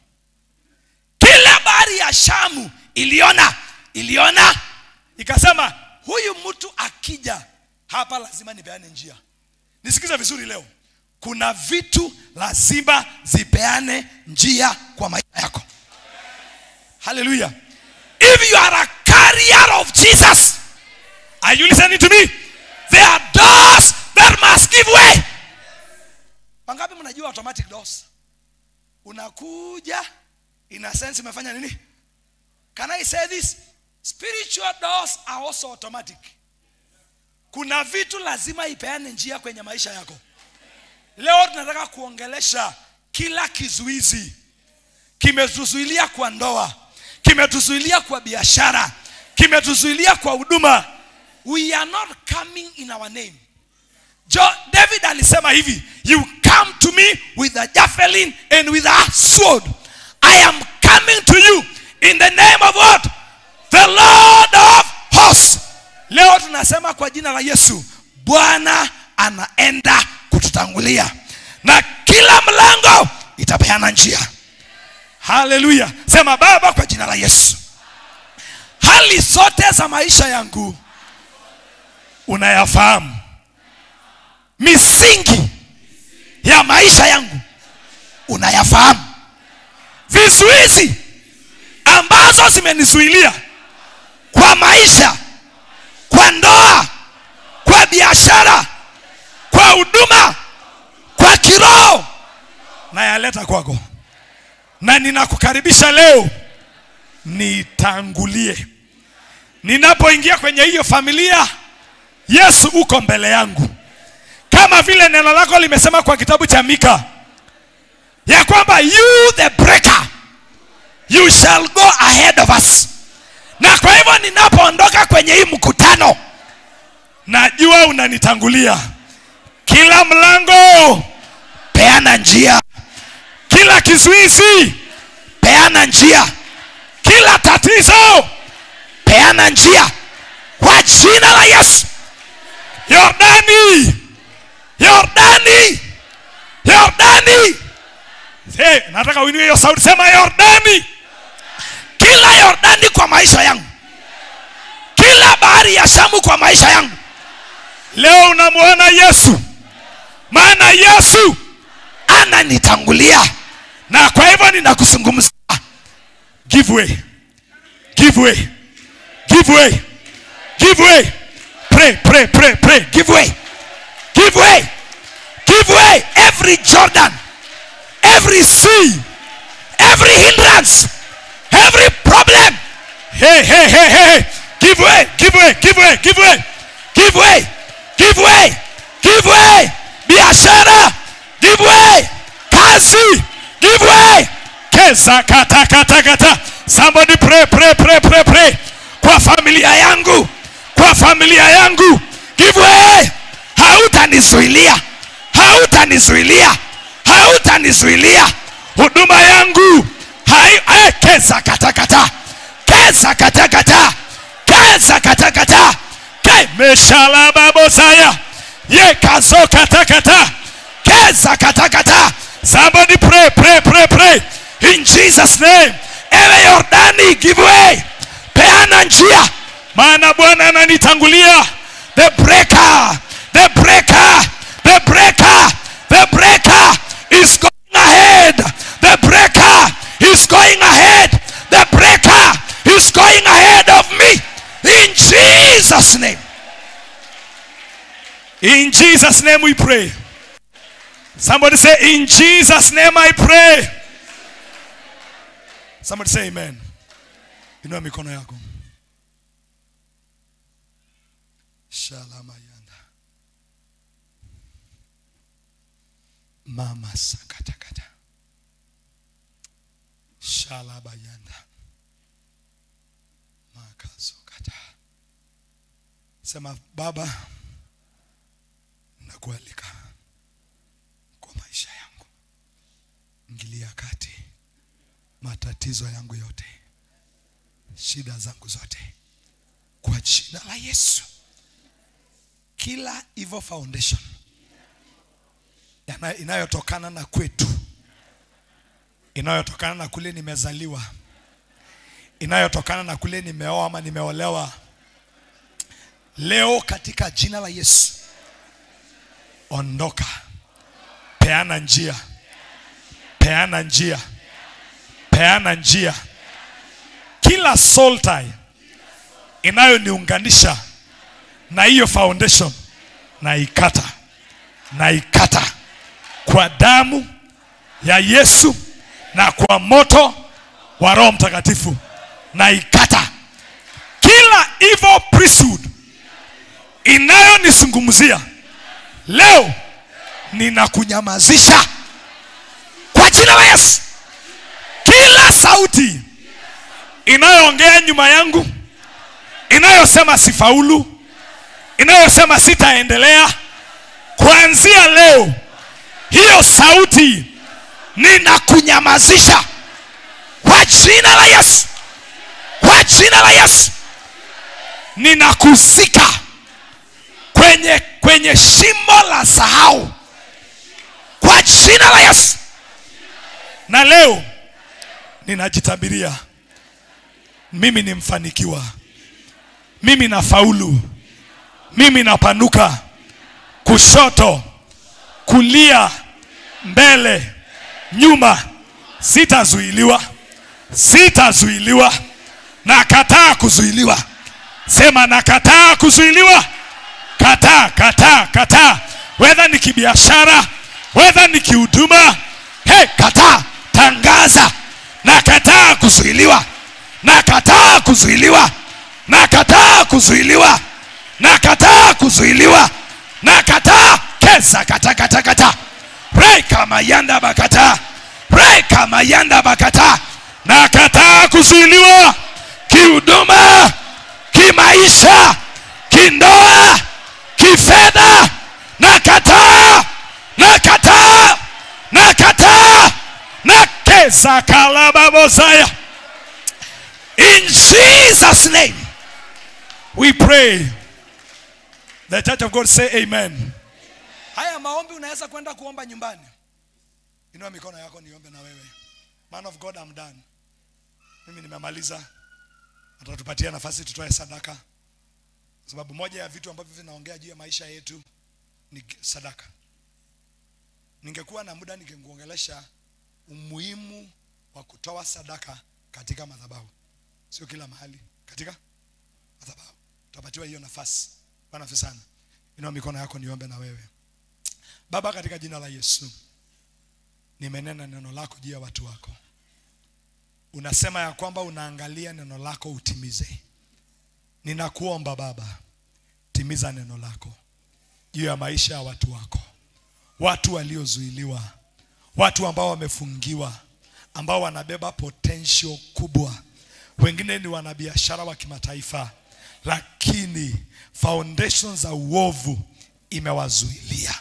Kila bahari ya Shamu iliona ikasema huyu mtu akija hapa lazima nipeane njia. Nisikize vizuri leo. Kuna vitu lazima zipeane njia kwa maisha yako. Hallelujah. If you are a carrier of Jesus, are you listening to me? There are doors that must give way. Wangapi mnajua automatic doors? Unakuja, in a sense umefanya nini? Can I say this? Spiritual doors are also automatic. Kuna vitu lazima ipeane njia kwenye maisha yako. Leo tunataka kuongelesha kila kizuizi kimetuzuilia kwa ndoa, kimetuzuilia kwa biashara, kimetuzuilia kwa huduma. We are not coming in our name. David alisema hivi, you come to me with a javelin and with a sword. I am coming to you in the name of what? The Lord of hosts. Leo tunasema kwa jina la Yesu, Bwana anaenda kututangulia na kila mlango itapeana njia. Hallelujah. Sema Baba, kwa jina la Yesu, hali zote za maisha yangu unayafahamu, misingi ya maisha yangu unayafahamu, vizuizi ambazo zimenizuilia kwa maisha, kwa ndoa, kwa biashara, kwa huduma, kwa kiroho, nayaleta kwako, na ninakukaribisha leo nitangulie. Ninapoingia kwenye hiyo familia, Yesu uko mbele yangu. Kama vile neno lako limesema kwa kitabu cha Mika ya kwamba you the breaker, you shall go ahead of us. Na kwa hivyo ninapoondoka kwenye hii mkutano, najua unanitangulia. Kila mlango peana njia, kila kizuizi peana njia, kila tatizo peana njia, kwa jina la Yesu. Yordani, Yordani, Yordani, Hey, nataka uinue hiyo sauti, sema Yordani. Kila Yordani kwa maisha yangu, kila bahari ya Shamu kwa maisha yangu. Leo unamuona Yesu, maana Yesu ananitangulia, na kwa hivyo ninakuzungumzia. Give way, give way, give way, give way. Pray, pray, pray, pray. Give way, give way, give way. Every Jordan, every sea, every hindrance, every problem. Hey, hey, hey, hey. Give way, give way, give way, give way. Give way, give way, give way. Biashara, give way. Kazi, give way. Keza kata kata kata. Somebody pray, pray, pray, pray, pray. Kwa familia yangu, kwa familia yangu, give way. Hautanizuilia, hautanizuilia, hautanizuilia. Huduma yangu hai, keza kata kata, keza kata kata, keza kata kata. Meshala babosaya, ye kazo kata kata, keza kata kata. Somebody pray, pray, pray, pray. In Jesus name. Ewe Yordani, give way. Peana njia, maana Bwana ananitangulia. The breaker, the breaker, the breaker, the breaker is going ahead. The breaker is going ahead. The breaker is going ahead of me. In Jesus name. In Jesus name we pray. Somebody say, in Jesus name I pray. Somebody say amen. Inua mikono yako. Shalamayanda. Mama sakatakata. Shalabayanda. Makazokata. Sema, Baba, nakualika kwa maisha yangu. Ingilia kati matatizo yangu yote, shida zangu zote, kwa jina la Yesu. Kila evil foundation inayotokana na kwetu, inayotokana na kule nimezaliwa, inayotokana na kule nimeoa ama nimeolewa, leo katika jina la Yesu, ondoka. Peana njia, peana njia, peana njia. Kila soul tie inayoniunganisha na hiyo foundation, naikata, naikata kwa damu ya Yesu na kwa moto wa Roho Mtakatifu. Naikata kila evil priesthood inayonizungumzia leo, ninakunyamazisha kwa jina la Yesu. Kila sauti inayoongea nyuma yangu, inayosema sifaulu, inayosema sitaendelea, kuanzia leo hiyo sauti ninakunyamazisha kwa jina la Yesu. Kwa jina la Yesu. Ninakuzika kwenye shimo la sahau kwa jina la Yesu. Na leo ninajitabiria, mimi ni mfanikiwa, mimi nafaulu, mimi napanuka, kushoto, kulia, mbele, nyuma, sitazuiliwa, sitazuiliwa. Nakataa kuzuiliwa. Sema, nakataa kuzuiliwa. Kataa, kataa, kataa. Whether ni kibiashara, whether ni kihuduma, hey, kataa, tangaza, nakataa kuzuiliwa, nakataa kuzuiliwa, nakataa kuzuiliwa, nakataa kuzuiliwa, nakataa. Kesa kata kata kata. Reka mayanda bakata. Reka mayanda bakata. Nakataa kuzuiliwa kihuduma, kimaisha, kindoa, kifedha. Nakataa, nakataa, nakataa. Nakeza kalababosaya. In Jesus name we pray. The church of God say amen. Haya maombi unaweza kwenda kuomba nyumbani. Inua mikono yako niombe na wewe. Man of God, I'm done. Mimi nimemaliza. Atatupatia nafasi tutoe sadaka. Sababu moja ya vitu ambavyo vinaongea juu ya maisha yetu ni sadaka. Ningekuwa na muda ningeongelesha umuhimu wa kutoa sadaka katika madhabahu. Sio kila mahali, katika madhabahu. Tutapatiwa hiyo nafasi. Bwana asifiwe sana. Inua mikono yako niombe na wewe. Baba, katika jina la Yesu, nimenena neno lako juu ya watu wako. Unasema ya kwamba unaangalia neno lako utimize. Ninakuomba Baba, timiza neno lako juu ya maisha ya watu wako. Watu waliozuiliwa, watu ambao wamefungiwa, ambao wanabeba potential kubwa. Wengine ni wanabiashara wa kimataifa, lakini foundations za uovu imewazuilia.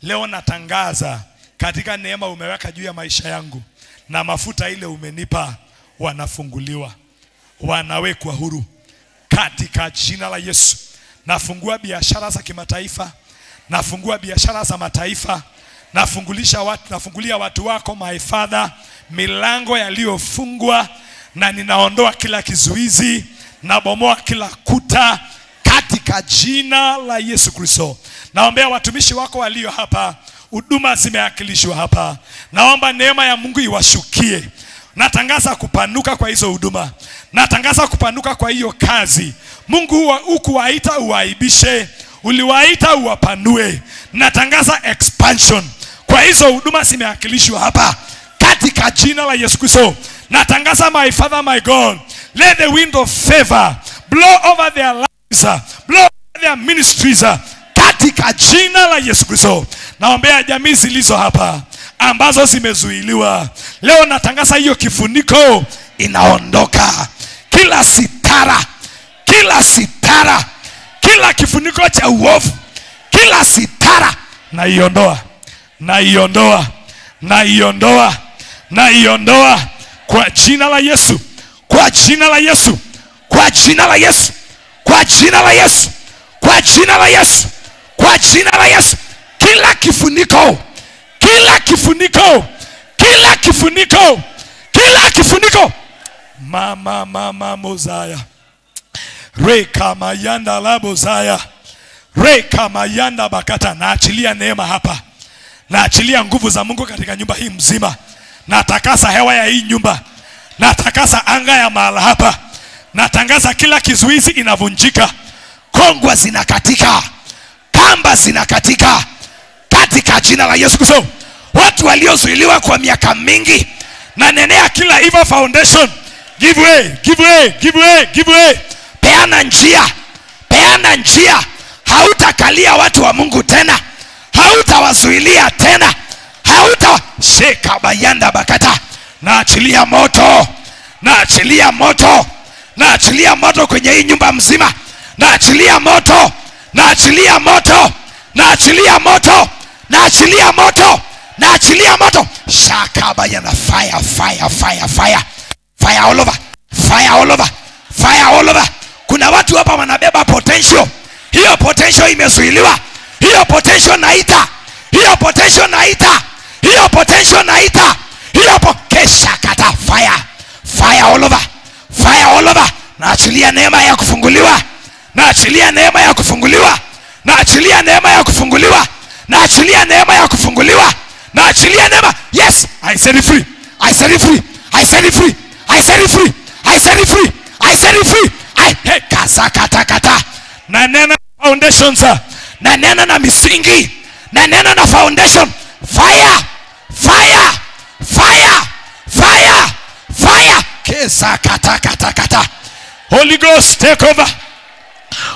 Leo natangaza katika neema umeweka juu ya maisha yangu na mafuta ile umenipa, wanafunguliwa, wanawekwa huru katika jina la Yesu. Nafungua biashara za kimataifa, nafungua biashara za mataifa, nafungulisha watu, nafungulia watu wako my Father milango yaliyofungwa, na ninaondoa kila kizuizi, nabomoa kila kuta katika jina la Yesu Kristo. Naombea watumishi wako walio hapa, huduma zimeakilishwa hapa. Naomba neema ya Mungu iwashukie. Natangaza kupanuka kwa hizo huduma. Natangaza kupanuka kwa hiyo kazi. Mungu hukuwaita uwaibishe, uliwaita uwapanue. Natangaza expansion kwa hizo huduma zimeakilishwa hapa katika jina la Yesu Kristo. Natangaza my Father, my God, let the wind of favor blow over their lives, blow over their ministries katika jina la Yesu Kristo. Naombea jamii zilizo hapa ambazo zimezuiliwa. Leo natangaza hiyo kifuniko inaondoka. Kila sitara, kila sitara, kila kifuniko cha uovu, kila sitara naiondoa, naiondoa, naiondoa, naiondoa kwa jina la Yesu, kwa jina la Yesu, kwa jina la Yesu, kwa jina la Yesu, kwa jina la Yesu, kwa jina la Yesu. Kila kifuniko, kila kifuniko, kila kifuniko, kila kifuniko. Mama mama Mozaya, Reka mayanda la Mozaya, Reka mayanda bakata. Naachilia neema hapa, naachilia nguvu za Mungu katika nyumba hii mzima. Natakasa hewa ya hii nyumba, natakasa anga ya mahala hapa. Natangaza kila kizuizi inavunjika, kongwa zinakatika, kamba zinakatika katika jina la Yesu Kristo. Watu waliozuiliwa kwa miaka mingi, na nenea kila evil foundation, give way, give way, give way, give way. Peana njia, peana njia. Hautakalia watu wa Mungu tena, hautawazuilia tena, hauta sheka bayanda bakata. Naachilia moto, naachilia moto, naachilia moto kwenye hii nyumba mzima. Naachilia moto, naachilia moto, naachilia moto, naachilia moto, naachilia moto. Shaka bayana, fire, fire, fire, fire, fire all over, fire all over, fire all over. Kuna watu hapa wanabeba potential. Hiyo potential imezuiliwa. Hiyo potential naita, hiyo potential naita, hiyo potential naita, hiyo kesha kata. Fire, fire all over, fire all over. Naachilia neema ya kufunguliwa, naachilia neema ya kufunguliwa, naachilia neema ya kufunguliwa, naachilia neema ya kufunguliwa, naachilia neema. Yes, I set it free, I set it free, I set it free, I set it free, I set it free, I set it free. I hey, kaza kata kata. Na nena foundations, na nena na misingi, na nena na foundation. Fire, fire, fire, fire, fire. Kesa kata kata kata. Holy Ghost take over.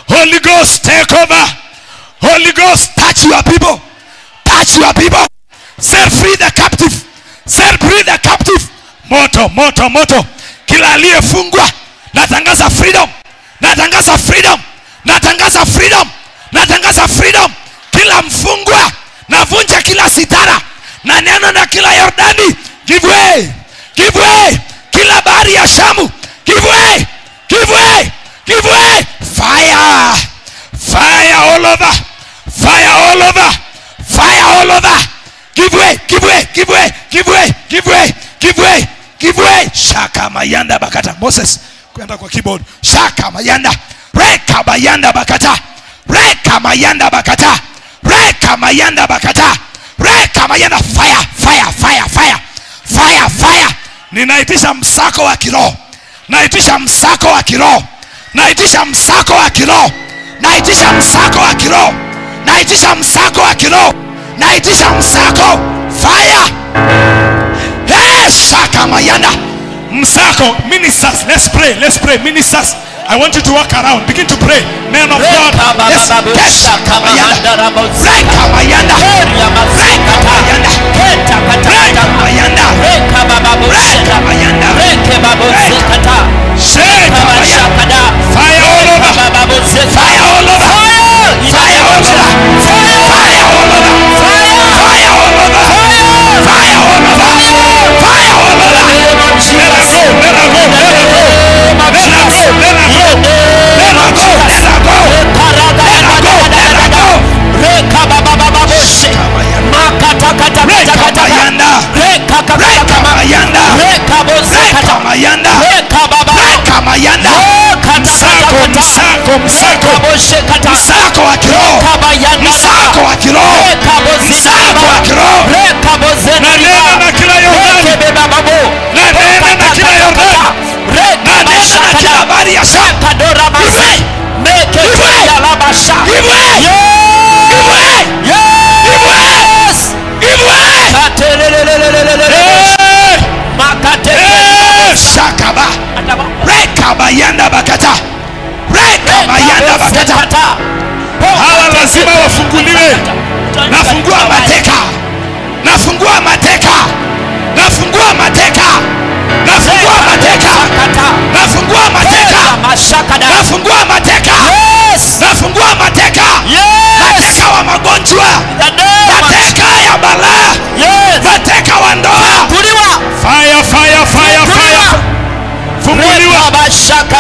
Holy Ghost take over. Holy Ghost touch your people, touch your people. Set free the captive, set free the captive. Moto, moto, moto. Kila aliyefungwa natangaza freedom, natangaza freedom, natangaza freedom, natangaza freedom. Kila mfungwa navunja kila sitara, na neno na kila Yordani, give way, give way. Kila bahari ya Shamu, give way, give way, give way. Fire, fire all over, fire all over, fire all over. Give way, give way, give way, give way, give way, give way, give way. Shaka mayanda bakata. Moses, kwenda kwa keyboard. Shaka mayanda. Reka mayanda bakata. Reka mayanda bakata. Reka mayanda bakata. Reka mayanda. Fire, fire, fire, fire. Fire, fire. Ninaitisha msako wa kiroho. Naitisha msako wa kiroho. Naitisha msako wa kiroho. Naitisha msako wa kiroho. Naitisha msako wa kiroho. Naitisha msako. Fire. Hey, shaka mayanda. Msako. Ministers, let's pray. Let's pray. Ministers, I want you to walk around. Begin to pray. Men of God. Yes. Shaka mayanda. Reka mayanda. Reka mayanda. Reka mayanda. Reka mayanda. Shaka mayanda. Fire all over. Fire all over. Fire all over. Fire all over. Fire all over. Fire all over. Fire all over. Let her go. Let her go. Let her go. Let her go. Let her go. Let her go. Let her go. Let her go. Let her go. Reka mayanda. Reka mayanda. Reka mayanda. Reka mayanda. Msako, msako, msako. Msako wa kiroho. Msako wa kiroho. Msako wa kiroho. Nanena na kila Yordani. Nanena na kila Yordani. Nanena na kila habari ya Shamu. Give way. Give way. Give way. Give way. Give way. Give way. Hey. Shakaba. Reka bayanda bakata. Reka bayanda bakata. Hawa lazima wafunguliwe. Nafungua mateka. Nafungua mateka. Nafungua mateka. Nafungua mateka. Nafungua mateka. Nafungua mateka. Nafungua mateka. Mateka wa magonjwa. Mateka ya balaa. Mateka wa ndoa. Fire, fire, fire, fire. Funguliwa.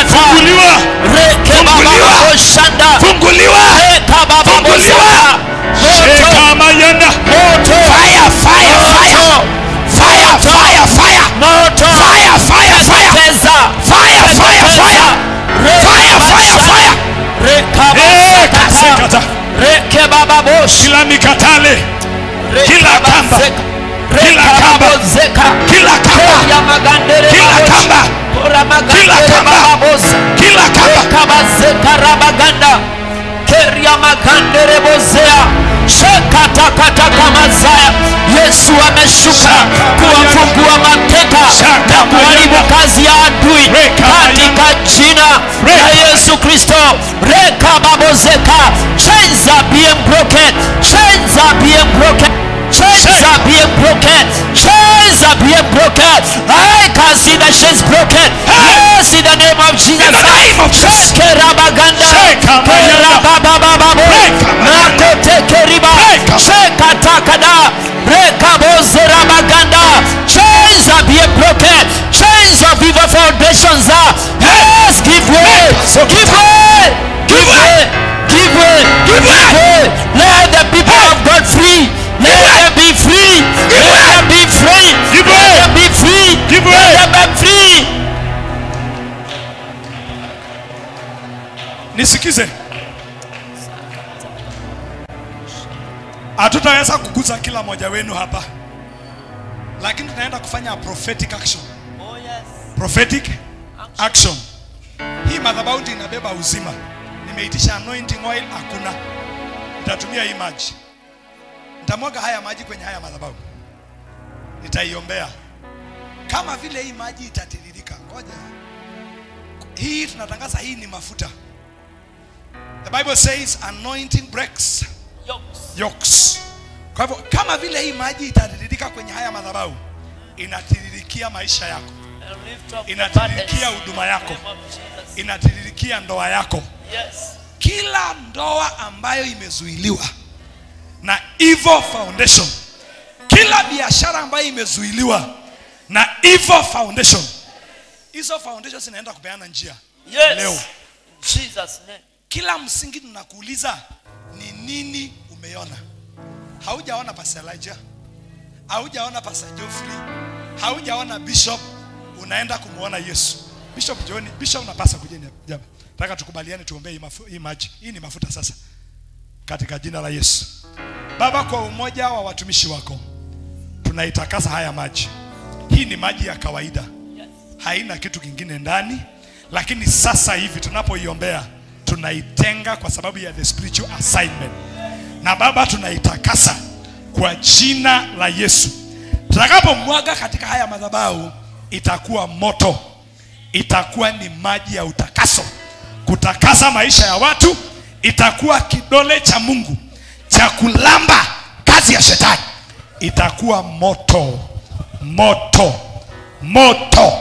Funguliwa. Funguliwa. Funguliwa. Funguliwa. Sheka mayanda. Fire, fire, fire. Fire, fire, fire. Fire, fire, fire. Fire, fire, fire. Fire, fire, fire. Sekata. Kila mikatale. Kila kamba. Kila kamba. Kila kamba. Kila kamba. Kila kamba. Kila kamba. Yesu ameshuka kuwafungua mateka na kuharibu kazi ya adui katika jina la Yesu Kristo. Reka babozeka. Chains are being broken. Chains are being broken. Chains are being broken. Chains are being broken. I can see the chains broken. Yes, in the name of Jesus. In the name of Jesus. Kerabaganda. Kerababababo. Makotekeriba. Shekatakada. Rekabozerabaganda. Chains are being broken. Chains of evil foundations are. Yes, give way. Give way. Give way. Give way. Give way. Let the people of God free. Let them be free. Let them be free. Let them be free. Let them be free. Nisikize. Hatutaweza kuguza kila moja wenu hapa, lakini tunaenda kufanya prophetic action. Oh yes. Prophetic action. Hii madhabahu inabeba uzima. Nimeitisha anointing oil, hakuna. Nitatumia hii maji. Nitamwaga haya maji kwenye haya madhabahu. Nitaiombea. Kama vile hii maji itatiririka. Ngoja. Hii tunatangaza, hii ni mafuta. The Bible says anointing breaks yokes. Kwa hivyo kama vile hii maji itatiririka kwenye haya madhabahu, inatiririkia maisha yako, inatiririkia huduma yako, inatiririkia ndoa yako. Yes. Kila ndoa ambayo imezuiliwa na evil foundation, kila biashara ambayo imezuiliwa na evil foundation, hizo foundations zinaenda kupeana njia. Yes. Leo. Jesus name. Kila msingi tunakuuliza ni nini umeona? Haujaona Pastor Elijah, Haujaona Pastor Geoffrey, haujaona Bishop, unaenda kumuona Yesu. Bishop John, Bishop na Pastor kujeni hapa. Nataka tukubaliane tuombee hii maji. Hii ni mafuta sasa. Katika jina la Yesu. Baba, kwa umoja wa watumishi wako, tunaitakasa haya maji. Hii ni maji ya kawaida. Haina kitu kingine ndani, lakini sasa hivi tunapoiombea tunaitenga kwa sababu ya the spiritual assignment. Na Baba, tunaitakasa kwa jina la Yesu. Tutakapomwaga katika haya madhabahu itakuwa moto. Itakuwa ni maji ya utakaso. Kutakasa maisha ya watu, itakuwa kidole cha Mungu cha kulamba kazi ya shetani. Itakuwa moto, moto, moto.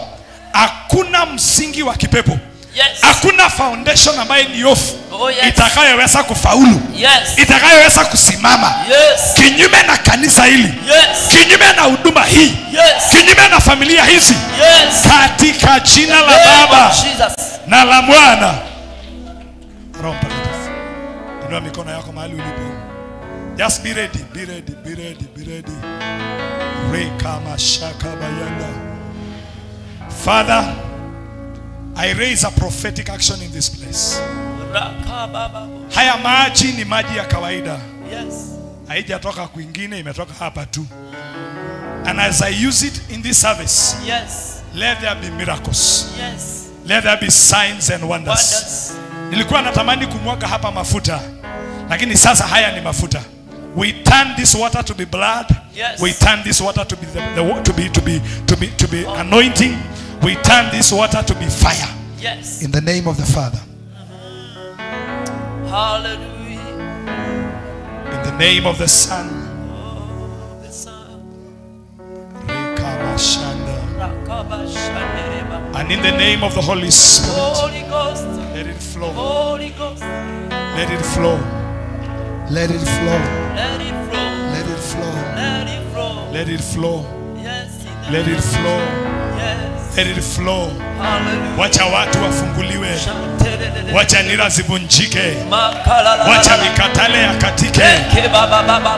Hakuna msingi wa kipepo. Yes. Hakuna foundation ambayo ni off. Oh, yes. Itakayoweza kufaulu. Yes. Itakayoweza kusimama. Yes. Kinyume na kanisa hili. Yes. Kinyume na huduma hii. Yes. Kinyume na familia hizi. Yes. Katika jina la Baba na la Mwana Roho Mtakatifu. Inua mikono yako mahali ulipo. Just be ready, be ready, be ready, be ready. Reka mashaka bayanda. Father, I raise a prophetic action in this place. Haya maji ni maji ya kawaida. Yes. Haijatoka kwingine, imetoka hapa tu. And as I use it in this service, Yes. let there be miracles. Yes. Let there be signs and wonders. Wonders. Nilikuwa natamani kumwaga hapa mafuta, lakini sasa haya ni mafuta. We turn this water to be blood. Yes. We turn this water to be the to be to be to be to be anointing. We turn this water to be fire. Yes. In the name of the Father. Hallelujah. In the name of the Son. Oh, the Son. Rekamashanda. Rakabashandereba. And in the name of the Holy Spirit. Holy Ghost. Let it flow. Holy Ghost. Let it flow. Let it flow. Let it flow. Let it flow. Let it flow. Let it flow. Yes. In the Let it flow. Yes. Let it flow. Hallelujah. Wacha watu wafunguliwe. Wacha nira zivunjike. Makalala. Wacha mikatale yakatike.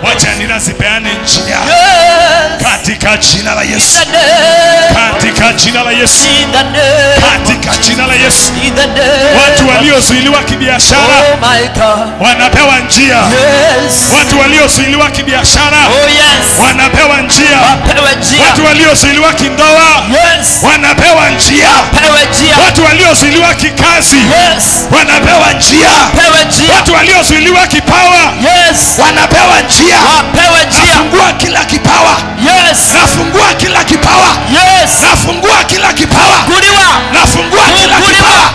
Wacha nira zipeane njia. Yes. Katika jina la Yesu. In the name. Katika jina la Yesu. In the name. Katika jina la Yesu. In the name. Watu waliozuiliwa kibiashara Oh my God. wanapewa njia. Yes. Watu waliozuiliwa kibiashara Oh yes. wanapewa njia. Wapewe njia. Watu waliozuiliwa kindoa Yes. wanapewa njia. Wapewe njia. Watu waliozuiliwa kikazi Yes. wanapewa njia. Wapewe njia. Watu waliozuiliwa kipawa Yes. wanapewa njia. Wapewe njia. Nafungua kila kipawa. Yes. Nafungua kila kipawa. Yes. Nafungua kila kipawa. Funguliwa. Nafungua kila Funguliwa. kipawa.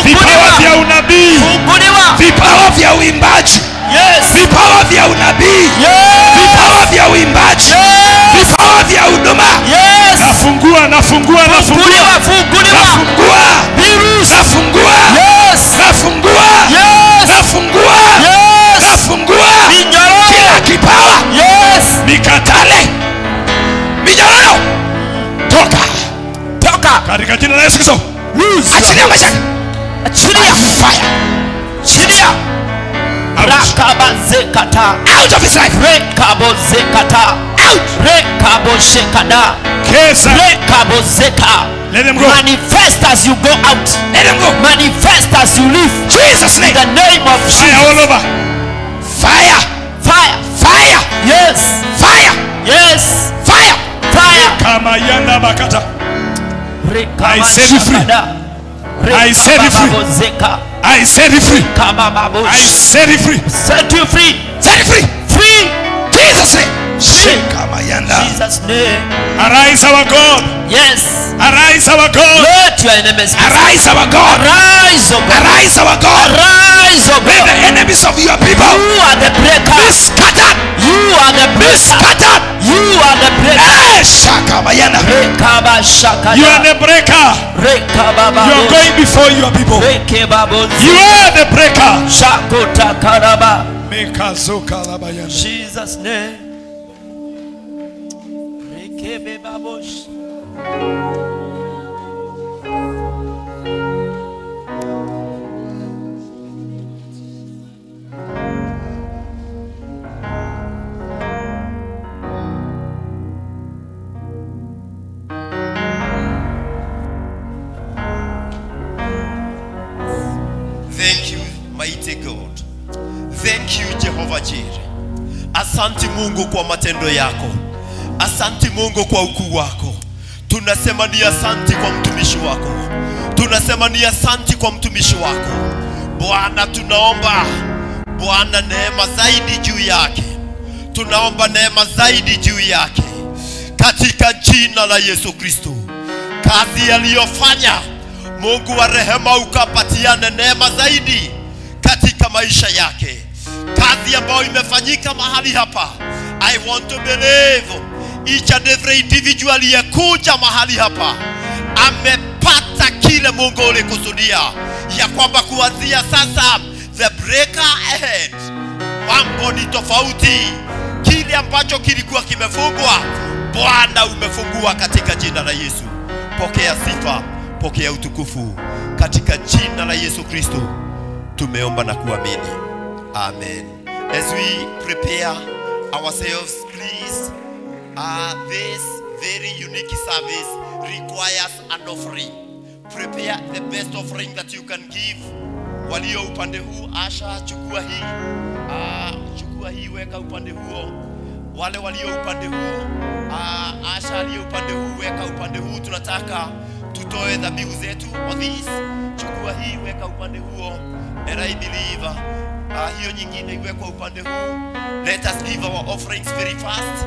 Vipawa Funguliwa. vya unabii, Funguliwa. vipawa vya uimbaji, Yes. vipawa vya unabii, Yes. vipawa vya uimbaji, Yes. vipawa vya huduma. Yes. Nafungua, nafungua, nafungua. Funguliwa, funguliwa. Nafungua. Virus. Nafungua. Yes. Nafungua. Yes. Nafungua. Yes. Nafungua. Minyororo. Kila kipawa. Yes. Mikatale. Minyororo. Toka. Toka. Katika jina la Yesu Kristo. Loose. Achilia maisha. Achilia. Fire. Achilia. Rakabazekata. Out of his life. Rekabozekata. Out. Rekaboshekada. Kesa. Rekabozeka. Let them go. Manifest as you go out. Let them go. Manifest as you live. Jesus In name. the name of Fire Jesus. all over. Fire. Fire. Fire. Yes. Fire. Yes. Fire. Fire. Kama yanda bakata. I set you free. I set you free. I set you free. I set you free. Set you free. Set you free. Free. Jesus name. Shekamayanda. Jesus name. Arise our God. Yes. Arise our God. Let your enemies be Arise our God. Arise, O God. Arise our God. Arise, O Let God. the enemies of your people You are the breaker. be scattered. You are the Be breaker. scattered. You are the breaker. Eh, Shakamayanda. Rekaba shakada. You are the breaker. Rekababa. You are going before your people. Rekebabo. You are the breaker. Shakota karaba. Mekazoka labayanda. Jesus name. Rekebebabosh. Thank you, mighty God. Thank you, Jehovah Jireh. Asante Mungu kwa matendo yako. Asante Mungu kwa ukuu wako. Tunasema ni asante kwa mtumishi wako. Tunasema ni asante kwa mtumishi wako. Bwana, tunaomba Bwana neema zaidi juu yake. Tunaomba neema zaidi juu yake katika jina la Yesu Kristo. Kazi aliyofanya, Mungu wa rehema, ukapatiane neema zaidi katika maisha yake. Kazi ambayo imefanyika mahali hapa, I want to believe each and every individual aliyekuja mahali hapa amepata kile Mungu ulikusudia, ya kwamba kuanzia sasa the breaker ahead, mambo ni tofauti. Kile ambacho kilikuwa kimefungwa, Bwana umefungua katika jina la Yesu. Pokea sifa, pokea utukufu katika jina la Yesu Kristo tumeomba na kuamini. Amen. As we prepare ourselves, please, this very unique service requires an offering. Prepare the best offering that you can give. Walio upande huu, Asha, chukua hii. Chukua hii, weka upande huo. Wale walio upande huu, Asha aliye upande huu, weka upande huu. Tunataka tutoe dhabihu zetu. Odhis, chukua hii, weka upande huo. And I believe hiyo nyingine iwekwa upande huu. Let us give our offerings very fast.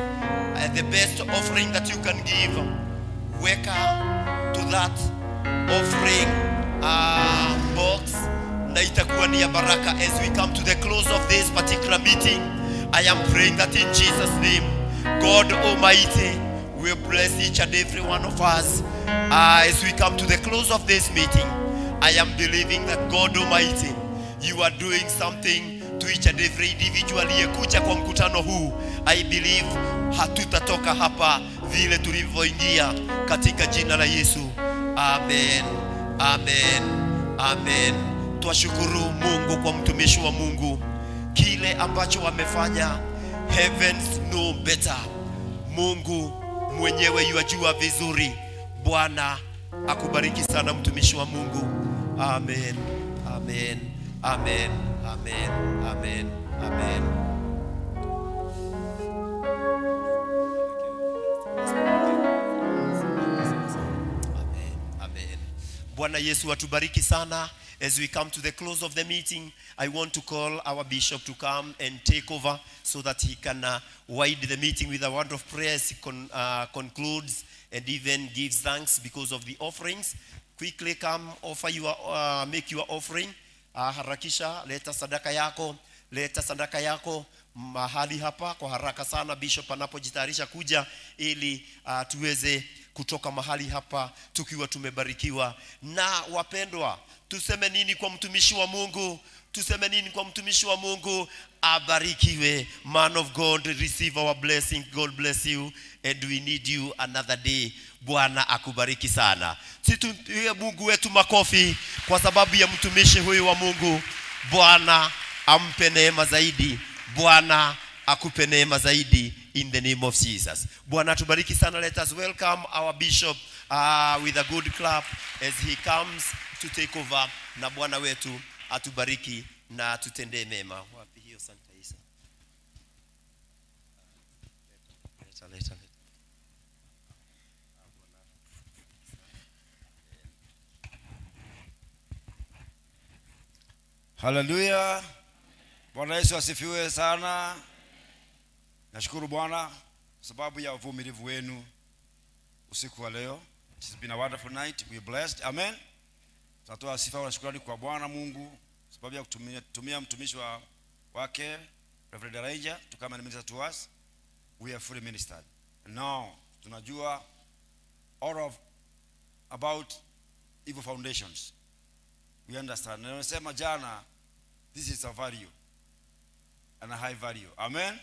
The best offering that you can give, weka to that offering box, na itakuwa ni ya baraka. As we come to the close of this particular meeting, I am praying that in Jesus' name, God Almighty will bless each and every one of us. As we come to the close of this meeting, I am believing that God Almighty, you are doing something to each and every individual aliyekuja kwa mkutano huu. I believe hatutatoka hapa vile tulivyoingia katika jina la Yesu. Amen. Amen. Amen. Twashukuru Mungu kwa mtumishi wa Mungu, kile ambacho wamefanya, heavens know better. Mungu mwenyewe yajua vizuri. Bwana akubariki sana mtumishi wa Mungu. Amen. Amen. Amen. Amen. Amen. Amen. Amen. Bwana Yesu atubariki sana. As we come to the close of the meeting, I want to call our bishop to come and take over so that he can wind the meeting with a word of prayer as he concludes and even gives thanks because of the offerings. Quickly come, offer your, make your offering. Harakisha, leta sadaka yako, leta sadaka yako mahali hapa kwa haraka sana, bishop anapojitayarisha kuja, ili tuweze kutoka mahali hapa tukiwa tumebarikiwa. Na wapendwa, tuseme nini kwa mtumishi wa Mungu? Tuseme nini kwa mtumishi wa Mungu? Abarikiwe. Man of God, receive our blessing. God bless you, and we need you another day. Bwana akubariki sana. Situmpige Mungu wetu makofi kwa sababu ya mtumishi huyu wa Mungu. Bwana ampe neema zaidi. Bwana akupe neema zaidi in the name of Jesus. Bwana atubariki sana. Let us welcome our bishop with a good clap as he comes to take over. Na Bwana wetu atubariki na atutendee mema. Wapi hiyo Santa Isa? Leta, leta, leta. Hallelujah. Bwana Yesu asifiwe sana. Nashukuru Bwana sababu ya uvumilivu wenu usiku wa leo. It's been a wonderful night. We are blessed. Amen. Tunatoa sifa na shukrani kwa Bwana Mungu sababu ya kutumia mtumishi wake Reverend Elijah to come and minister to us. We are fully ministered. And now tunajua all of about evil foundations. We understand. Na nasema jana, this is a value and a high value. Amen.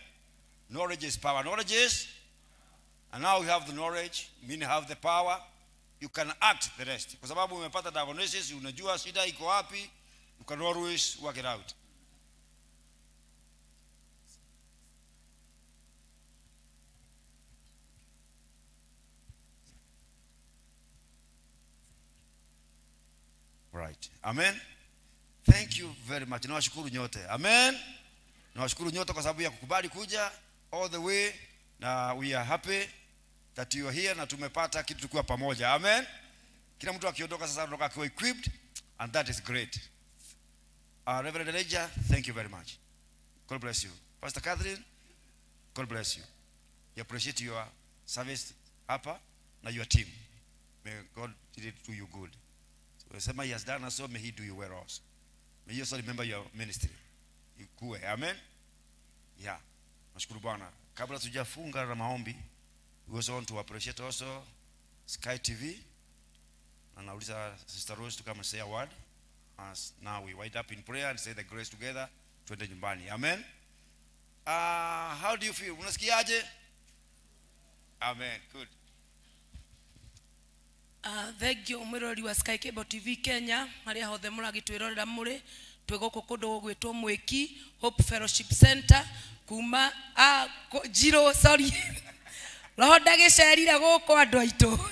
Knowledge is power. Knowledge is, and now we have the knowledge, meaning have the power. You can act the rest. Kwa sababu umepata diagnosis, unajua shida iko wapi, you can always work it out. Right. Amen. Thank you very much. Nawashukuru nyote. Amen. Nawashukuru nyote kwa sababu ya kukubali kuja all the way, na we are happy that you are here na tumepata kitu tukiwa pamoja. Amen. Kila mtu akiondoka sasa anatoka akiwa equipped, and that is great. Reverend Elijah, thank you very much. God bless you. Pastor Catherine, God bless you. We appreciate your service hapa na your team. May God do you good. So sema he has done so, may he do you well also. May you also remember your ministry. Ikue. Amen. Yeah. Nashukuru Bwana. Kabla tujafunga na maombi, we also want to appreciate also Sky TV. Na nauliza Sister Rose to come and say a word. As now we wind up in prayer and say the grace together, twende nyumbani. Amen. How do you feel? Unasikiaje? Amen. Good. Thank you mwirori wa Sky Cable TV Kenya haria hothe muragitwirorera muri twi guku kundu gugwitwo Mwiki Hope Fellowship Center kuma Njiro, sorry, roho ndagicerire guku andu aitu.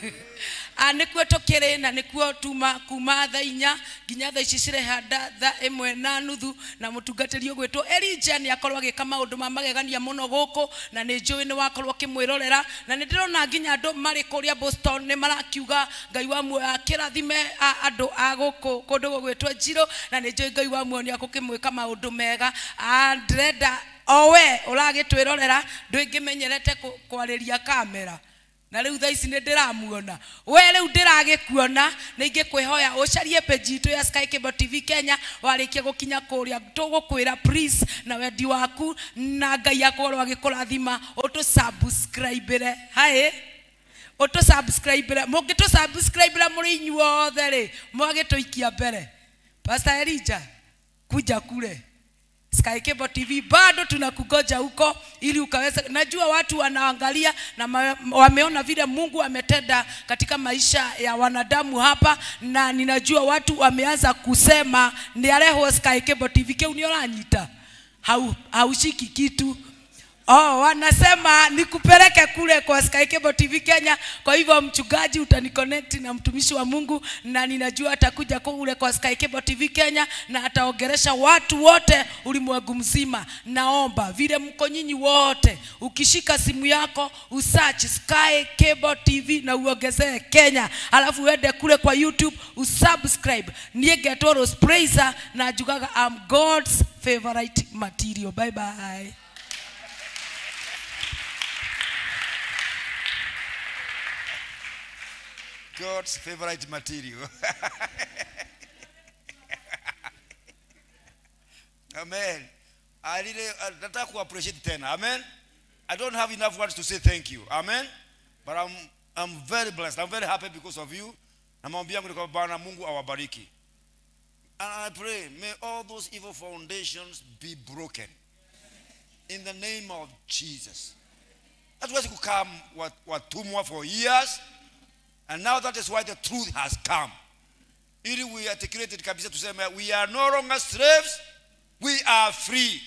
Nikuo tukiri na nikuo tuma kuma thaa inya nginya thaa ici cirehanda thaa 1:30 na mutungatĩri ũgwĩtwo Elijah nĩ akorwo agĩka maũndũ ma magegania mũno gũkũ na nĩ njũĩ nĩ wakorwo ũkĩmwĩrorera na nĩ ndĩrona nginya andũ marĩ kũrĩa Boston nĩ marakiuga Ngai wa muoyo akĩrathime andũ a gũkũ kũndũ gũgwĩtwo Njiro na nĩ njũĩ Ngai wa muoyo nĩ akũkĩmwĩka maũndũ mega. Ndĩrenda owe ũragĩtwĩrorera ndũngĩmenyerete kwarĩria kamera na rĩu thaa ici nĩ ndĩramuona we rĩu ndĩragĩkuona nĩ ingĩkwĩhoya ũcarie page itũ ya Sky Cable TV Kenya warĩkia gũkinya kũrĩa tũgũkwĩra please na wendi waku na Ngai akorwo agĩkũrathima ũtũ subscribe haĩ ũtũ subscribe mũngĩtũ subscribe mũrĩ inyuothe rĩ mwagĩtũikia mbere. Pastor Elijah kuja kule Sky Cable TV bado tunakugoja huko ili ukaweza. Najua watu wanaangalia na wameona vile Mungu ametenda katika maisha ya wanadamu hapa, na ninajua watu wameanza kusema ni areho Sky Cable TV ke unioranyita haushiki kitu. Oh, wanasema nikupeleke kule kwa Sky Cable TV Kenya. Kwa hivyo mchungaji utaniconnect na mtumishi wa Mungu na ninajua atakuja kule kwa Sky Cable TV Kenya na ataongelesha watu wote ulimwengu mzima. Naomba vile mko nyinyi wote, ukishika simu yako usearch Sky Cable TV na uongezee Kenya, alafu uende kule kwa YouTube usubscribe. Niege Rose Praiser na jugaga I'm God's favorite material. Bye bye. God's favorite material. Amen. I really nataka ku appreciate tena. Amen. I don't have enough words to say thank you. Amen. But I'm very blessed. I'm very happy because of you. Na maombi yangu ni kwamba Bwana Mungu awabariki. And I pray may all those evil foundations be broken in the name of Jesus. Hatuwezi kukaa watumwa for years. And now that is why the truth has come. Ili we articulated kabisa tuseme we are no longer slaves, we are free.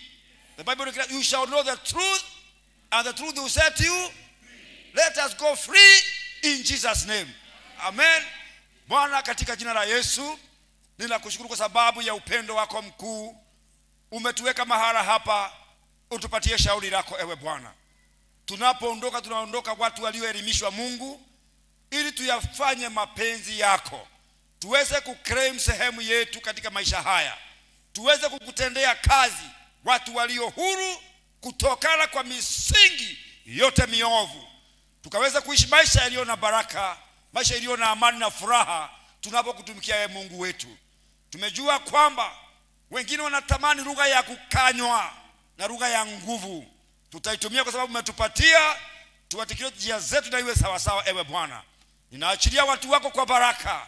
The Bible declares you shall know the truth and the truth will set you. Let us go free in Jesus name. Amen. Bwana, katika jina la Yesu ninakushukuru kwa sababu ya upendo wako mkuu. Umetuweka mahala hapa utupatie shauri lako ewe Bwana. Tunapoondoka tunaondoka watu walioelimishwa Mungu, ili tuyafanye mapenzi yako. Tuweze kuclaim sehemu yetu katika maisha haya. Tuweze kukutendea kazi watu walio huru kutokana kwa misingi yote miovu. Tukaweza kuishi maisha yaliyo na baraka, maisha yaliyo na amani na furaha tunapokutumikia wewe Mungu wetu. Tumejua kwamba wengine wanatamani lugha ya kukanywa na lugha ya nguvu. Tutaitumia kwa sababu umetupatia. Tuwatikie njia zetu na iwe sawa sawa ewe Bwana. Ninaachilia watu wako kwa baraka.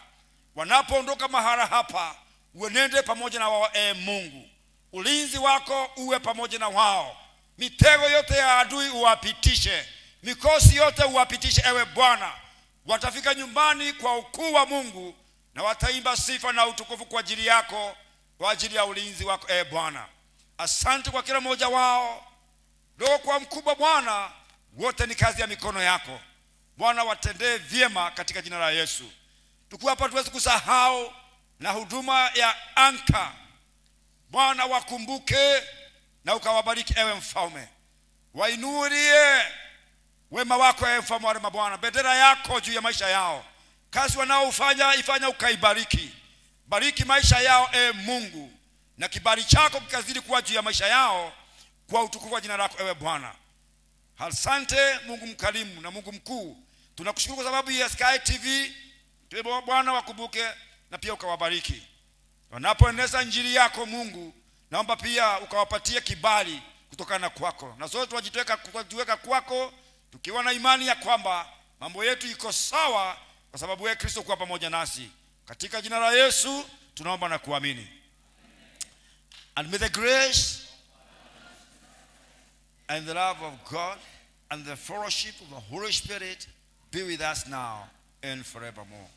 Wanapoondoka mahala hapa, uenende pamoja na wao Mungu. Ulinzi wako uwe pamoja na wao. Mitego yote ya adui uwapitishe. Mikosi yote uwapitishe ewe Bwana. Watafika nyumbani kwa ukuu wa Mungu na wataimba sifa na utukufu kwa ajili yako, kwa ajili ya ulinzi wako ewe Bwana. Asante kwa kila mmoja wao. Roho kwa mkubwa Bwana, wote ni kazi ya mikono yako. Bwana watendee vyema katika jina la Yesu. Tukiwa hapa tuweze kusahau na huduma ya Anchor Bwana wakumbuke na ukawabariki ewe mfalme. Wainulie wema wako ewe mfalme wa rehema Bwana, bendera yako juu ya maisha yao. Kazi wanaofanya ifanya ukaibariki. Bariki maisha yao ewe Mungu, na kibali chako kikazidi kuwa juu ya maisha yao kwa utukufu wa jina lako ewe Bwana. Asante Mungu mkarimu na Mungu mkuu, tunakushukuru kwa sababu ya Sky TV. Bwana wakumbuke na pia ukawabariki wanapoeneza injili yako Mungu. Naomba pia ukawapatie kibali kutokana kwako, na sote tuwajiweka kwako tukiwa na imani ya kwamba mambo yetu iko sawa, kwa sababu wewe Kristo kuwa pamoja nasi. Katika jina la Yesu tunaomba na kuamini. And may the grace and the love of God and the fellowship of the Holy Spirit be with us now and forevermore.